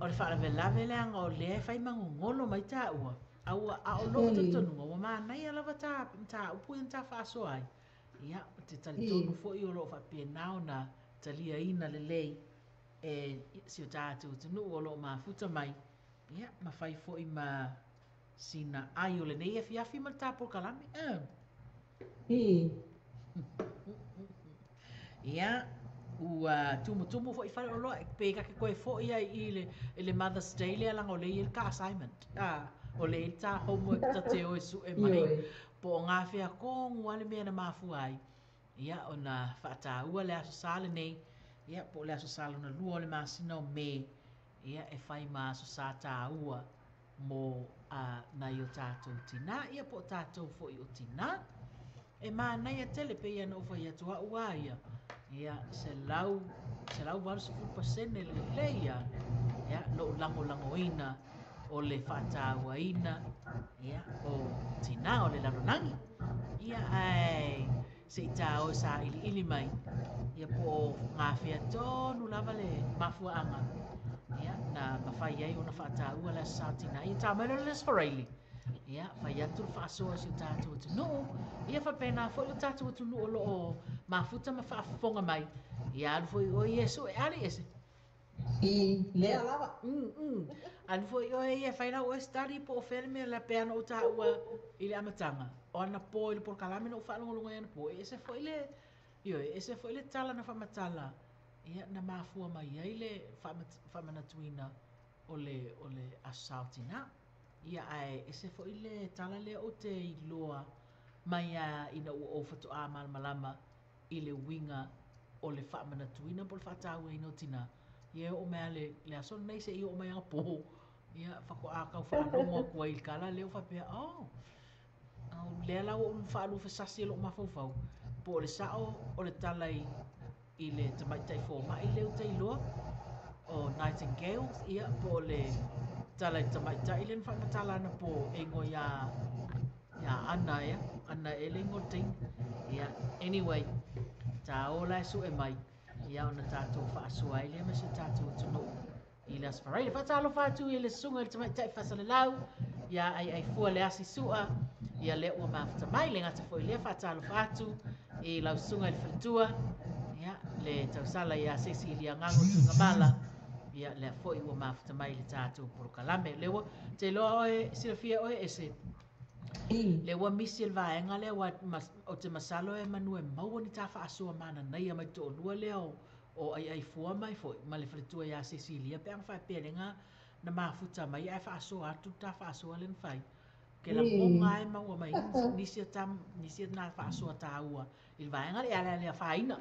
o le faalavelave leaga o lea e fai magogolo mai taua a ua a o lou talitonuga ua manaia lava ta mataupu ia na ta faasoa ai ia ou te talitonu foi o lo o faapena ona taliaina lelei e si o tatou atunuu o lo o mafuta mai ia ma fai foi ma sina ai o lenei afiafi ma le ta polokalame. Ia, ua tumutumu foi faleoloa pe ta te toe foi ai i le i le Mother's Day lea leaga o lea e i ai le ta assignment. A, o lea e i ai le ta homework ta te o e sue mai po o gafea tonu lava le mea na mafua ai ia ona faataua le Aso Sa lenei, ia po o le Aso Sa lona lua o le masina o Me, ia e fai ma Aso Sa taua mo nai o tatou tinā, ia po o tatou foi o tinā. E manaia tele pei ona ou fai atu au a ia, ia 180% lelei lava ia lou lagolagoina o le faatauaina ia o tinā o le lalolagi. Ia ae se i ta o e sailiili mai ia po o gafea tonu lava le mafuaaga ia na mafai ai ona faataua le Aso Sa o Tinā. Ia ta mai loa le Aso Faraile, ia fai atu le faasoa a si o tatou atunuu, ia faapena foi lo tatou atunuu o lo o mafuta ma faafofoga mai, ia alu foi oe ia e sue, ali ese. I lea lava. Alu foi oe ia e fai lau oe study po o fea le mea la pei ona ou taua i le amataga, o anapo i le polokalame na ou faalogologo ai anapo, e ese foi le, ioe, e ese foi le tala na faamatala, ia, na mafua mai ai le faamanatuina o le, o le Aso Sa o Tinā. Ia, ae ese foi le tala lea ou te iloa mai lava ina ua ou faatoa malamalama i le uiga o le faamanatuina po o le faatauaina o tinā, ia e oo mai lava i le aso lenei seia oo mai anapo, ia faatoa tau faalogo atu ai i le tala lea ua faapea, oh, o lea la ua ou faaluafesasi e lou mafaufau, po o le sao o le tala i i le tamaitai fomai lea ou te iloa, o Nightingale, ia po o le tala i le tamaitai lea na faamatala anapo e igoa ia ia Ana ea, Ana ea le igoa o le teine. Ia, anyway, ta o la e sue mai, ia ona tatou faasoa ai lea ma si o tatou atunuu i le Aso Faraile. Faatalofa atu i le susuga i le tamaitai faasalelau, ia Aiaifua Leasi Sua, ia lea ua mafuta mai, le gata foi lea faatalofa atu i lau susuga i le faletua, ia le tausala ia Sesilia Gago Tuigamala, ia lea foi ua mafuta mai i le tatou polokalame. Lea ua te iloa oe, silafia oe ese, lea ua misi e le vaega lea ua, ou te masalo e manu e maua ni ta faasoa mananaia mai toalua lea o o Aiaifua mai foi ma le faletua ia Sesilia pe ana faapea lega na mafuta mai ae faasoa atu le ta faasoa lea na fai. Ke lagona lava e maua mai nisi o ta nisi o na faasoa taua i le vaega lea, a le afaina.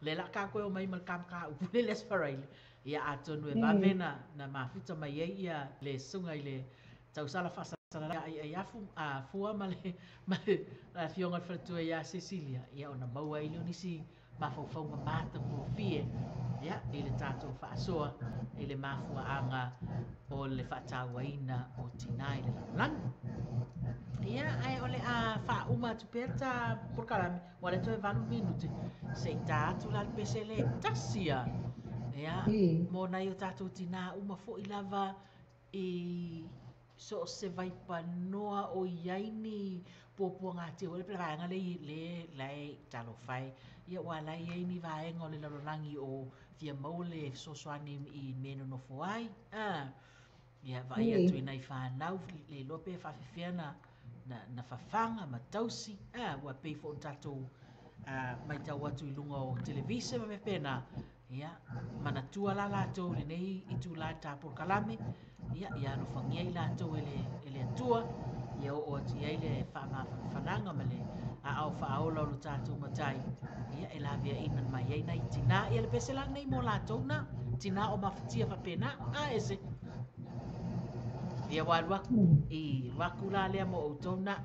Lea o le a tatou o mai ma le ta mataupu lea i le Aso Faraile. Ia atonu e vave na mafuta mai ai ia le susuga i le tausala faasalalau. Ai ai afu a fua ma le afioga i le faletua ia Cecilia, ia ona maua ai lea o nisi mafaufauga matagofie ia i le tatou faasoa i le mafuaaga o le faatauaina o tinā i le lalolagi. Ia, ae o le a faauma atu pea le ta polokalame, ua le toe 8 minute, se i ta atu la le pese le tasi a. Ia, mo nai o tatou tinā uma foi lava i so o se vaipanoa o i ai ni puapuaga teu le pe le vaega le le lae talofa e. Ia ua la i ai ni vaega o le lalolagi o fia maua le fesoasoani i mea e nonofo ai. Ia vaai atu i nai fanau le iloa pe faafefea na fafaga ma tausi. Ua pei foi ona tatou matau atu i luga o televise ma mea pena. Ia, manatua la latou lenei itula i ta polokalame. Ia, ia alofagia i latou e le Atua. Ia oo atu i ai le faamafanafanaga ma le aao faaola o lo tatou matai. Ia, e laveaina mai ai nai tinā. Ia, le pese la lenei mo latou na. Tinā o mafatia faapena. A ese. Ia, ua alu aku. I alu aku la lea mo outou na.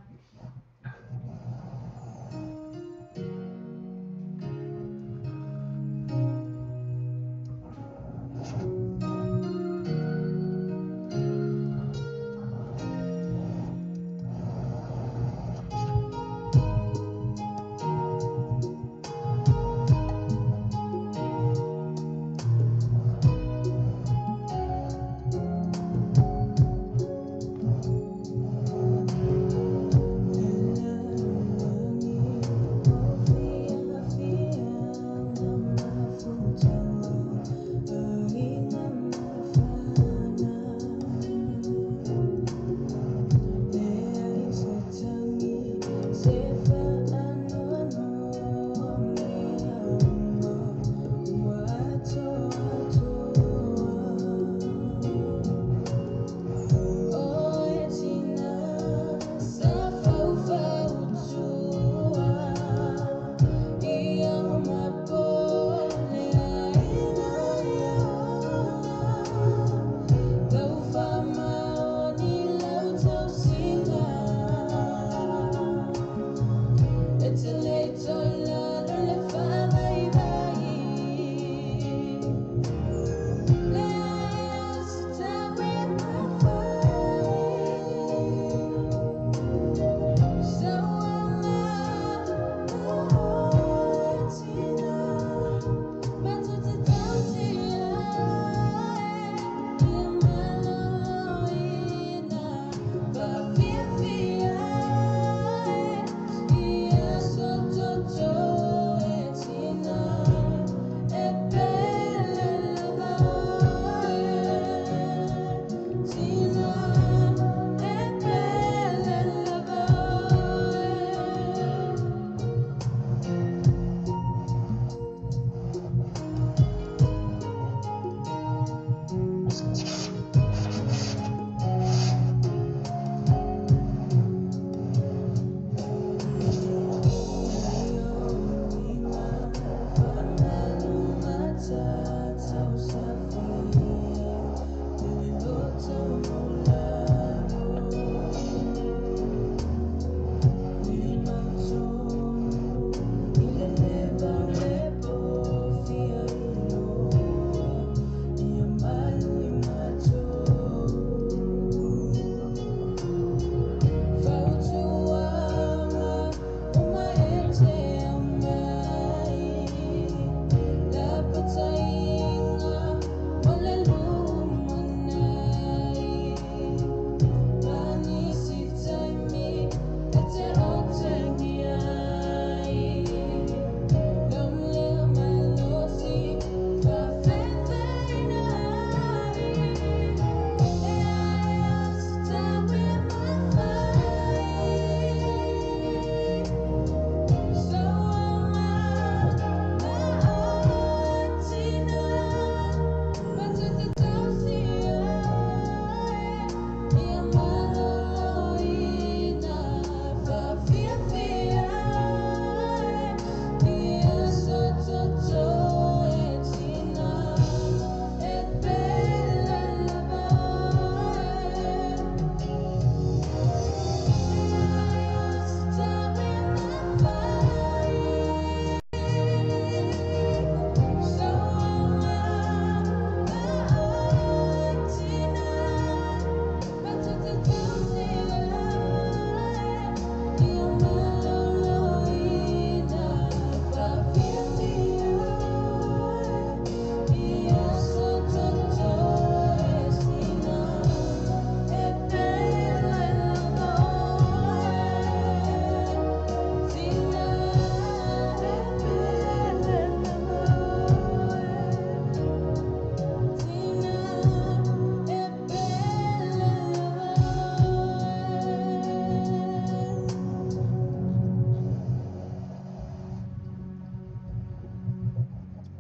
So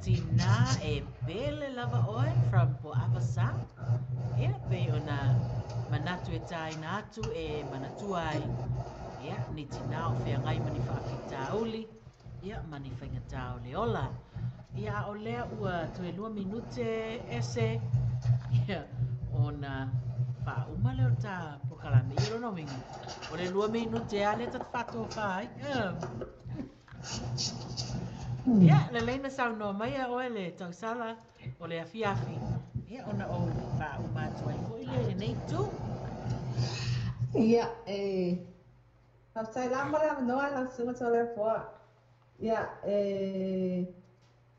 Tinā e pele lava oe from Poavasa. Ia, pei ona manatu e tāina atu e manatua ai, ia, ni tinā o feagai ma ni faafitauli, ia, ma ni faigata o le ola. Ia, a o lea ua toe lua minute ese, ia, ona faauma lea o le ta polokalame. Ia, o lona uiga, o le lua minute lava lea ta te faatofa ai. Ia, lelei na saunoa mai a oe le tausala o le afiafi, ia ona ou faauma atu ai foi lea i lenei itu. Ia, e faafetai lava mo le avanoa lau Susuga Toleafoa. Ia, e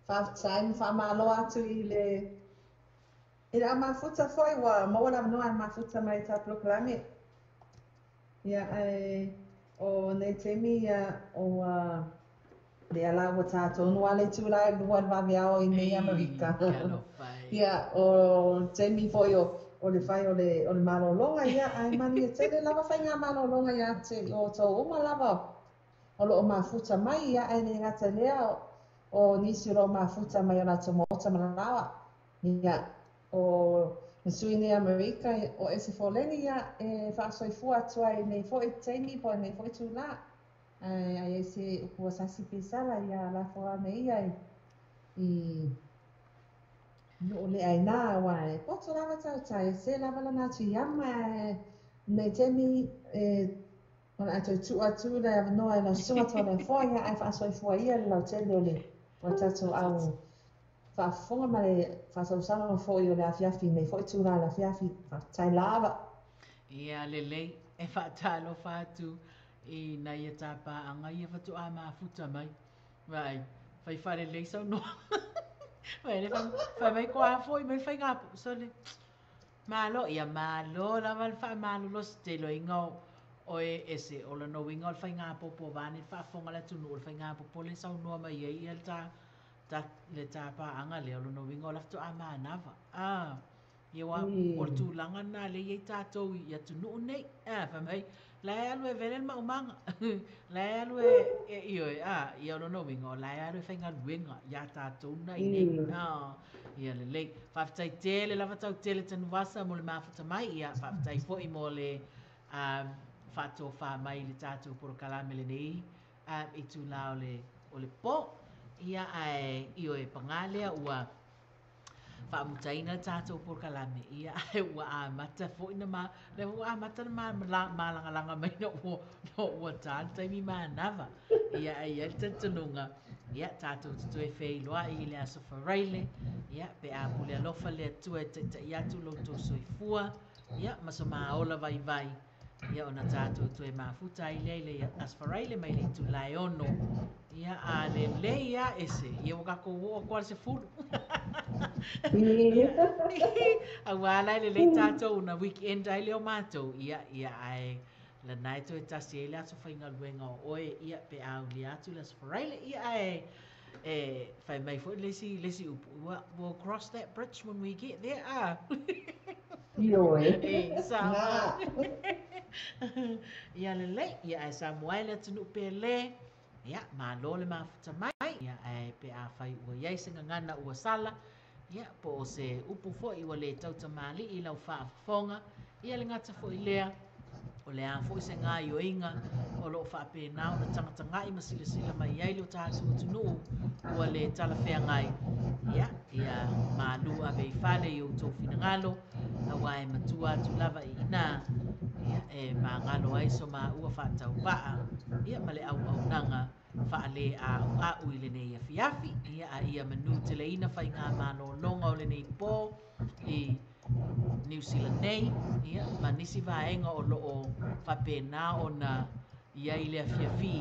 faafetai ma faamalo atu i le i le au mafuta foi ua maua le avanoa e mafuta mai i ta polokalame. Ia, ae o nei taimi ia, ua lea la ua tā tonu lava le itula e lua i le vaveao i nei Amerika. Ia, o le taimi foi o, o le fai o le, o le malologa, ia, ae manuia tele lava faiga malologa ia te outou uma lava o lo o mafuta mai, ia, ae le gata i lea, o, o nisi o lo o mafuta mai o latou maota ma laoa. Ia, o le sui nei Amerika, o Ese Foleni, ia, e faasoifua atu ai i nei foi taimi po o nei foi itula. Ae a i ai se upu a sasi pe sala, ia lafo ane ia i nuu le aina, aua e poto lava tautai, e se lava lana atu iama, ae nei taimi e o le a toe tuu atu le avanoa i lau susuga Toleafoa, ia, ae faasoifua ia le lautele o le o le tatou au faafofoga ma le faasausauga foi o le afiafi i nei foi itula o le afiafi. Faafetai lava. Ia lelei, e faatalofa atu i nai a ta paaga ia faatoa mafuta mai. Vaai, fai faalelei saunoaga. Vaai le fai mai ko a foi mai le faiga sole. Malo, ia malo lava le faamalolosi te iloiga o oe ese o lona uiga o le faiga popo vaeane le faafofoga a le atunuu o le faiga popo le saunoa mai ai ia le ta ta le ta paaga lea o lona uiga o le faatoa manava. Ah, ia aua o le tulaga lena lea e i ai tatou i atunuu nei. Ah, fai mai, la e alu e vele le maumaga. La e alu e, e ioe, ah, ia o lona uiga o la e alu e faigaluega iā tatou na i nei. Ah, ia lelei. Faafetai tele lava Tautele Tanuvasa mo le mafuta mai. Ia, faafetai foi mo le faatofa mai i le tatou polokalame lenei itula o le, o le pō. Ia, ae ioe, pagā lea ua faamutaina le tatou polokalame, ia ae ua amata foi na ma, lea foi ua amata na ma, malagalaga mai na ua, na ua tā le taimi manava. Ia ae i ai le talitonuga, ia tatou te toe feiloai i le Aso Faraile, ia pe a pule alofa le Atua e taitai atu lo outou soifua, ia ma so ma ola vaivai. Ia ona tatou toe mafuta ai lea i le Aso Faraile mai le itula e 6. Ia a lelei lava ese, ia ua tatou oo atu lava i le 10. Ia, aua la e lelei tatou ona weekend ai lea o matou, ia, ia ae lana e toe tasi ai le aso faigaluega o oe, ia pe a aulia atu le Aso Faraile, ia ae e fai mai foi le isi, le isi upu, we'll cross that bridge when we get there, ah. Ioe. E, sao. Na. Ia lelei, ia ae Samoa e le atunuu pele, ia malo le mafuta mai, ia ae pe afai ua i ai se gagana ua sala, ia po o se upu foi ua le tautamalii i lau faafofoga, ia le gata foi lea, o le a foi se gaoioiga o lo o faapena ona tagatagai ma silasila mai ai lo tatou atunuu ua le talafeagai, ia, ia malu ave i fale i outou finagalo, aua e matua atu lava i inā, ia, e magalo ai so maua faatauvaa, ia, ma le auaunaga faaleʻauʻau i lenei afiafi. Ia, a ia manuteleina faigamalologa o lenei pō i Niu Sila nei, ia, ma nisi vaega o lo o faapena ona i ai le afiafi,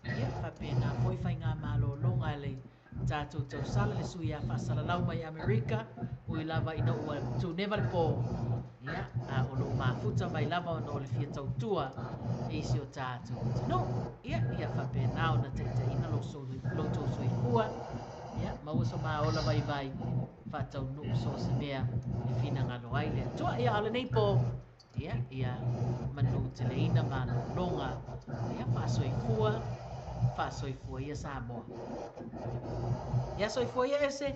ia, faapena foi faigamalologa a le tatou tausala le sui a faasalalau mai Amerika, ui lava ina ua tuneva le pō, ia, a o lo o mafuta mai lava ona o le fia tautua i si o tatou atunuu. Ia, ia faapena ona taitaiina lo outou soifua, ia, maua so ma ola vaivai faataunuu so o se mea e finagalo ai le Atua. Ia, a o lenei pō, ia, ia manuteleina malologa, ia, faasoifua. Faasoifua ia Samoa. Ia soifua ia ese.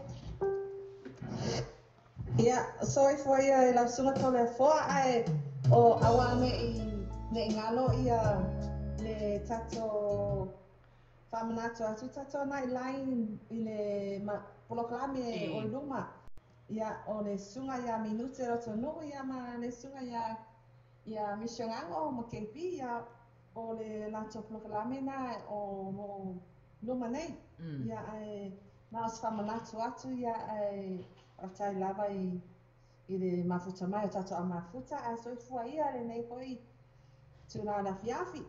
Ia, soifua ia i lau susuga Toleafoa, ae o aua ne'i ne'i galo ia le tatou faamanatu atu tatou nai line i le polokalame o i luma. Ia, o le susuga ia Minute Lotonuu ia ma le susuga ia ia Misiogago ma KB, ia o le latou polokalame na o lo o luma nei. Ia, ae na o se faamanatu atu ia, ae faafetai lava i i le mafuta mai o tatou au mafuta, ae soifua ia lenei foi itula o le afiafi.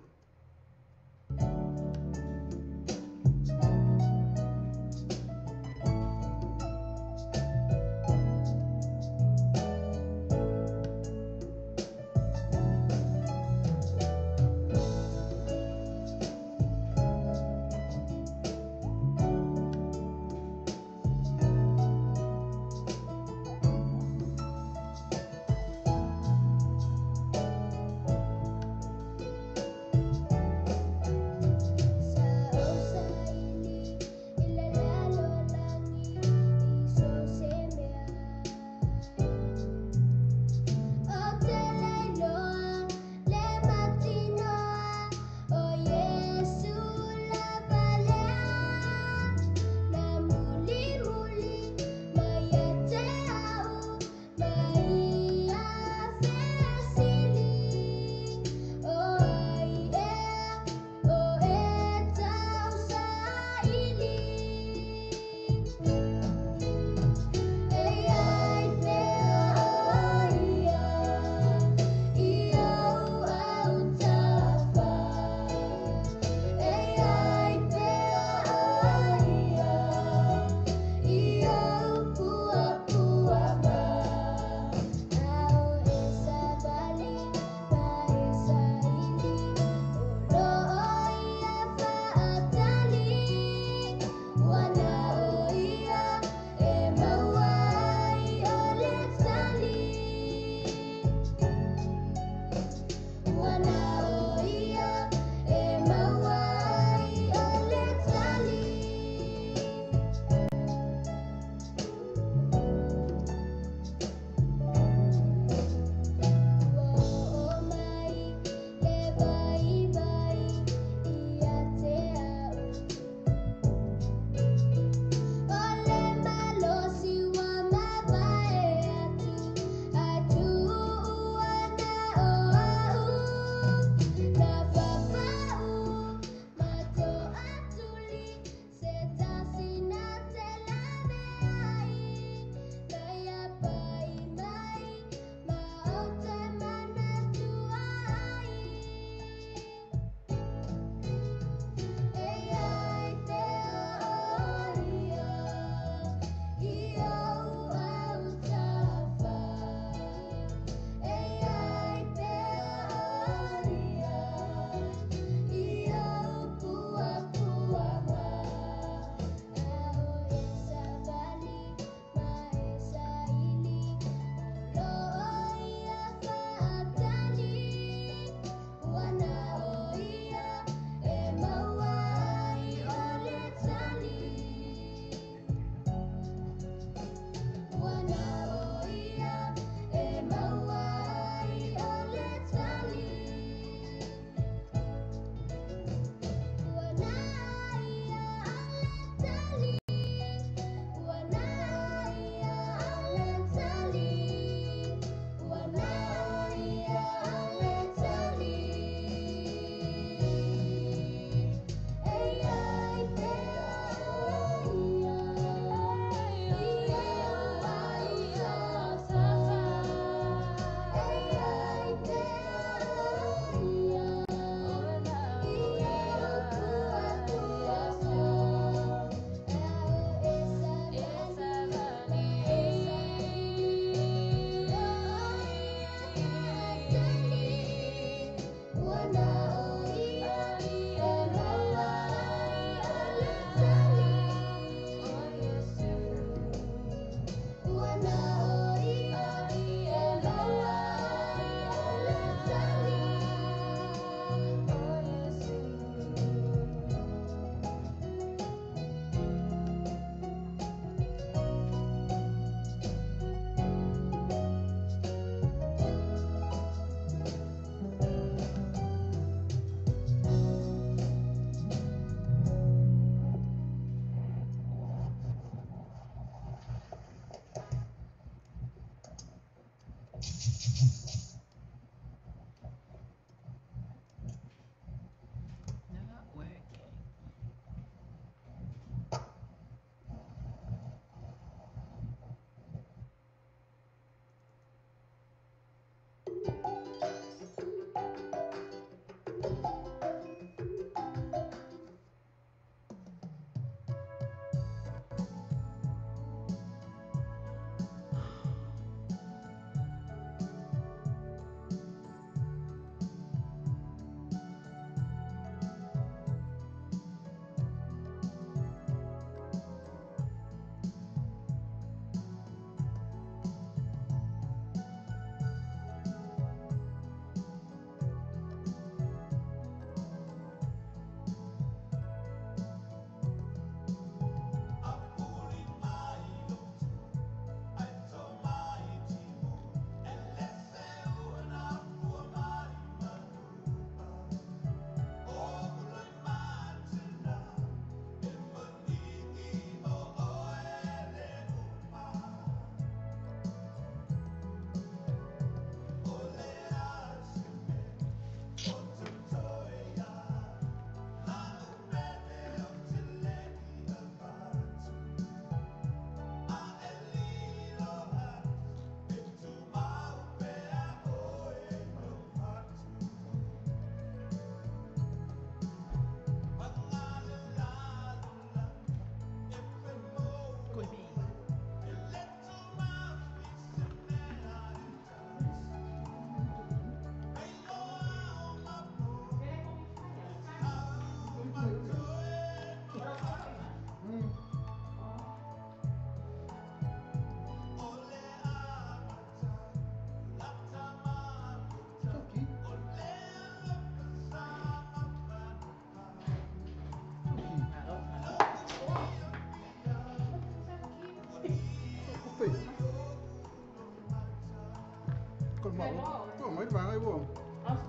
Ai ua.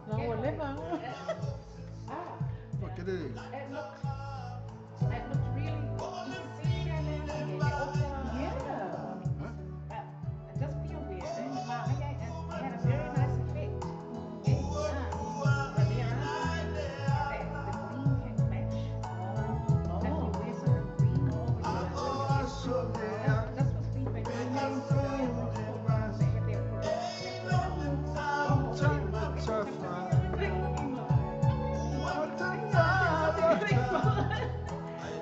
Na ua leva. Pakele. It looked really. You can see it now. Yeah. Huh? It does feel weird. It had a very nice effect. But there are that the green can clash. If you wear something green over your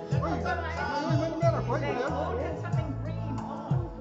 this was feedback. They all had something green on.